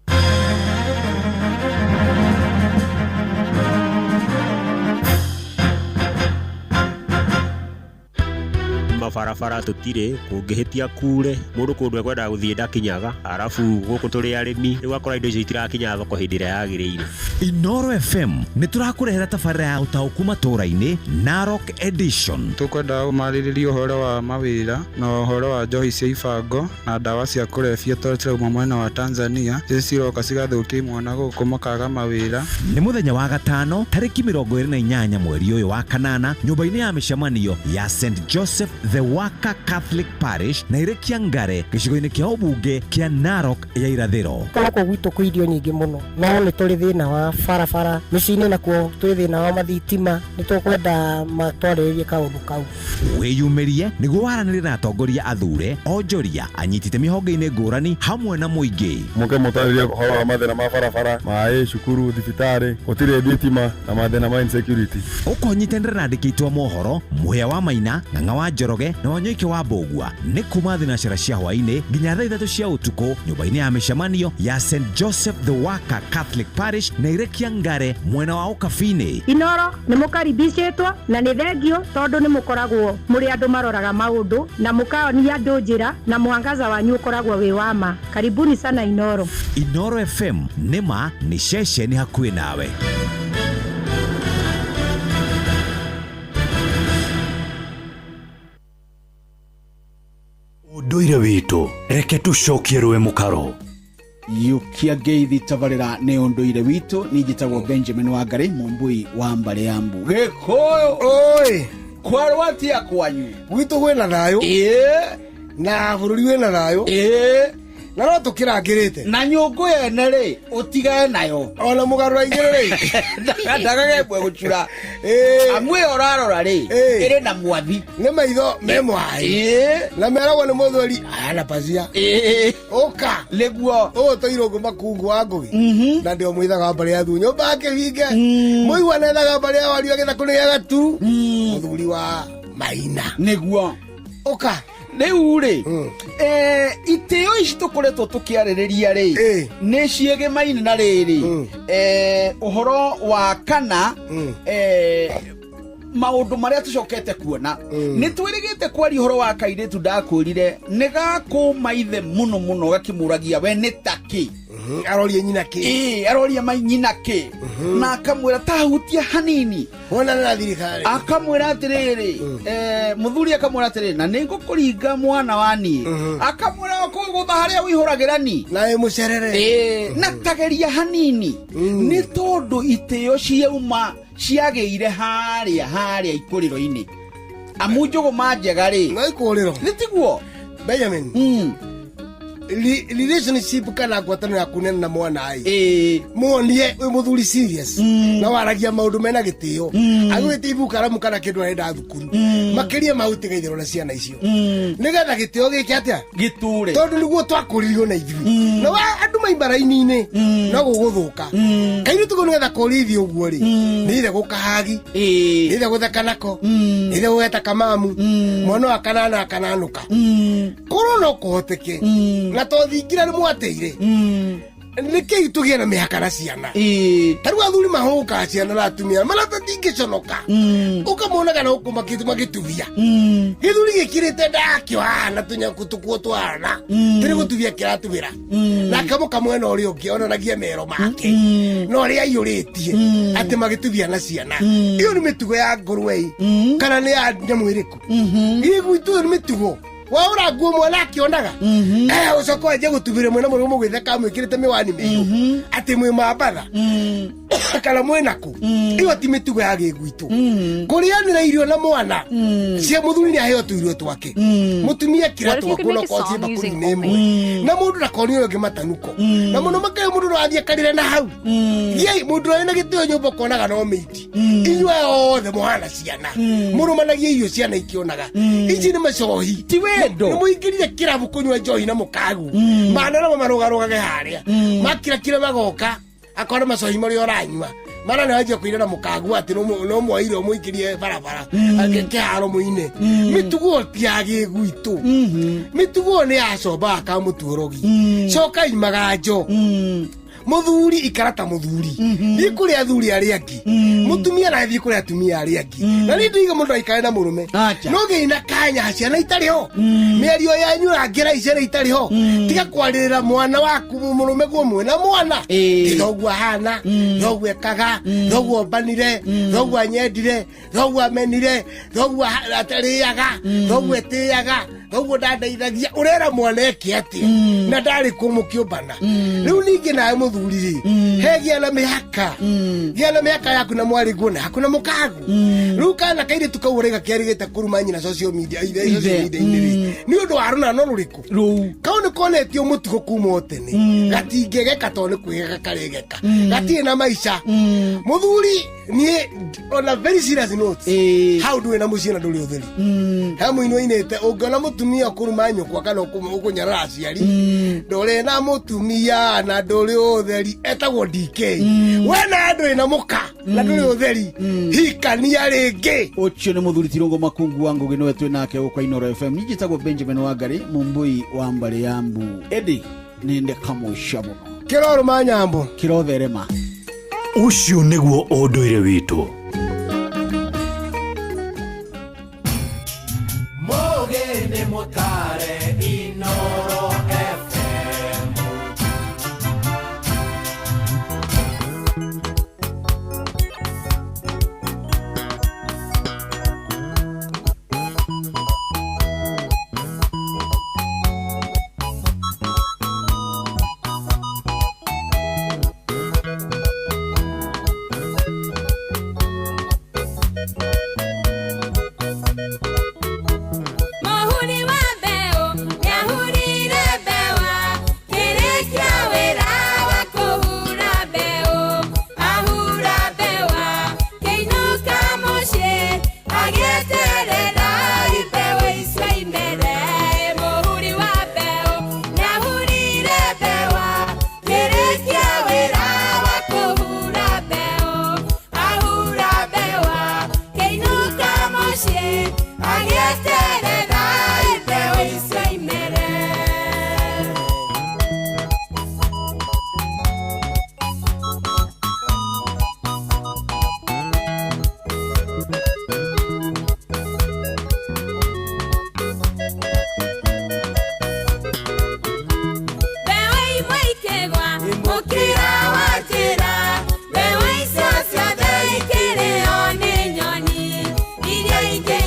Mabarabara tũtirĩ, kũngĩhĩtia kure mũndũ kũndũ ekwendaga gũthiĩ ndakinyaga, arabu gũkũ tũrĩ arĩmi rĩu akora indo icio itirakinya thoko hĩndĩ ĩrĩa yagĩrĩire. Inoro FM nĩ tũrakũrehera tabarĩra ya ũtaũku matũra-inĩ Narok Edition. Tũkwenda ũmarĩrĩrie ũhoro wa mawĩra na ũhoro wa njohi cia ibango na ndawa cia kũrebia tondũ cirauma mwena wa Tanzania, ici ciroka cigathũkia imwana gũkũ makaga mawĩra. Nĩ mũthenya wa gatano tarĩki 28 mweri ũyũ wa kanana nyũmba-inĩ ya mĩcemanio ya St Joseph the Worker Catholic Parish na Irekia Ngare gĩcigo-inĩ kĩa ũmbunge kĩa Narok ya irathĩro. Gũkũ gwitũ kwĩ irio nyingĩ mũno no nĩ tũrĩ thĩna wa barabara mĩciĩ-inĩ, nakuo twĩ thĩna wa mathitima, nĩ tũkwenda matwarĩrĩrie kaũndũ kau. Wĩyumĩrie nĩguo waranĩrie na atongoria athure, onjoria, anyiti itemi honge-inĩ ngũrani hamwe na mũingĩ. Mũke mũtarĩrie ũhoro wa mathĩna ma barabara, maĩ, cukuru, thibitarĩ, gũtirĩ thitima na mathĩna ma insecurity. Ũkonyitanĩra na andĩki aitũ a mohoro Mũhĩa wa Maina, Ng'ang'a wa Njoroge na Wanyoike wa Mbũgua nĩ kuma thinacara cia hwaĩ-inĩ nginya thaa 3 cia ũtukũ nyũmba-inĩ ya mĩcemanio ya St Joseph the Worker Catholic Parish na Irekia Ngare mwena wa Ũkabi-inĩ. Inoro nĩ mũkaribicĩtwo na nĩ thengio tondũ nĩ mũkoragwo mũrĩ andũ maroraga maũndũ na mũkaonia andũ njĩra na mwangaza wanyu ũkoragwo wĩ wa ma. Karibuni sana Inoro. Inoro FM nĩ ma nĩ ceceni hakuhĩ nawe. Ũndũire witũ reke tũcokie rũĩ mũkaro. Yukia ngeithi tabarĩra nĩ ũndũire witũ. Niĩ njĩtagwo Benjamin Wangari, mũmbui wa mbarĩ ya mbu Gĩkũyũ. Oi. Kwarwo atia kwanyu? Gwitũ kwĩna thayũ. Ĩĩ. Na bũrũri wĩna thayũ. Ĩĩ. Na no tũkĩrangĩrĩte. Na nyũngũ yene rĩ, ũtigane nayo. Ona mũgarũra igĩrĩ rĩ. Ndagagemwe gũcura. Amu ĩyo ũrarora rĩ, ĩrĩ na mwathi. Nĩ maitho me mwaĩ. Na meragwo nĩ mũthuri ana pazia. Ũka. Nĩguo. Ũũ tũirũngũ makungu wa ngũgĩ. Na ndio mwithaga wa mbarĩ ya thu nyũmba ya kĩhinge. Mũigua nethaga mbarĩ ya wario gĩthakũ nĩ gĩa gatu. Mũthuri wa Maina. Nĩguo. Ũka. Rĩu rĩ, itĩo ici tũkoretwo tũkĩarĩrĩria rĩ, nĩ ciĩgĩmaine na rĩrĩ, ũhoro wa kana, maũndũ marĩa tũcokete kuona. Nĩ twĩrĩgĩte kwaria ũhoro wa kairĩtu ndakwĩrire nĩ gakũma ithe mũno mũno, gakĩmũragia we nĩ takĩ. Aroria nyina kĩ? Ĩĩ, aroria mai nyina kĩ, na akamwĩra tahutia hanini. Wonana na thirikari. Akamwĩra atĩrĩrĩ, mũthuri akamwĩra atĩrĩrĩ, na nĩ ngũkũringa mwana wa niĩ. Akamwĩra kũgũtha harĩa wĩihũragĩra ni. Na ĩ mũcerere. Ĩĩ, na tageria hanini. Nĩ tondũ itĩo ciauma ciagĩire harĩa harĩa ikũrĩro-inĩ. Amu njũgũma njega rĩ. No ikũrĩro. Nĩ tiguo? Benjamin. Relationship kana ngwatanĩro yaku nene na mwana ĩ, muonie wĩ mũthuri serious na waragia maũndũ mena gĩtĩo, agwĩte ibuku karamu kana kĩndũ arenda thukuru, makĩria ma ũtiga itherũ na ciana icio, nĩgetha gĩtĩo gĩke atĩa? Gĩtũre. Tondũ nĩguo twakũririo na ithuĩ na andũ maima raini-inĩ no gũgũthũka kairĩtu kau. Nĩgetha kũrithio ũguo rĩ, nĩ ithe gũkahagi, nĩ ithe gũtheka nako, nĩ ithe gũgeta kamamu mwana wa kanana akananũka. Korwo no kũhoteke na to thingira nĩ mwateire, nĩkĩi tũgĩe na mĩhaka na ciana? Ta rĩu athuri mahũkaga ciana na atumia marĩa tatingĩconoka, ũkamonaga na gũkũ magĩtubia gĩthuri gĩkĩrĩte ndakĩo haha na tũnyaku tũkuo twana tĩrĩ gũtubia kĩratubĩra, nake mũkamwena ũrĩa ũngĩ onanagia mero make na ũrĩa aiyũrĩtie atĩ magĩtubia na ciana. Ĩyo nĩ mĩtugo ya ngũrwe kana nĩ ya nyamũ ĩrĩkũ? Ĩ gwitũ ĩyo nĩ mĩtugo waũra nguo mwana akĩonaga, ũcoka wanjie gũtubĩra mwena mũrĩa mũgwĩtheka mwĩkĩrĩte mĩwani mĩirũ atĩ mwĩ mambatha kana mwĩ nakũ. Ĩyo ti mĩtugo ya gĩgwitũ. Kũrĩanĩra irio na mwana cia mũthuri nĩ aheo tũirio twake, mũtumia kira What if you could twaku make no a kocie song using mbakũri-inĩ ĩmwe, na mũndũ ndakonio ũrĩa ũngĩ matanuko, na mũno makĩria mũndũ no athiĩ akarĩre na hau. Giai mũndũ ũrĩa wĩna gĩtĩo nyũmba ũkonaga no mĩiti. Inyuĩ othe mũhana ciana, mũrũmanagie irio ciana ikĩonaga. Ici nĩ macohi. Ti wendo. Nĩ mũingĩrire kĩrabu kũnyua njohi na mũkagu mana namo marũgarũgage harĩa makirakire magoka akona macohi marĩa ũranyua mana nĩ wanjia kũina na mũkagu atĩ no mwoire ũmũingĩrie barabara kĩharo mũine. Mĩtugo ti ya gĩgwitũ, mĩtugo nĩ yacomba akamũtuorogi. Cokai maganjo. Mũthuri ikara ta mũthuri, thiĩ kũrĩ athuri arĩa angĩ, mũtumia na thiĩ kũrĩ atumia arĩa angĩ. Na niĩ ndiga mũndũ aikare na mũrũme no gĩi na kanya ciana itarĩ ho, mĩario yanyu rangĩra ciana itarĩ ho. Tiga kwarĩrĩra mwana waku mũrũme guo mwĩna mwana. Thoguo ahana, thoguo ekaga, thoguo ombanire, thoguo anyendire, thoguo amenire, thoguo atarĩaga, thoguo etĩaga, thoguo ndandeithagia. Ũrera mwana eke atĩa na ndarĩ kuo mũkĩũmbana? Rĩu ningĩ nawe mũthuri rĩ, he gĩa na mĩhaka, gĩa na mĩhaka yaku na mwarĩ guo na yaku na mũkagu. Rĩu kana kairĩtu kau ũraiga kĩarĩgĩte kũruma nyina social media ithe social media-inĩ rĩ, nĩ ũndũ wa rũnano rũrĩkũ? Kau nĩ konetio mũtugo kuma o tene, gatingĩgeka tondũ nĩ kwĩgeka karĩgeka, gatirĩ na maica. Mũthuri niĩ on a very serious note, hau ndũrĩ na mũciĩ na ndũrĩ ũtheri. He mũini ũinĩte ũngĩona mũtumia ũkũruma nyũkwa kana ũkũnyarara aciari, ndũrĩ na mũtumia na ndũrĩ ũtheri. Etagwo DK. We na ndũrĩ na mũka na ndũrĩ ũtheri, hikania rĩngĩ. Ũcio nĩ mũthuri Tirũngũ Makungu wa Ngũgĩ, nĩwe twĩ nake gũkũ Inooro FM. Niĩ njĩtagwo Benjamin Wangari, mũmbui wa mbarĩ ya mbu, ĩndĩ nĩ ndĩkamũica mũno. Kĩrorũma nyambo. Kĩrotherema. Ũcio nĩguo ũndũire witũ. Mũgĩ nĩ mũtare Inooro FM.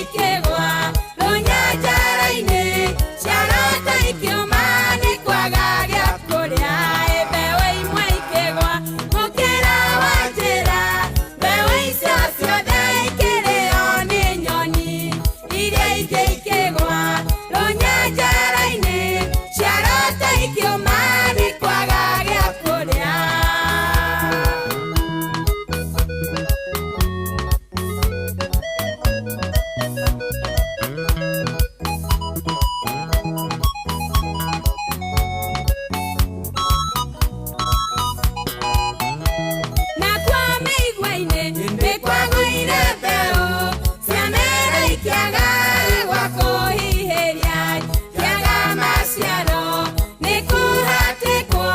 ikĩgwa rũnyanjara-inĩ ciarota ikĩũma nĩ kwaga gĩa kũrĩa. Ĩ mbeũ imwe ikĩgwa mũkĩra wa njĩra, mbeũ icio ciothe ikĩrĩo nĩ nyoni. Iria ingĩ ikĩgwa rũnyanjara-inĩ ciarota ikĩũma nĩ kwaga gĩa kũrĩa. Na kwa mĩigua-inĩ nĩ kwagũire mbeũ ciamera ikĩaga gwa kũhihĩria, kĩaga maciaro nĩ kũhatĩkwo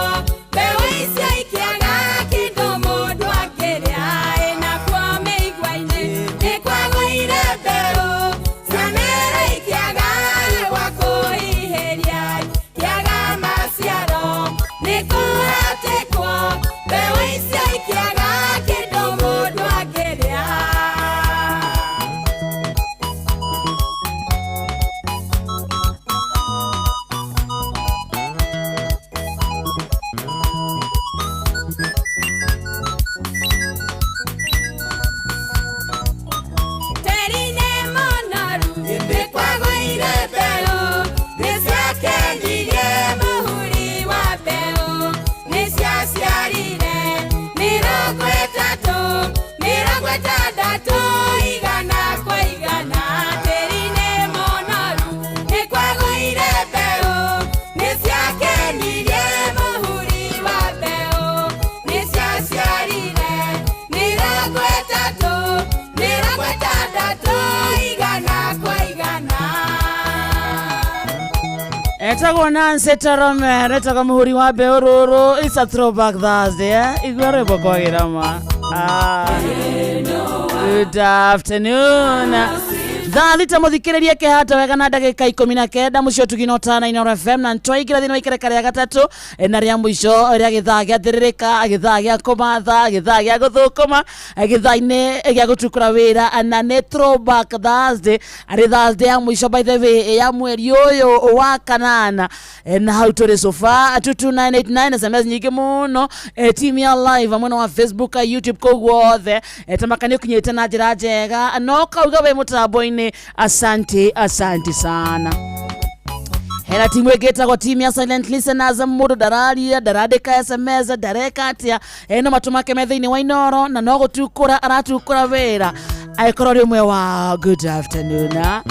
mbeũ icio ikĩaga kĩndũ mũndũ akĩrĩa. Ĩ na kwa mĩigua-inĩ nĩ kwagũire mbeũ ciamera ikĩaga gwa kũhihĩria, kĩaga maciaro nĩ kũhatĩkwo mbeũ icio ikĩaga kĩndũ mũndũ akĩrĩa. Tĩri-inĩ mũnoru nĩ kwagũire mbeũ nĩciakenirie mũhuri wa mbeũ, nĩciaciarire 30, 60, 100 kwa 100. Tĩri-inĩ mũnoru nĩ kwagũire mbeũ nĩciakenirie mũhuri wa mbeũ, nĩciaciarire 30, 60, 100 kwa 100. Etagwo Nancy Torome, retagwo mũhuri wa mbeũ rũrũ. It's a throwback Thursday, eh? Igua rwĩmbo kwagĩra ma. Good afternoon. Thaa thita mũthikĩrĩrie kĩhata wega na ndagĩka 19 mũcio tugino tana Inooro FM na nĩtwaingĩra thĩinĩ wa ikereka rĩa gatatũ na rĩa mũico rĩa gĩthaa gĩa thĩrĩrĩka, gĩthaa gĩa kũmatha, gĩthaa gĩa gũthũkũma, gĩthaa-inĩ gĩa gũtukũra wĩra, na nĩ throwback Thursday, arĩ Thursday ya mũico by the way ya mweri ũyũ wa kanana. Na hau tũrĩ sofa 22989 SMS nyingĩ mũno, team ya live mwena wa Facebook, YouTube kũu guothe, tamaka nĩ ũkinyĩte na njĩra njega no kauga wĩ mũtambo-inĩ. Asante, asante sana. Hena timu ĩngĩ ĩtagwo timu ya silent listeners, mũndũ ndararia, ndarandĩka SMS, ndareka atĩa, no matũ make me thĩinĩ wa Inooro na no gũtukũra aratukũra wĩra. Angĩkorwo ũrĩ ũmwe wa good afternoon, ah.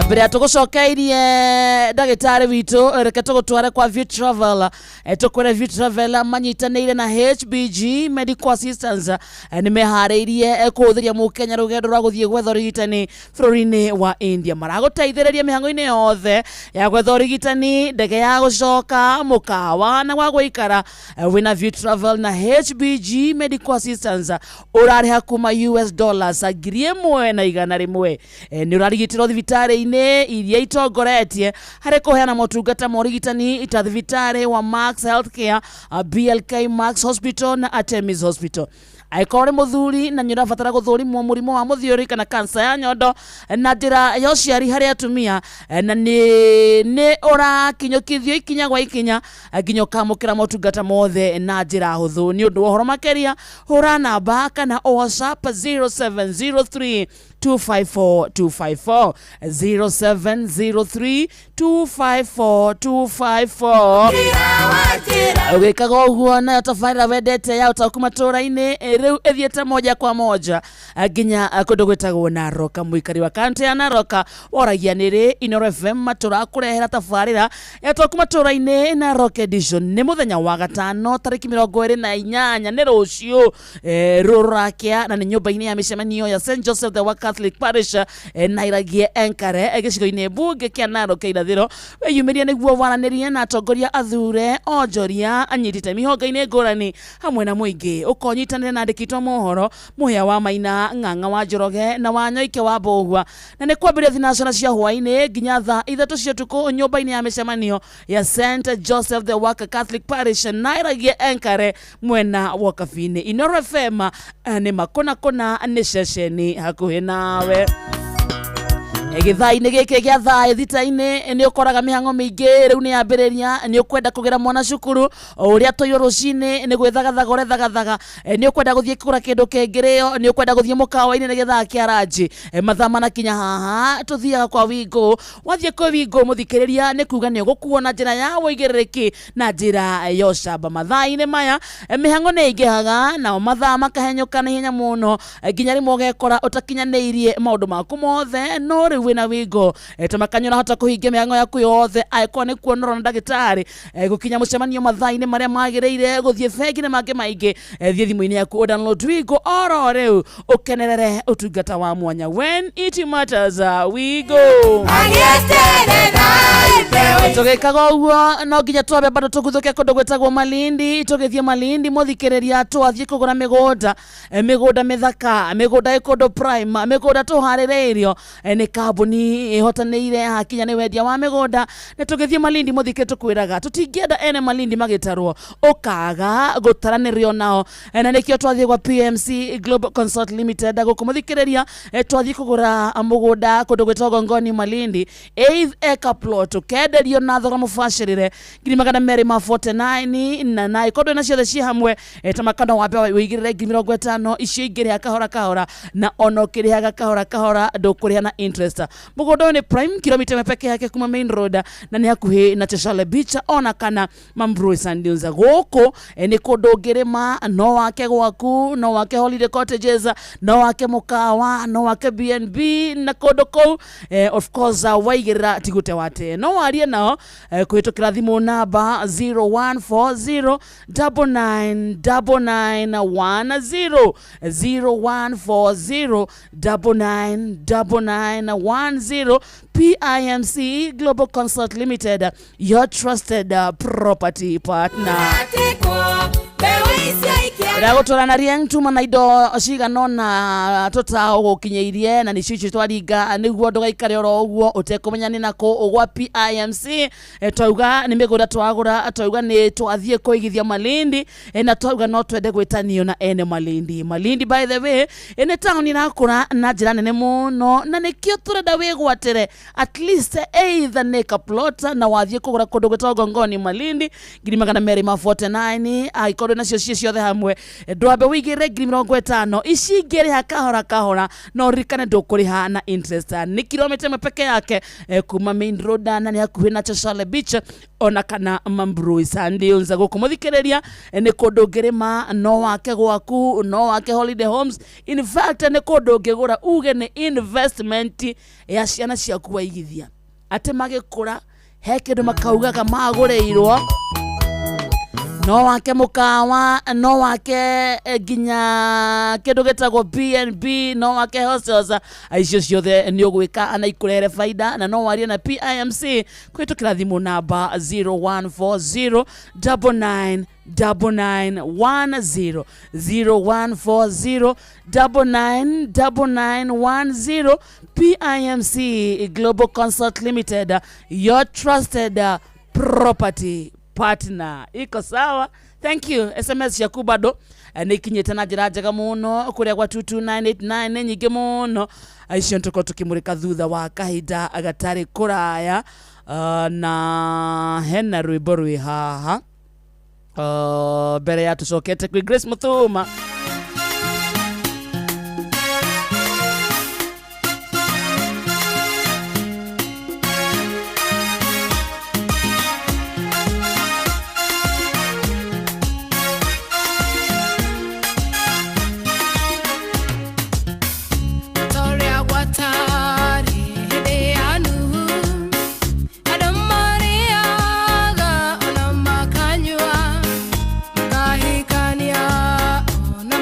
Mbere ya tũgũcokeirie ndagĩtarĩ witũ, reke tũgũtware kwa View Travel. Tũkwĩre View Travel manyitanĩire na HBG Medical Assistance, nĩ meharĩirie kũhũthĩria mũkenya rũgendo rwa gũthiĩ gwetha ũrigitani bũrũri-inĩ wa India. Maragũteithĩrĩria mĩhang'o-inĩ yothe ya gwetha ũrigitani, ndege ya gũcoka, mũkawa na gwa gũikara. Wĩna View Travel na HBG Medical Assistance ũrarĩha kuma US dollars 1,100. Nĩ ũrarigitĩrwo thibitarĩ-inĩ iria itongoretie harĩ kũheana motungata ma ũrigitani ta thibitarĩ wa Max Healthcare, BLK Max Hospital na Artemis Hospital. Angĩkorwo ũrĩ mũthuri na nĩ ũrabatara gũthũrimwo mũrimũ wa mũthiũri kana kansa ya nyondo na njĩra ya ũciari harĩ atumia, na nĩ ũrakinyũkithio ikinya gwa ikinya nginya ũkamũkĩra motungata mothe na njĩra hũthũ. Nĩ ũndũ wa ũhoro makĩria hũra namba kana WhatsApp 0703 254 254 0703 254 254. Ũgĩkaga ũguo nayo tabarĩra wendete ya ũtaũku matũra-inĩ rĩu ĩthiĩte moja kwa moja nginya kũndũ gwĩtagwo Narok. Mũikari wa kaunti ya Narok woragia nĩ rĩ Inooro FM tũrakũrehera tabarĩra ya ũtaũku matũra-inĩ Narok edition. Nĩ mũthenya wa gatano tarĩki 28, nĩ rũciũ, rũrakĩa, na nĩ nyũmba-inĩ ya mĩcemanio ya St Joseph the Worker Catholic Parish, Nairagie Enkare, gĩcigo-inĩ mbunge kĩa Narok irathĩro. Wĩyumĩrie nĩguo waranĩrie na atongoria athure, onjoria, anyitĩte mĩhonge-inĩ ngũrani hamwe na mũingĩ. Ũkonyitanĩra na andĩki a mohoro Mũhĩa wa Maina, Ng'ang'a wa Njoroge na Wanyoike wa Mbũgua, na nĩ kwambĩrĩria thinacara cia hwaĩ-inĩ nginya thaa 3 cia ũtukũ nyũmba-inĩ ya mĩcemanio ya St Joseph the Worker Catholic Parish, Nairagie Enkare, mwena wa Kabini. Inooro FM nĩ makũna kũna, nĩ ceceni hakuhĩ nawe. Gĩthaa-inĩ gĩkĩ gĩa thaa thita-inĩ nĩ ũkoraga mĩhang'o mĩingĩ rĩu nĩ yambĩrĩria. Nĩ ũkwenda kũgĩra mwana cukuru, o ũrĩa tũirwo rũcinĩ nĩ gwĩthagathaga ũrethagathaga. Nĩ ũkwenda gũthiĩ kũgũra kĩndũ kĩngĩrĩo, nĩ ũkwenda gũthiĩ mũkawa-inĩ nĩ gĩthaa kĩa ranji. Mathaa manakinya haha tũthiaga kwa Wingo. Wathiĩ kwĩ Wingo mũthikĩrĩria, nĩ kuga nĩ ũgũkuo na njĩra ya ũigĩrĩrĩki na njĩra ya ũcamba. Mathaa-inĩ maya mĩhang'o nĩ ĩingĩhaga nao mathaa makahenyũka na ihenya mũno, nginya rĩmwe ũgekora ũtakinyanĩirie maũndũ maku mothe. No rĩu wĩna Wingo, tamakanya ũrahota kũhingia mĩhang'o yaku yothe, angĩkorwo nĩ kuonorwo na ndagĩtarĩ, gũkinya mũcemanio mathaa-inĩ marĩa magĩrĩire, gũthiĩ bengi na mangĩ maingĩ. Thiĩ thimũ-inĩ yaku ũdownload Wingo oro rĩu ũkenerere ũtungata wa mwanya. When it matters, we go. Tũgĩkaga ũguo no nginya twambe bado tũguthũke kũndũ gwĩtagwo Malindi. Tũgĩthiĩ Malindi mũthikĩrĩria, twathiĩ kũgũra mĩgũnda, mĩgũnda mĩthaka, mĩgũnda ĩ kũndũ prime, mĩgũnda tũharĩrĩirio nĩ kambuni ĩhotanĩire hakinya nĩ wendia wa mĩgũnda. Na tũgĩthiĩ Malindi mũthikĩ, tũkwĩraga tũtingĩenda ene Malindi magĩtarwo ũkaga gũtaranĩrio nao. Na nĩkĩo twathiĩ gwa PMC Global Consult Limited gũkũ mũthikĩrĩria. Twathiĩ kũgũra mũgũnda kũndũ gwĩtagwo Gongoni Malindi, 8 acre plot, ũkenderio na thogora mũbacĩrĩre 249,000, na ikondo na ciothe ciĩ hamwe, ta makano wambe wĩigĩrĩre 50,000, icio ingĩ rĩha kahora kahora, na ona ũkĩrĩhaga kahora kahora ndũkũrĩha na interest. Mũgũnda ũyũ nĩ prime, kilomita ĩmwe peke yake kuma main road, na nĩ hakuhĩ na Cheshale Beach ona kana Mambrui Sand Dunes. Gũkũ nĩ kũndũ ũngĩrĩma, no wake gwaku, no wake holiday cottages, no wake mũkawa, no wake B&B na kũndũ kũu. Of course, waigĩrĩra tigũte wate, no warie nao kũhĩtũkĩra thimũ namba 0140 999910, 0140 999910. PIMC Global Consult Limited, your trusted property partner. Ndagũtwara na Rieng tuma na indo cigana ũna tũtaũgũkinyĩirie, na nĩcio icio twaringa nĩguo ndũgaikare oro ũguo ũtekũmenya nĩ nakũ ũgwa PIMC. Twauga nĩ mĩgũnda twagũra, twauga nĩ twathiĩ kũigithia Malindi, na twauga no twende gwĩtanio na ene Malindi. Malindi, by the way, nĩ taũni ĩrakũra na njĩra nene mũno, na nĩkĩo tũrenda wĩgwatĩre at least either nĩ ka plot, na wathiĩ kũgũra kũndũ gwĩtagwo Gongoni Malindi 249,000, angĩkorwo nacio ciĩ ciothe hamwe, ndwambe wĩigĩrĩre 50,000, ici ingĩ rĩha kahora kahora, no ũririkane ndũkũrĩha na interest. Nĩ kilomita ĩmwe peke yake kuma main road, na nĩ hakuhĩ na Cheshale Beach ona kana Mambrui Sand Dunes. Gũkũ mũthikĩrĩria nĩ kũndũ ũngĩrĩma, no wake gwaku, no wake holiday homes. In fact, nĩ kũndũ ũngĩgũra uge nĩ investment ya ciana ciaku waigithia, atĩ magĩkũra he kĩndũ makaugaga magũrĩirwo. No wake mũkawa, no wake nginya kĩndũ gĩtagwo B&B, no wake hostels. Icio ciothe nĩ ũgwĩka na ikũrehere baida, na no warie na PIMC kũhĩtũkĩra thimũ namba 0140 99 9910, 0140 999910. PIMC Global Consult Limited, your trusted property partner. Iko sawa, thank you. SMS ciaku bado nĩ ikinyĩte na njĩra njega mũno kũrĩa gwa 22989, nĩ nyingĩ mũno icio, tũkorwo tũkĩmũrĩka thutha wa kahinda gatarĩ kũraya. Na hena rwĩmbo rwĩ haha mbere ya tũcokete kwĩ Grace Muthuma. Toria gwatari hĩndĩ ya Nuhu, andũ marĩaga ona makanyua, makahikania ona.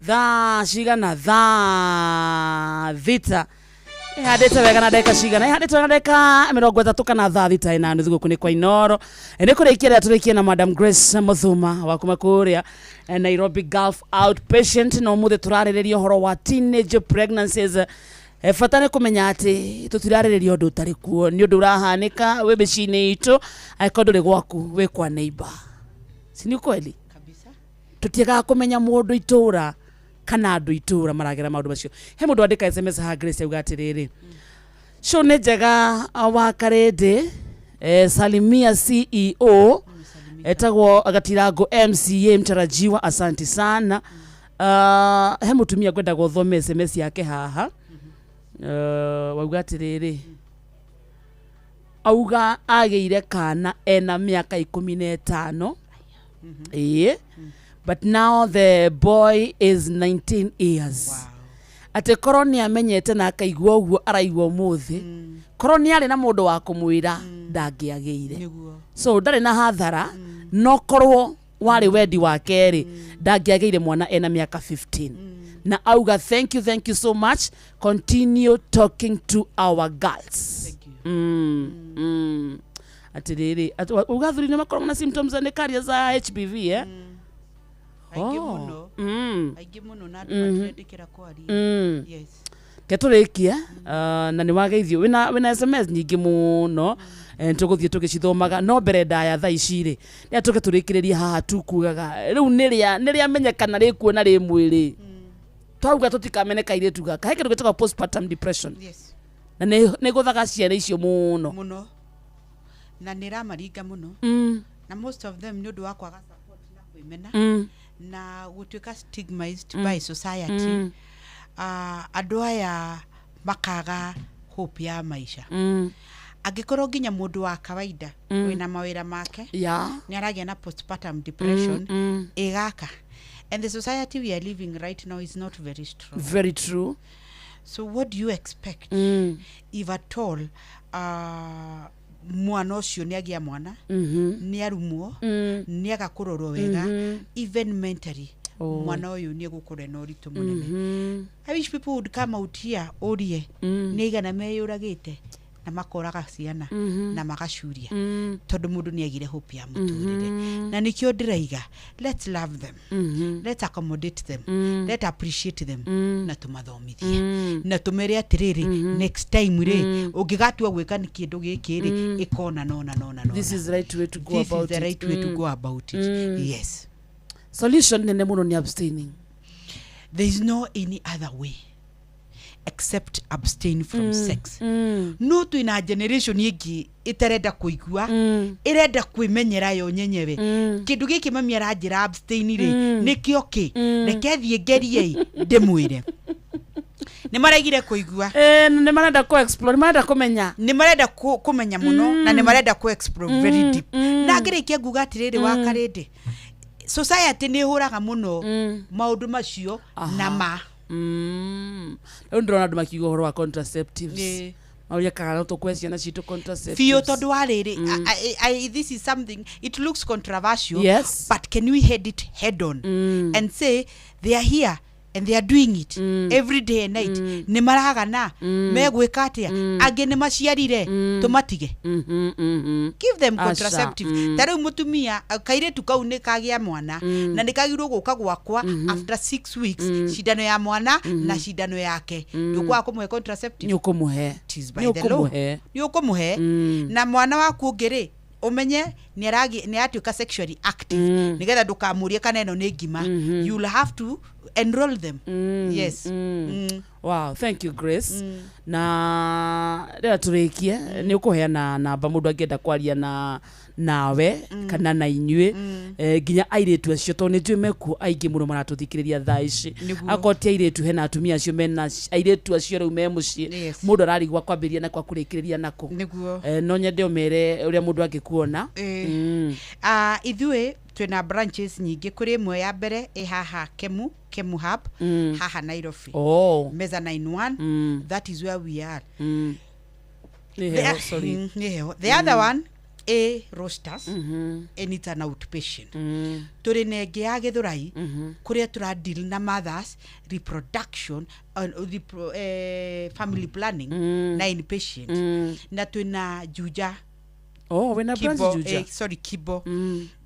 Thaa cigana? Thaa 6 ihandĩte wega na ndagĩka cigana? Ihandĩte wega na ndagĩka 30 kana 6:30. Gũkũ nĩ kwa Inoro. Nĩ kũrĩkia rĩrĩa tũrĩkie na Madam Grace Muthuma wa kuma kũrĩa Nairobi Gulf Outpatient, na ũmũthĩ tũrarĩrĩria ũhoro wa teenage pregnancies. Bata nĩ kũmenya atĩ tũtirarĩrĩria ũndũ ũtarĩ kuo, nĩ ũndũ ũrahanĩka wĩ mĩciĩ-inĩ itũ. Angĩkorwo ndũrĩ gwaku, wĩ kwa neighbor, si ni kweli? Tũtiagaga kũmenya mũndũ itũra kana andũ itũra maragera maũndũ macio. He mũndũ wandĩka SMS haha, Grace, auga atĩrĩrĩ, show nĩ njega wa Karĩndĩ, salimia CEO etagwo Gatirango MCA mtarajiwa, asanti sana. He mũtumia ngwenda gũthome SMS yake haha, wauga atĩrĩrĩ, auga agĩire kana ena mĩaka 15, ĩĩ, but now the boy is 19 years. Atĩ korwo nĩ amenyete na akaigua ũguo araigua ũmũthĩ, korwo nĩ arĩ na mũndũ wa kũmwĩra, ndangĩagĩire. So ndarĩ na hathara, no korwo warĩ wendi wake rĩ, ndangĩagĩire mwana ena mĩaka 15. Na auga, "Thank you, thank you so much, continue talking to our girls." Atĩrĩrĩ, uga athuri nĩ makoragwo na symptoms nĩ carriers za HPV, eh? Aingĩ Oh. mũno. Aingĩ mũno, na andũ matiretĩkĩra kwaria. Yes. Ke tũrĩkie, na nĩ wageithio wĩna SMS nyingĩ mũno, tũgũthiĩ tũgĩcithomaga, no mbere ndaya thaa ici rĩ, rĩrĩa tũke tũrĩkĩrĩrie haha, tukugaga rĩu nĩ rĩamenyekana rĩkuo na rĩ mwĩrĩ, twauga tũtikamene kairĩtu gaka, he kĩndũ gĩtagwo postpartum depression. Yes. Na nĩ gũthaga ciana icio mũno. Mũno, na nä ramaringa mũno. Na most of them nĩ ũndũ wa kwaga support na kwĩmena na gũtuĩka stigmatized by society. Andũ aya makaga hope ya maisha. Angĩkorwo nginya mũndũ wa kawaida wĩna mawĩra make nĩ aragĩa na postpartum depression, ĩgaka, and the society we are living right now is not very strong. Very true. So what do you expect if at all mwana ũcio nĩ agĩa mwana, nĩ arumwo, nĩ aga kũrorwo wega, even mentally, mwana ũyũ nĩ egũkorwo ena ũritũ mũnene. I wish people would come out here ũrie nĩ aigana meyũragĩte na makoraga ciana na magacuria tondũ mũndũ nĩ agire hope ya mũtũrĩre. Na nĩkĩo ndĩraiga, let's love them, let's accommodate them, let's appreciate them, na tũmathomithie na tũmere atĩrĩrĩ, next time rĩ, ũngĩgatua gwĩka nĩ kĩndũ gĩkĩ rĩ, ĩkona nona nona nona. This is the right way to go This is about the it. right way to go about it. Yes. Solution nene mũno nĩ abstaining. There is no any other way except abstain from sex. No twina generation ĩngĩ ĩtarenda kũigua, ĩrenda kwĩmenyera yo nyenyewe. Kĩndũ gĩkĩ mami aranjĩra abstain rĩ, nĩkĩo kĩ? Reke thiĩ ngerie ndĩmwĩre. Nĩ maraigire kũigua. Nĩ marenda kũ explore, nĩ marenda kũmenya. Nĩ marenda kũmenya mũno, na nĩ marenda kũ explore very deep. Na ngĩrĩkia nguga atĩrĩrĩ, wa karĩndĩ, society nĩ ĩhũraga mũno maũndũ macio na ma. Rĩu ndĩrona andũ makiuga ũhoro wa contraceptives. Mauria kana no tũkwe ciana citũ contraceptives. Biũ, tondũ wa rĩrĩ, this is something, it looks controversial, but can we head it head on and say they are here and they are doing it every day and night? Nĩ maragana megwĩka atĩa? Angĩ nĩ maciarire, tũmatige? Give them Aca, contraceptive. Ta rĩu mũtumia, kairĩtu kau nĩ kagĩa mwana, na nĩ kagirwo gũka gwakwa after 6 weeks, cindano ya mwana na cindano yake. Ndũkwaga kũmũhe contraceptive. Nĩ ũkũmũhe. It is by Nĩ the law. ũkũmũhe. Nĩ ũkũmũhe. Na mwana waku ũngĩ rĩ, ũmenye nĩ aratuĩka sexually active, nĩgetha ndũkamũrie kana ĩno nĩ ngima. You'll have to enroll them. Yes. Wow, thank you, Grace. Na rĩrĩa tũrĩkie, nĩ ũkũheana namba mũndũ angĩenda kwaria na nawe kana na inyuĩ, nginya airĩtu acio, tondũ nĩ njũĩ mekuo aingĩ mũno maratũthikĩrĩria thaa ici. Nĩguo. Akorwo ti airĩtu, hena atumia acio mena airĩtu acio rĩu me mũciĩ. Mũndũ ararigwo kwambĩrĩria na kwa kũrĩkĩrĩria nako. Nĩguo. No nyende ũmere ũrĩa mũndũ angĩkuona. Ithuĩ twĩna branches nyingĩ. Kũrĩ ĩmwe ya mbere ĩ haha Kemu Hub, haha Nairobi, mezzanine 1. That is where we are. Nĩ heho, sorry. Nĩ heho. The other one A rosters and it's an outpatient. Tũrĩ na ĩngĩ ya Gĩthũrai kũrĩa tũra deal na mothers reproduction and family planning na inpatient. Na twĩna Juja. Oh, wĩna branch Kibo, Juja. Sorry, Kibo.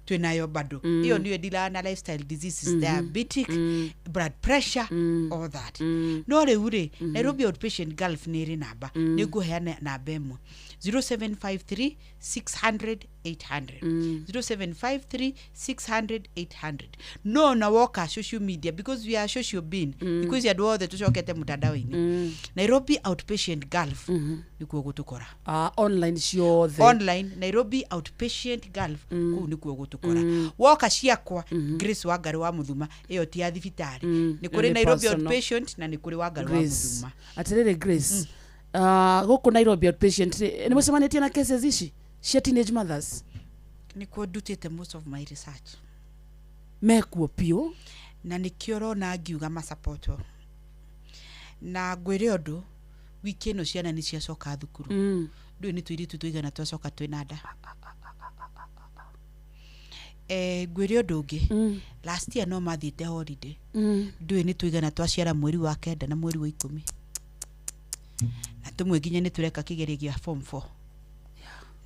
Twĩnayo bado. Ĩyo nĩyo ĩdealaga na lifestyle diseases, diabetic, blood pressure, all that. No rĩu rĩ, Nairobi Outpatient Gulf nĩ ĩrĩ namba. Nĩ ngũheana namba ĩmwe, 0753 600 800, 0753 600 800. No na woka social media, because we are social being, thikũ ici andũ othe tũcokete mtandao-inĩ, Nairobi Outpatient Gulf nĩkuo gũtũkora. Ah, online ciothe. Online, Nairobi Outpatient Gulf, kũu nĩkuo gũtũkora. Woka ciakwa, Grace Wangari wa Mũthuma, ĩyo ti ya thibitarĩ. Nĩ kũrĩ Nĩ Nairobi personal. Outpatient na nĩ kũrĩ Wangari wa Grace. Mũthuma. Atĩrĩrĩ Grace, gũkũ Nairobi Outpatient rĩ, nĩ mũcemanĩtie na cases ici cia teenage mothers? Nĩkuo ndutĩte most of my research. Mekuo piũ. Na nĩkĩo ũrona ngiuga masapotwo. Na ngwĩre ũndũ, wiki ĩno ciana nĩ ciacoka thukuru. Ndũĩ nĩ tũirĩtu tũigana twacoka twĩna nda. Ngwĩre ũndũ ũngĩ, last year no mathiĩte holiday. Ndũĩ nĩ tũigana twaciara mweri wa 9 na mweri wa 10, na tũmwe nginya nĩ tũreka kĩgerio gĩa form 4,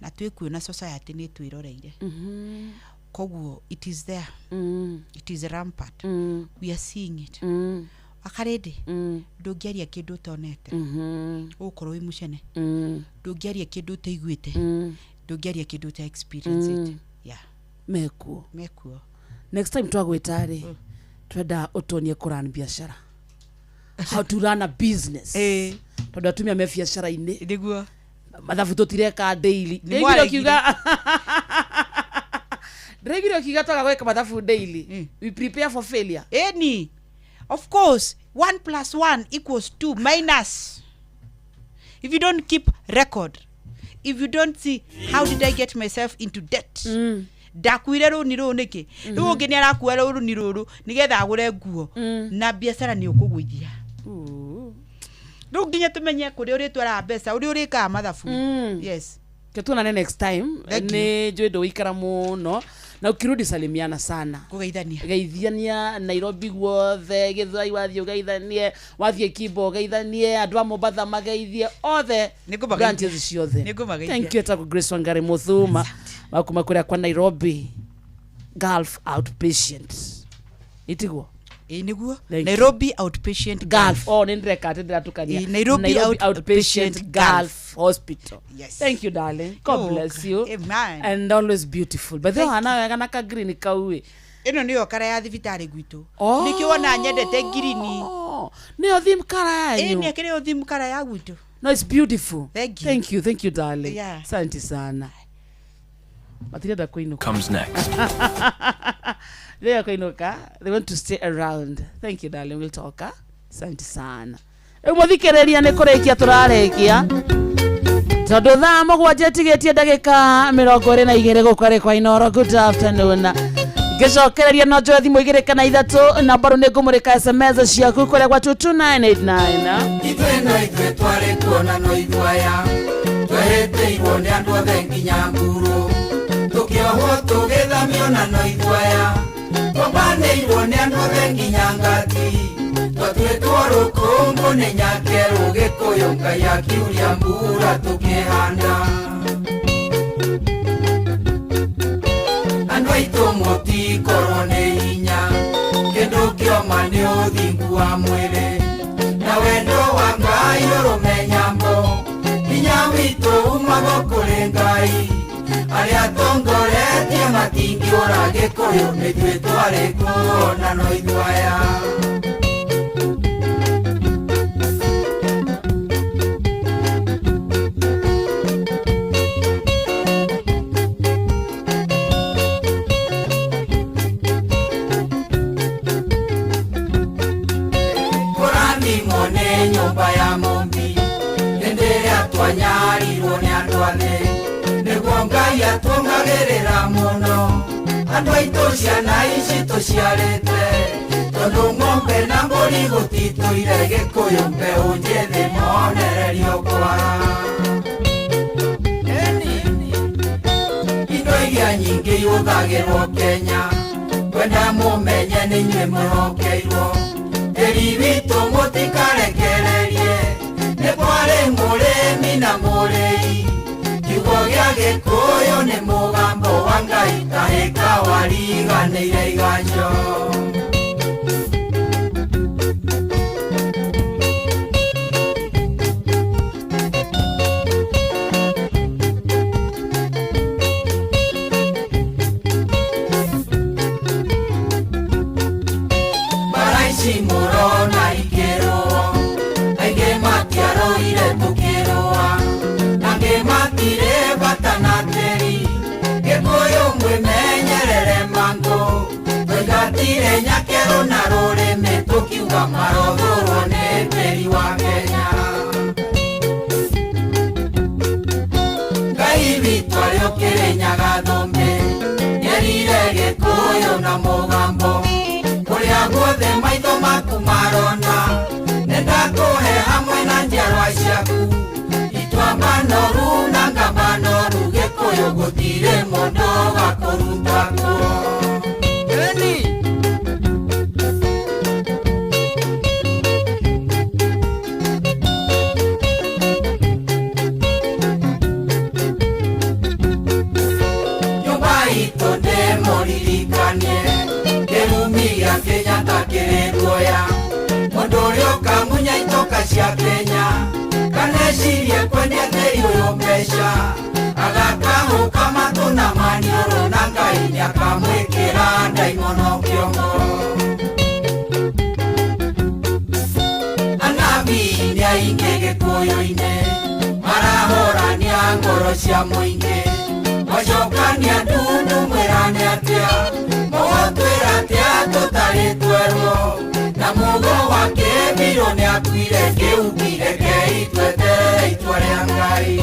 na twĩkuona society nĩ twĩroreire. Koguo it is there, it is rampant, we are seeing it. Akarĩndĩ ndũngĩaria kĩndũ ũtonete, ũgũkorwo wĩ mũcene. Ndũngĩaria kĩndũ ũtaiguĩte, ndũngĩaria kĩndũ ũta experience it. Yeah. Mekuo. Mekuo. Next time twagwĩta rĩ, twenda ũtuonie kũran biacara, how to run a business, tondũ atumia me biacara-inĩ. Nĩguo. Mathabu tũtireka daily. Nĩ Ndĩraiguire mwaregire. ũkiuga, ndĩraiguire ũkiuga twaga gwĩka mathabu daily, we prepare for failure. Eni, of course, 1 plus 1 equals 2 minus. If you don't keep record, if you don't see how did I get myself into debt, ndakuire rũni rũũ nĩkĩ, rĩu ũngĩ nĩ arakua rũni rũrũ nĩgetha agũre nguo, na biacara nĩ ũkũgũithia. Rĩu nginya tũmenye kũrĩa ũrĩtwaraga mbeca, ũrĩa ũrĩkaga mathabu. Yes. Ke tuonane next time. Thank you. Nĩ njũĩ ndũgũikara mũno, na ukirudi salimiana sana. Kũgeithania. Geithania Nairobi guothe, Gĩthwai wathiĩ ũgeithanie, wathiĩ Kimbo ũgeithanie, andũ a Mombatha mageithie othe, Nĩngũmageithia. branches ciothe. Nĩngũmageithia. Thank you. Etagwo Grace Wangari Muthuma wa kuma kũrĩa kwa Nairobi Gulf Outpatient, itiguo? Ĩĩ nĩguo. Thank you. Nairobi Outpatient Gulf. Oh, nĩ ndĩreka atĩ ndĩratukania. Ĩĩ, Nairobi Outpatient Outpatient Gulf Hospital. Yes. Thank you, darling. God You're bless you. Amen. And always beautiful. But hana wega na ka green kau ĩ. Ĩno nĩyo kara ya thibitarĩ gwitũ. Oh. Nĩkĩo wona nyendete ngirini. Nĩyo theme kara Ĩĩ yanyu. nĩ akĩrĩ yo theme kara ya gwitũ. No, it's beautiful. Thank you. Thank you, thank you, darling. Yeah. Asante sana. Matirenda kuinuka. Comes next. They are kuinuka. They want to stay around. Thank you, darling. We'll talk. Huh? Asante sana. Rĩu mũthikĩrĩria nĩ kũrĩkia tũrarĩkia tondũ thaa 7 ĩtigĩtie ndagĩka 22 gũkũ arĩ kwa Inoro. Good afternoon. Ngĩcokereria no njoe thimũ 2 kana 3 na mbaru nĩ ngũmũrĩka SMS ciaku kũrĩa gwa 22989. Ithuĩ no ithuĩ twarĩ kuona no ithuaya twehĩtĩirwo nĩ andũ othe nginya mburu, tũkĩohwo tũgĩthamio na no ithuaya twambanĩirwo nĩ andũ othe nginya ngati, twatuĩtwo rũkũngũ nĩ nyakerũ Gĩkũyũ, Ngai akiuria mbura tũkĩhanda. Andũ aitũ mũtikorwo nĩ hinya, kĩndũ kĩoma nĩ ũthingu wa mwĩrĩ na wendo wa Ngai ũrũme nyambo, hinya witũ umaga kũrĩ Ngai, arĩa tongoretie matingĩũra Gĩkũyũ, nĩithuĩ twarĩ kuo na no ithuĩ aya. Kũrathimwo nĩ nyũmba ya mũmbi hĩndĩ ĩrĩa twanyarirwo nĩ andũ a thĩ, nĩguo Ngai atuongagĩrĩra mũno andũ aitũ ciana ici tũciarĩte, tondũ ng'ombe na mbũri gũtitũire Gĩkũyũ, mbeũ njĩthĩ monererio kwara. ihũthagĩrwo Kenya kwenda mũmenye nĩ inyuĩ mwĩhokeirwo tĩri witũ mũtikarekererie nĩ kwarĩ mũrĩmi na mũrĩi kiugo gĩa gĩkũyũ nĩ mũgambo wa Ngai kahĩka wariganĩire iganjo. Murona ikĩrũa aingĩ matiarũire tũkĩrũa nangĩ matirĩ bata na tĩri gĩkũyũ mwĩmenyerere mangũ twaingatire nyakerũ na rũrĩmĩ tũkiuga marothũrwo nĩ tĩri wa Kenya. Ngai witũ arĩ ũkĩrĩnyaga thũmbĩ nĩerire gĩkũyũ na mũgambo kũrĩa guothe maitho maku marona nĩndakũhe hamwe na njiarwa ciaku ituamba noru na ngamba noru gĩkũyũ gũtirĩ mũndũ wa kũruta kuo. Nyũmba itũ ndĩmũririkanie kĩrumi gĩa Kenyatta kĩrĩ ruoya mũndũ ũrĩa ũkamunya itoka cia Kenya kanecirie kwendia tĩri ũyũ mbeca agakahũka matũ na maniũrũ na Ngai nĩakamwĩkĩra ndaimono kĩongo. Anabii nĩ aingĩ gĩkũyũ-inĩ marahũrania ngoro cia mũingĩ macokania ndundu mwĩrane atĩa mũgũtwĩra atĩa tũtarĩ twerwo na mũgo wa kĩbirũ nĩakuire kĩuki rekei tweterere itua rĩa Ngai.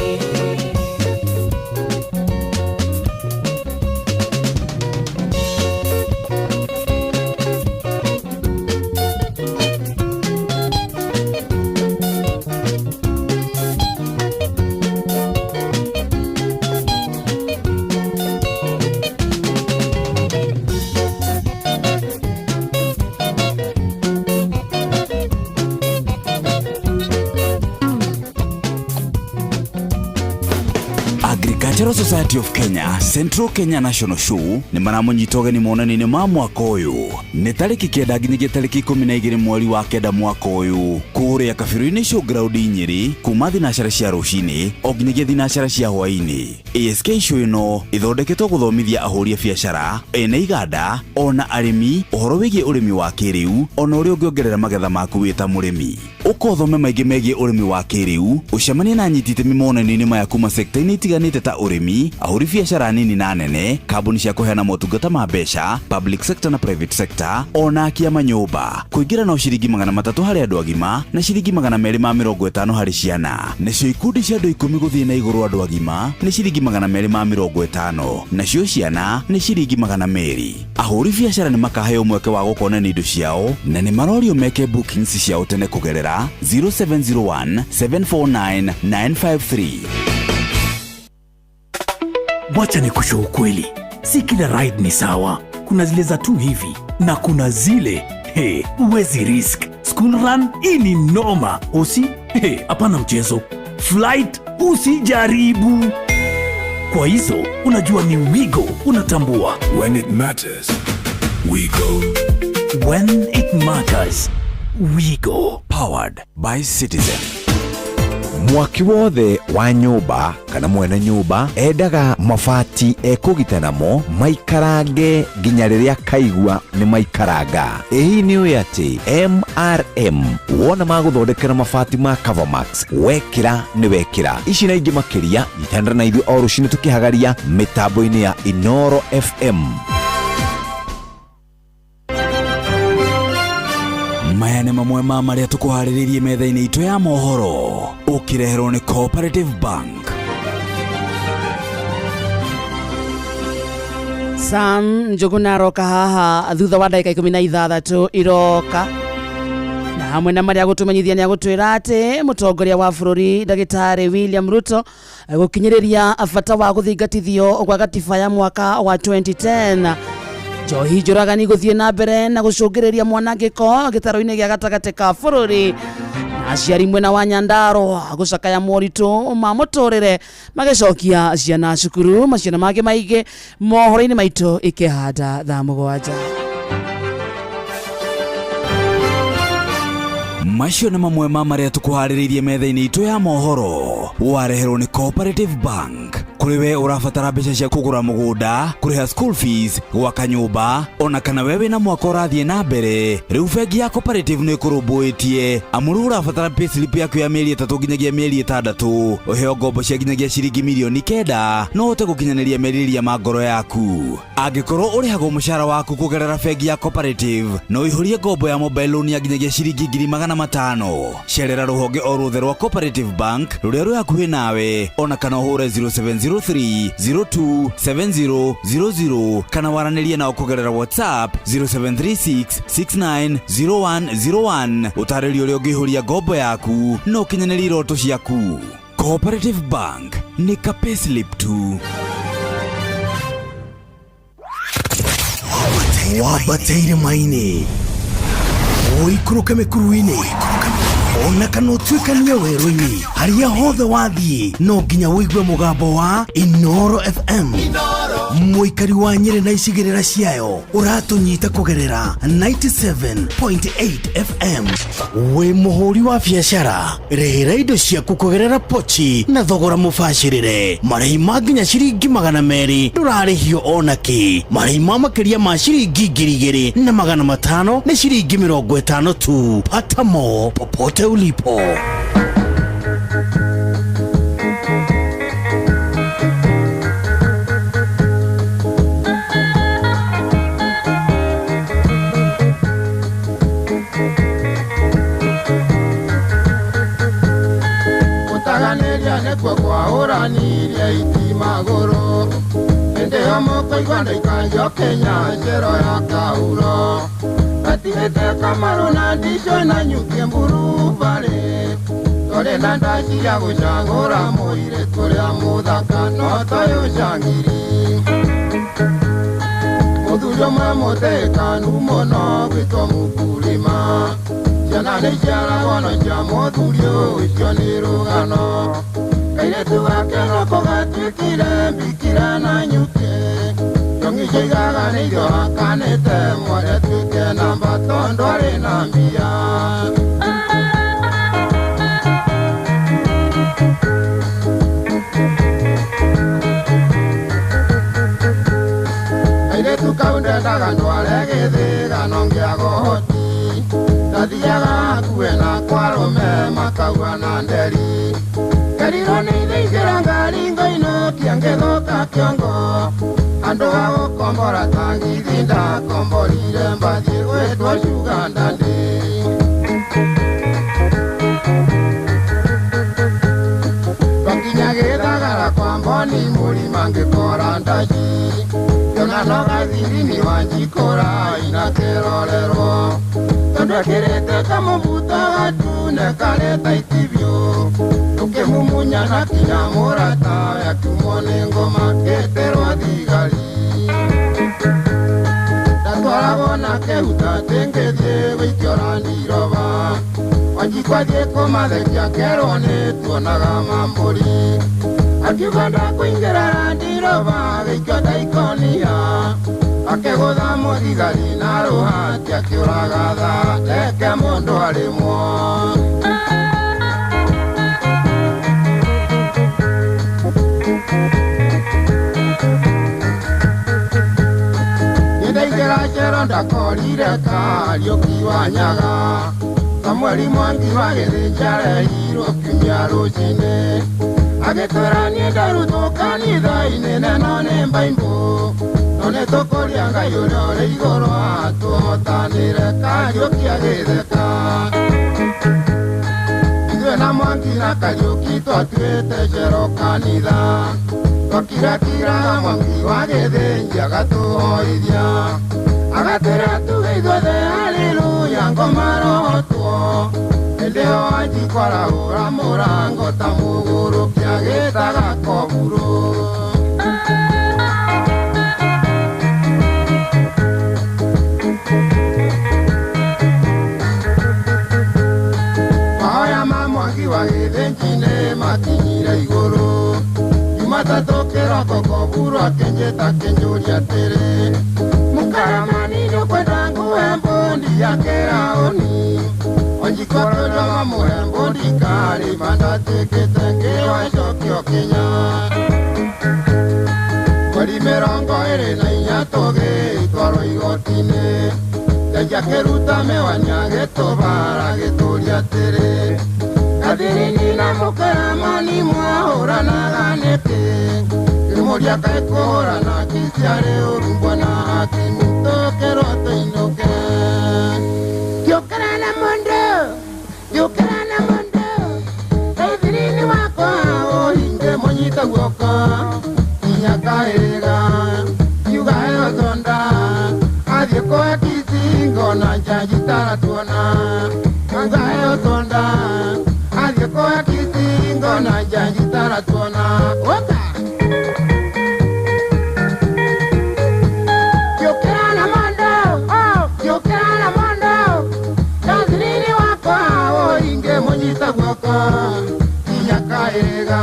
Agricultural Society of Kenya Central Kenya National Show nĩ maramũnyita ũgeni monanio-inĩ ma mwaka ũyũ nĩ tarĩki 9 nginyagia tarĩki 12 mweri wa 9 mwaka ũyũ kũrĩa Kabirũ-inĩ Showground Nyĩrĩ kuma thinacara cia rũcinĩ o nginyagia thinacara cia hwaĩ-inĩ. ASK show ĩno ĩthondeketwo gũthomithia ahũri a biacara ene iganda ona arĩmi ũhoro wĩgiĩ ũrĩmi wa kĩrĩu ona ũrĩa ũngĩongerera magetha maku wĩ ta mũrĩmi. Ũkothome maingĩ megiĩ ũrĩmi wa kĩrĩu ũcemanie na anyiti itemi monanio-inĩ maya kuma sekta-inĩ itiganĩte ta ũrĩmi ahũri biacara nini na nene kambuni cia kũheana motungata ma mbeca public sector na private sector ona akia manyũmba. Kũingĩra no ciringi 300 harĩ andũ agima na ciringi 250 harĩ ciana nacio ikundi cia andũ 10 gũthiĩ na igũrũ andũ agima nĩ ciringi 250 nacio ciana nĩ ciringi 200. Ahũri biacara nĩ makaheo mweke wa gũkonania indo ciao na nĩ marorio meke bookings ciao tene kũgerera 0701 749 953. Wacha nikushe ukweli, si kila ride ni sawa. Kuna zile za tu hivi na kuna zile hey, uwezi risk. School run hii ni noma. Usi hey, hapana mchezo. Flight usijaribu. Kwa hizo unajua ni Wigo, unatambua. When it matters, we go. When it matters, we go. Powered by Citizen. Mwaki wothe wa nyũmba kana mwene nyũmba endaga mabati ekũgita namo maikarange nginya rĩrĩa kaigua nĩ maikaranga. Ĩhi nĩ ũĩ atĩ MRM wona magũthondekera mabati ma Covermax wekĩra nĩ wekĩra. Ici na ingĩ makĩria nyitanĩra na ithuĩ o rũcinĩ tũkĩhagaria mĩtambo-inĩ ya Inoro FM. Maya nĩ mamwe ma marĩa tũkũharĩrĩirie metha-inĩ itũ ya mohoro ũkĩreherwo nĩ Cooperative Bank. Sam Njuguna aroka haha thutha wa ndagĩka 16 iroka. Na hamwe na marĩa gũtũmenyithia nĩ agũtwĩra atĩ mũtongoria wa bũrũri ndagĩtarĩ William Ruto gũkinyĩrĩria bata wa gũthingatithio gwa gatiba ya mwaka wa 2010. Njohi njũragani gũthiĩ na mbere na gũcũngĩrĩria mwanangĩko gĩtaro-inĩ gĩa gatagatĩ ka bũrũri. Na aciari mwena wa Nyandarua gũcakaya moritũ ma mũtũrĩre magĩcokia ciana cukuru. Maciana mangĩ maingĩ mohoro-inĩ maitũ ikĩhanda thaa 7. Macio nĩ mamwe ma marĩa tũkũharĩrĩirie metha-inĩ itũ ya mohoro. Wareherwo nĩ Cooperative Bank. Kũrĩ we ũrabatara mbeca cia kũgũra mũgũnda, kũrĩha school fees, gwaka nyũmba, ona kana we wĩna mwaka ũrathiĩ na mbere, rĩu bengi ya Cooperative nĩ ĩkũrũmbũĩtie. Amu rĩu ũrabatara payslip yaku ya mĩeri 3 nginyagia mĩeri 6, ũheo ngombo cia nginyagia ciringi mirioni 9, no ũhote gũkinyanĩria merirĩria ma ngoro yaku. Angĩkorwo ũrĩhagwo mũcara waku kũgerera bengi ya Cooperative, no ũihũrie ngombo ya mobile loan ya nginyagia ciringi 500,000. Cerera rũhonge o ruothe rwa Cooperative Bank rũrĩa rwĩ hakuhĩ nawe, ona kana ũhũre 0703 027000 kana waranĩrie nao kũgerera WhatsApp 0736 690101. Ũtarĩrio ũrĩa ũngĩihũria ngombo yaku na ũkinyanĩrie iroto ciaku. Cooperative Bank nĩ ka payslip tu. Wambateire maini ũikũrũke mĩkuru-inĩ ona kana ũtuĩkanie werũ-inĩ, harĩa hothe wathiĩ no nginya ũigue mũgambo wa Inoro FM. Mũikari wa Nyĩrĩ na icigĩrĩra ciayo ũratũnyita kũgerera 97.8 FM. Wĩ mũhũri wa biacara, rĩhĩra indo ciaku kũgerera pochi na thogora mũbacĩrĩre. Marĩhi ma nginya ciringi 200 ndũrarĩhio ona kĩ. Marĩhi ma makĩria ma ciringi 2500 nĩ ciringi 50 tu. Pata mo popote ulipo. Gũtaganĩria nĩkuo kwahũranirie itimagũrũ, hĩndĩ ĩyo mũkũigua ndaikagio Kenya njero ya kauro. Gatigĩte Kamaru na ndicio na nyuki mburubarĩ, tũrĩ na ndaci ya gũcagũra mũirĩtu ũrĩa mũthaka no toyũ cangiri. Mũthuri ũmwe mũthĩkanu mũno gwĩtwo Mũkulima, ciana nĩ ciaragwo no cia mũthuri ũcio nĩ rũgano. Kairĩtu gake noko gatuĩkire mbikira na nyuki, njong'i ciaigaga nĩ irio akanĩte mwarĩ atuĩke namba tondũ arĩ na mbia. Kairĩtu kau ndendaga ndware gĩthĩga no ngĩaga ũhoti, ndathiaga hakuhĩ na kwa arũme makauga na nderi. Kerirwo nĩ ithe ingĩra ngari ngoinũkia ngĩthũka kĩongo, andũ a gũkombora tagithi ndakomborire mbathiĩ gwĩtwo Sugar Daddy. Twakinya gĩthagara kwa mboni mũrima ngĩkora ndaci, ngĩona no gathirini wa njikũra ina kĩrorerwo, tondũ ekĩrĩte kamũbuto gatune karĩ taiti biũ, tũkĩmumunyana kinya mũrata akiumwo nĩ ngoma ngĩtĩrwo thigari. Ndatwaragwo na kĩhuta atĩ ngĩthiĩ gũikio Randiroba, Wanjikũ athiĩ kũmathekia kerwo nĩ tuonaga mambũri. Akiuga ndakũingĩra Randiroba agĩikio taikonia, akĩgũtha mũthigari na rũhati akĩũraga thaa reke mũndũ arĩmwo. Nĩndaingĩra cero ndakorire Kariũki wa Nyaga, Samueli Mwangi wa Gĩthĩnja arehirwo kiumia rũcinĩ, agĩtwĩra niĩ ndarutwo kanitha-inĩ neno nĩ mbaimbũ, no nĩtũkũria Ngai ũrĩa ũrĩ igũrũ atũhotanĩre. Kariũki agĩtheka. Ithuĩ na Mwangi na Kariũki twatuĩte cero kanitha, twakirakiraga Mwangi wa Gĩthĩnji agatũhoithia, Agatĩra tuge ithuothe haleluya ngoma rohotwo hĩndĩ ĩyo anjikwarahũra mũrango ta mũgũrũkia gĩtaga koburu. Mahoya ma Mwangi wa Gĩthĩnji nĩ makinyire igũrũ. Jumatatũ kĩroko koburu akĩnjĩta akĩnjũria atĩrĩ, mũkaramani nĩũkwenda nguhe mbundi ya kĩraũni? Wanjikũ akĩũria mamũhe mbundi karĩma ndatuĩkĩte ngĩoa icokio kinya. Mweri 24 tũgĩtwarwo igoti-inĩ. Jaji akĩruta mĩwani agĩtũbara agĩtũria atĩrĩ, Gathirini na mũkaramani mwahũranaga nĩkĩ? Kĩmũria kaĩ kũhũrana kiciarĩ ũru mbwana hakimu tũkĩrwo tũinũke. Gĩũkĩra na mũndũ, gĩũkĩra na mũndũ, Gathirini wakwa ũhinge mũnyite guoko nginya kahĩga kiuga heo thonda athiĩ kũhe kicingo na njanji taratuona. Kiuga heo thonda athiĩ kũhe kicingo na njanji taratuona. Ũka! Gĩũkĩra na mũndũ, oh, gĩũkĩra na mũndũ, Gathirini wakwa ũhinge mũnyite guoko nginya kahĩga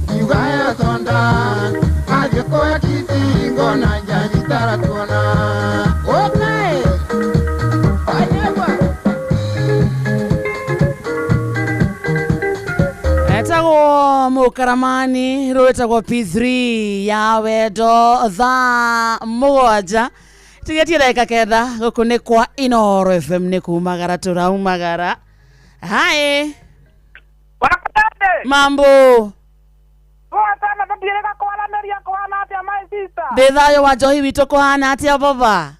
kiuga heo thonda athiĩ kũhe kicingo na njanji taratuona. Ũka ĩ! Wanyegwa! Etagwo mũkaramani rwĩtagwo P3 ya wendo thaa 7 tigetie ndagĩka 9 gũkũ nĩ kwa Inooro FM nĩ kumagara tũraumagara. Hi. Mambo. Watana tũtiĩrĩga kwaranĩria kũhana atĩa my sister? Ndĩ thayũ wa njohi witũ kũhana atĩa baba?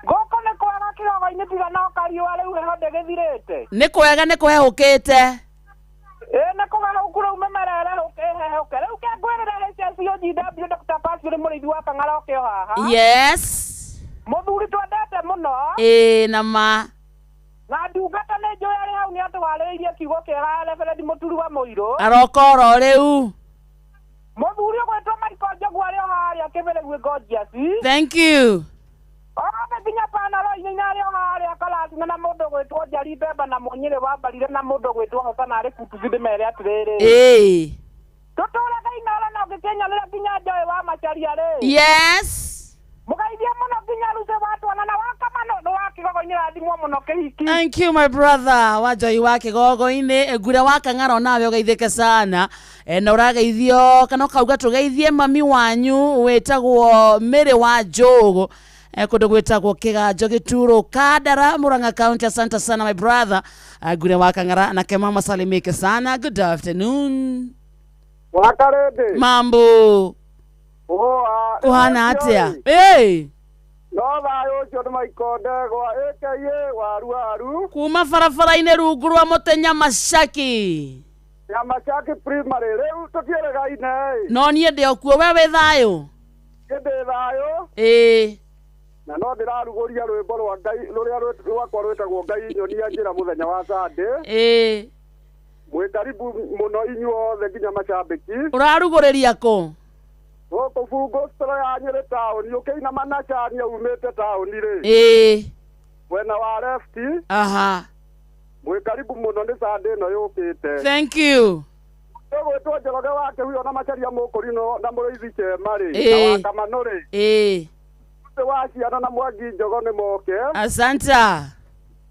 Gũkũ nĩ kwega kĩrogo-inĩ tiga no kariũa rĩu heho ndĩgĩthirĩte. Nĩ kwega nĩ kũhehũkĩte. Ĩ nĩ kũgarũku rĩu mĩmera ĩrehũke ĩhehũke. Rĩu ke ngwĩrĩre HSOGW Dr. Pascal mũrĩithi wa Kang'ara oke o haha. Yes. Mũthuri twendete mũno. Ĩ na ma. Na ndungata nĩ njũĩ arĩ hau nĩ atũharĩrĩirie kiugo kĩega Reverend Mũturi wa Mũirũ. Arokoro rĩu. Mũthuri ũgwĩtwo Michael Njogu arĩ o harĩa Kĩbĩrĩgu Gorgeous. Thank you. Othe nginya panaro-inĩ arĩ o harĩa Karatina na mũndũ ũgwĩtwo Njari Mbemba na Mũnyĩrĩ wa Mbarire na mũndũ ũgwĩtwo Hosana arĩ Kututhi ndĩmere atĩrĩrĩ. Ĩ. Tũtũraga Inooro na ũngĩkĩnyonera nginya Njoĩ wa Macharia rĩ. Yes. Mũgeithie mũno nginya Lucy wa Twana na Wakamano nĩ wa Kĩgogo-inĩ rathimwo mũno kĩhiki. Thank you my brother wa Njohi wa Kĩgogo-inĩ ngure wa Kang'ara onawe ũgeithĩke sana na ũrageithio kana ũkauga tũgeithie mami wanyu wĩtagwo Mary wa Njũgũ kũndũ gwĩtagwo Kĩganjo Gĩturo Kandara Murang'a County. Asante sana my brother ngure wa Kang'ara nake mama salimike sana. Good afternoon. Wakarĩndĩ. Mambo. Ũhoa. Kũhana atĩa? Ĩ. No thayũ ũcio nĩ Michael Ndegwa aka waru waru. Kuma barabara-inĩ rungu rwa mũtĩ Nyamacaki. Nyamacaki primary rĩu tũtiĩrĩgaine ĩ. No niĩ ndĩ o kuo we wĩ thayũ? Niĩ ndĩ thayũ. Ĩ. Na no ndĩrarugũria rwĩmbo rwa Ngai rũrĩa rwakwa rwĩtagwo Ngai nyonia njĩra mũthenya wa Sunday. Ĩ. Mwĩ karibu mũno inyuothe nginya macambĩki. Ũrarugũrĩria kũ? Gũkũ Bungo store ya Nyĩrĩ taũni ũkĩinama na Chania umĩte taũni rĩ. Ĩ. Mwena wa left. Aha. Mwĩ karibu mũno nĩ Sunday ĩno yũkĩte. Thank you. Ũgwĩtwo Njoroge wa Kĩhuyo na Macharia Mũkũrinũ na Mũrĩithi Chema rĩ. Na Wakamano rĩ. Ĩ. Mũtĩ wa ciana na Mwangi Njogo nĩ moke. Asante.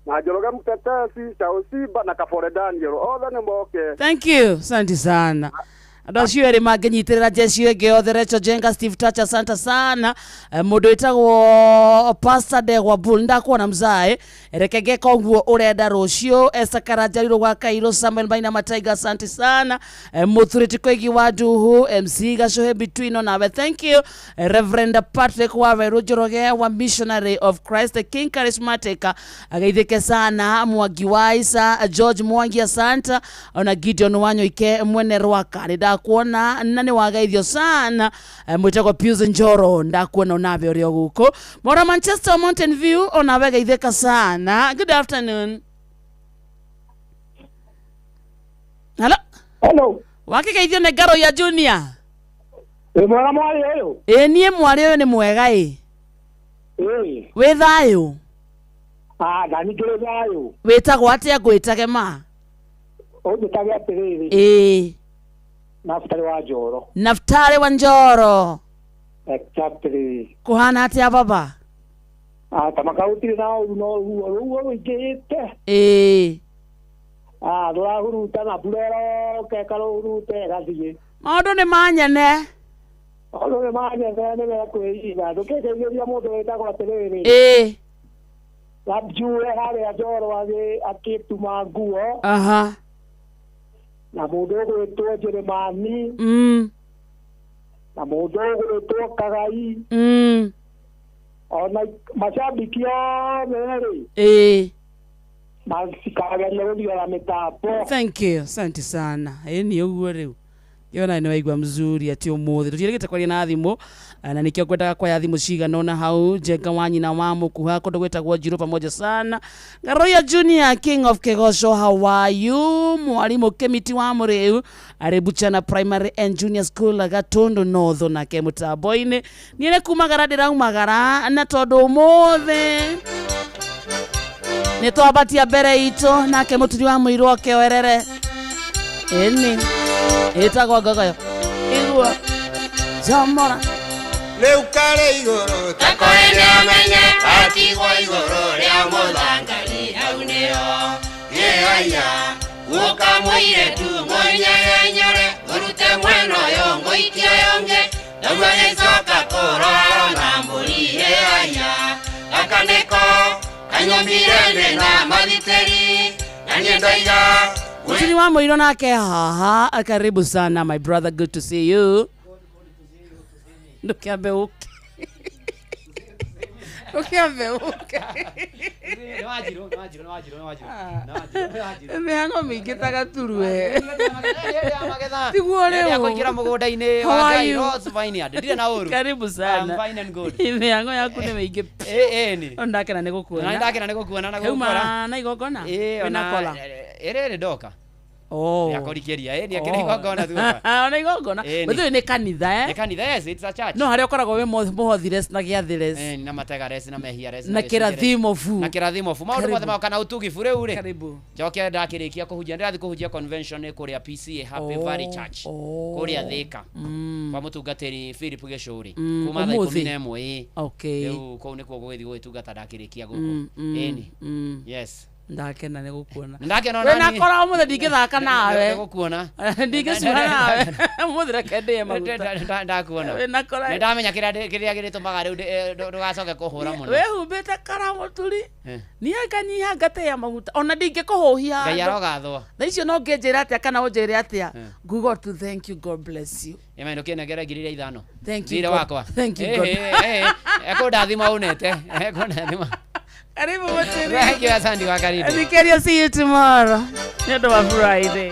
Na Njoroge Mtetesi, Chao Simba na Kabore Daniel othe nĩ moke. Thank you. Asante sana. Andũ acio erĩ mangĩnyitĩrĩra jeshi ĩyo ĩngĩ yothe Rachel Jenga, Steve Tacha, asante sana. Mũndũ wĩtagwo Pastor Ndegwa Bull ndakuona mzae reke ngeka ũguo ũrenda rũciũ. Esther Karanja Rirũ gwa Kairũ, Samuel Maina Mataiga, asante sana. Mũthuri Koigi wa Nduhu, MC Gacohe Bitwino nawe thank you. Reverend Patrick wa Werũ Njoroge wa Missionary of Christ the King Charismatic ageithĩke sana. Mwangi wa Isa, George Mwangi, asante. Ona Gideon Wanyoike mwene Rwaka nĩ Ndakuona na nĩ wageithio sana. Mwĩtagwo Pius Njoro, ndakuona onawe ũrĩ o gũkũ Mora Manchester Mountain View, onawe geithĩka sana. Good afternoon. Hello. Hello. Wakĩgeithio nĩ Ngaro ya Junior. Ĩ mwega mwarĩ ũyũ? Ĩ niĩ mwarĩ ũyũ nĩ mwega ĩ. Ĩ. Wĩ thayũ? Ah, nani ngĩrĩ thayũ. Wĩtagwo atĩa ngwĩtage ma? Ũnjĩtage atĩrĩrĩ. Ĩ. Naftali wa Njoro. Naftali wa Njoro. Exactly. Kũhana atĩa baba? Ah, tamaka gũtirĩ na ũru no ruo ruo rũingĩhĩte. Ĩ. Ah, rũrahuruta na mbura ĩroka ĩkarũhuruta ĩgathiĩ. Maũndũ nĩ manyene. Maũndũ nĩ manyene nĩ mekwĩiga. Ndũkĩgeithĩria mũndũ wĩtagwo atĩrĩrĩ. Ĩ. Labjue harĩa Njoro agĩtuma nguo. Aha. Na mũndũ ũgwĩtwo Jeremani. Na mũndũ ũgwĩtwo Kagai. Ona macambiki othe rĩ. Ĩ. Matikagerie gũthiora mĩtambo. Thank you. Asante sana. Ĩ nĩ ũguo rĩu. Yona nĩ waigua mzuri atĩ ũmũthĩ tũtiĩrĩgĩte kwaria na thimũ, na nĩkĩo ngwendaga kwaya thimũ cigana ũna hau. Njenga wa nyina wa mũkuha kũndũ gwĩtagwo Njirũ pamoja sana. Ngaroya Junior King of Kegosho, how are you? Mwarimũ Kĩmiti wa Mũrĩu arĩ Buchana Primary and Junior School Gatundu North nake mũtambo-inĩ. Niĩ nĩ kumagara ndĩraumagara na tondũ ũmũthĩ nĩ twambatia mbere itũ nake mũturi wa mũirũ oke oerere. Ĩni ĩtagwo ngogoyo igua jomora rĩu karĩ igũrũ ta kwende amenye atigwo igũrũ rĩa mũthangari hau nĩho ĩhaiya gũka mũirĩtu mũnyegenyore ũrute mwena ũyũ ngũikia ũyũ ũngĩ naguo agĩcoka kũrora na mbũri ĩhaiya gaka nĩko kanyomire ndĩ na mathitĩri na niĩ ndoiga. Mutini wa mũirũ nake haha, karibu sana my brother, good to see you. Ndũkĩambe ũke. Ndũkĩambe ũke. Mĩhang'o mĩingĩ ta gaturwe. Tiguo rĩu. Kũingĩra mũgũnda-inĩ How wa are Ngai, you? Rose Vineyard. Ndirĩ na ũru. Karibu sana. I'm fine and good. Mĩhang'o yaku nĩ mĩingĩ. Ĩ nĩ. No ndakena nĩ gũkuona. Na ndakena nĩ gũkuona na Kauma gũgũkora. na igongona? Ĩ Wĩna ona kola? ĩrĩ ndoka. Oh. Ya kũrikĩria. Ĩ nĩ akĩrĩ igongona tuoka. Ona igongona. Ĩ, nĩ. By the way, nĩ kanitha eh? Nĩ kanitha, yes, it's a church. No harĩa ũkoragwo wĩ mũhothires na gĩathĩres. Ĩ, na mategares na mehiares Na kĩrathimo bu. Na kĩrathimo bu. Maũndũ Karibu. mothe ma kana ũtugi bu rĩu rĩ. Karibu. Njoke ndakĩrĩkia kũhunjia ndĩrathiĩ kũhunjia convention kũrĩa PCA Happy Oh, Valley Church. oh. Kũrĩa Thĩka. Kwa mũtungatĩri Philip Gĩcũrĩ. Kuma thaa Ũmũthĩ? 11 ĩ. Okay. Rĩu kũu nĩkuo gũgĩthiĩ gũgĩtungata ndakĩrĩkia gũkũ. Ĩni. Yes. Ndakena nĩ gũkuona. Ndakena ona Wĩna niĩ. kora ũmũthĩ ndingĩthaka nawe. Nĩ gũkuona. Ndingĩcura nawe. Ũmũthĩ reke ndĩe maguta. Ndakuona. Wĩna kora. Nĩ ndamenya kĩrĩa gĩrĩtũmaga rĩu ndũgacoke kũhũra mũno. Wĩhumbĩte kara mũturi. Eh. Niĩ nganyiha ngateya maguta. Ona ndingĩkũhũhia. Ngai arogathwo. Thaa icio no ngĩnjĩra atĩa kana ũnjĩre atĩa. Nguga tu thank you, God bless you. Ĩma ndũkĩnengere 5,000. Thank you, Thirĩ God. wakwa. Thank you, God. Ekũndathima ũnete. Ekũndathima. Karibu Mũturi. Thank you, asante wa karibu. Nikeria, see you tomorrow. Nĩ ũndũ wa Friday.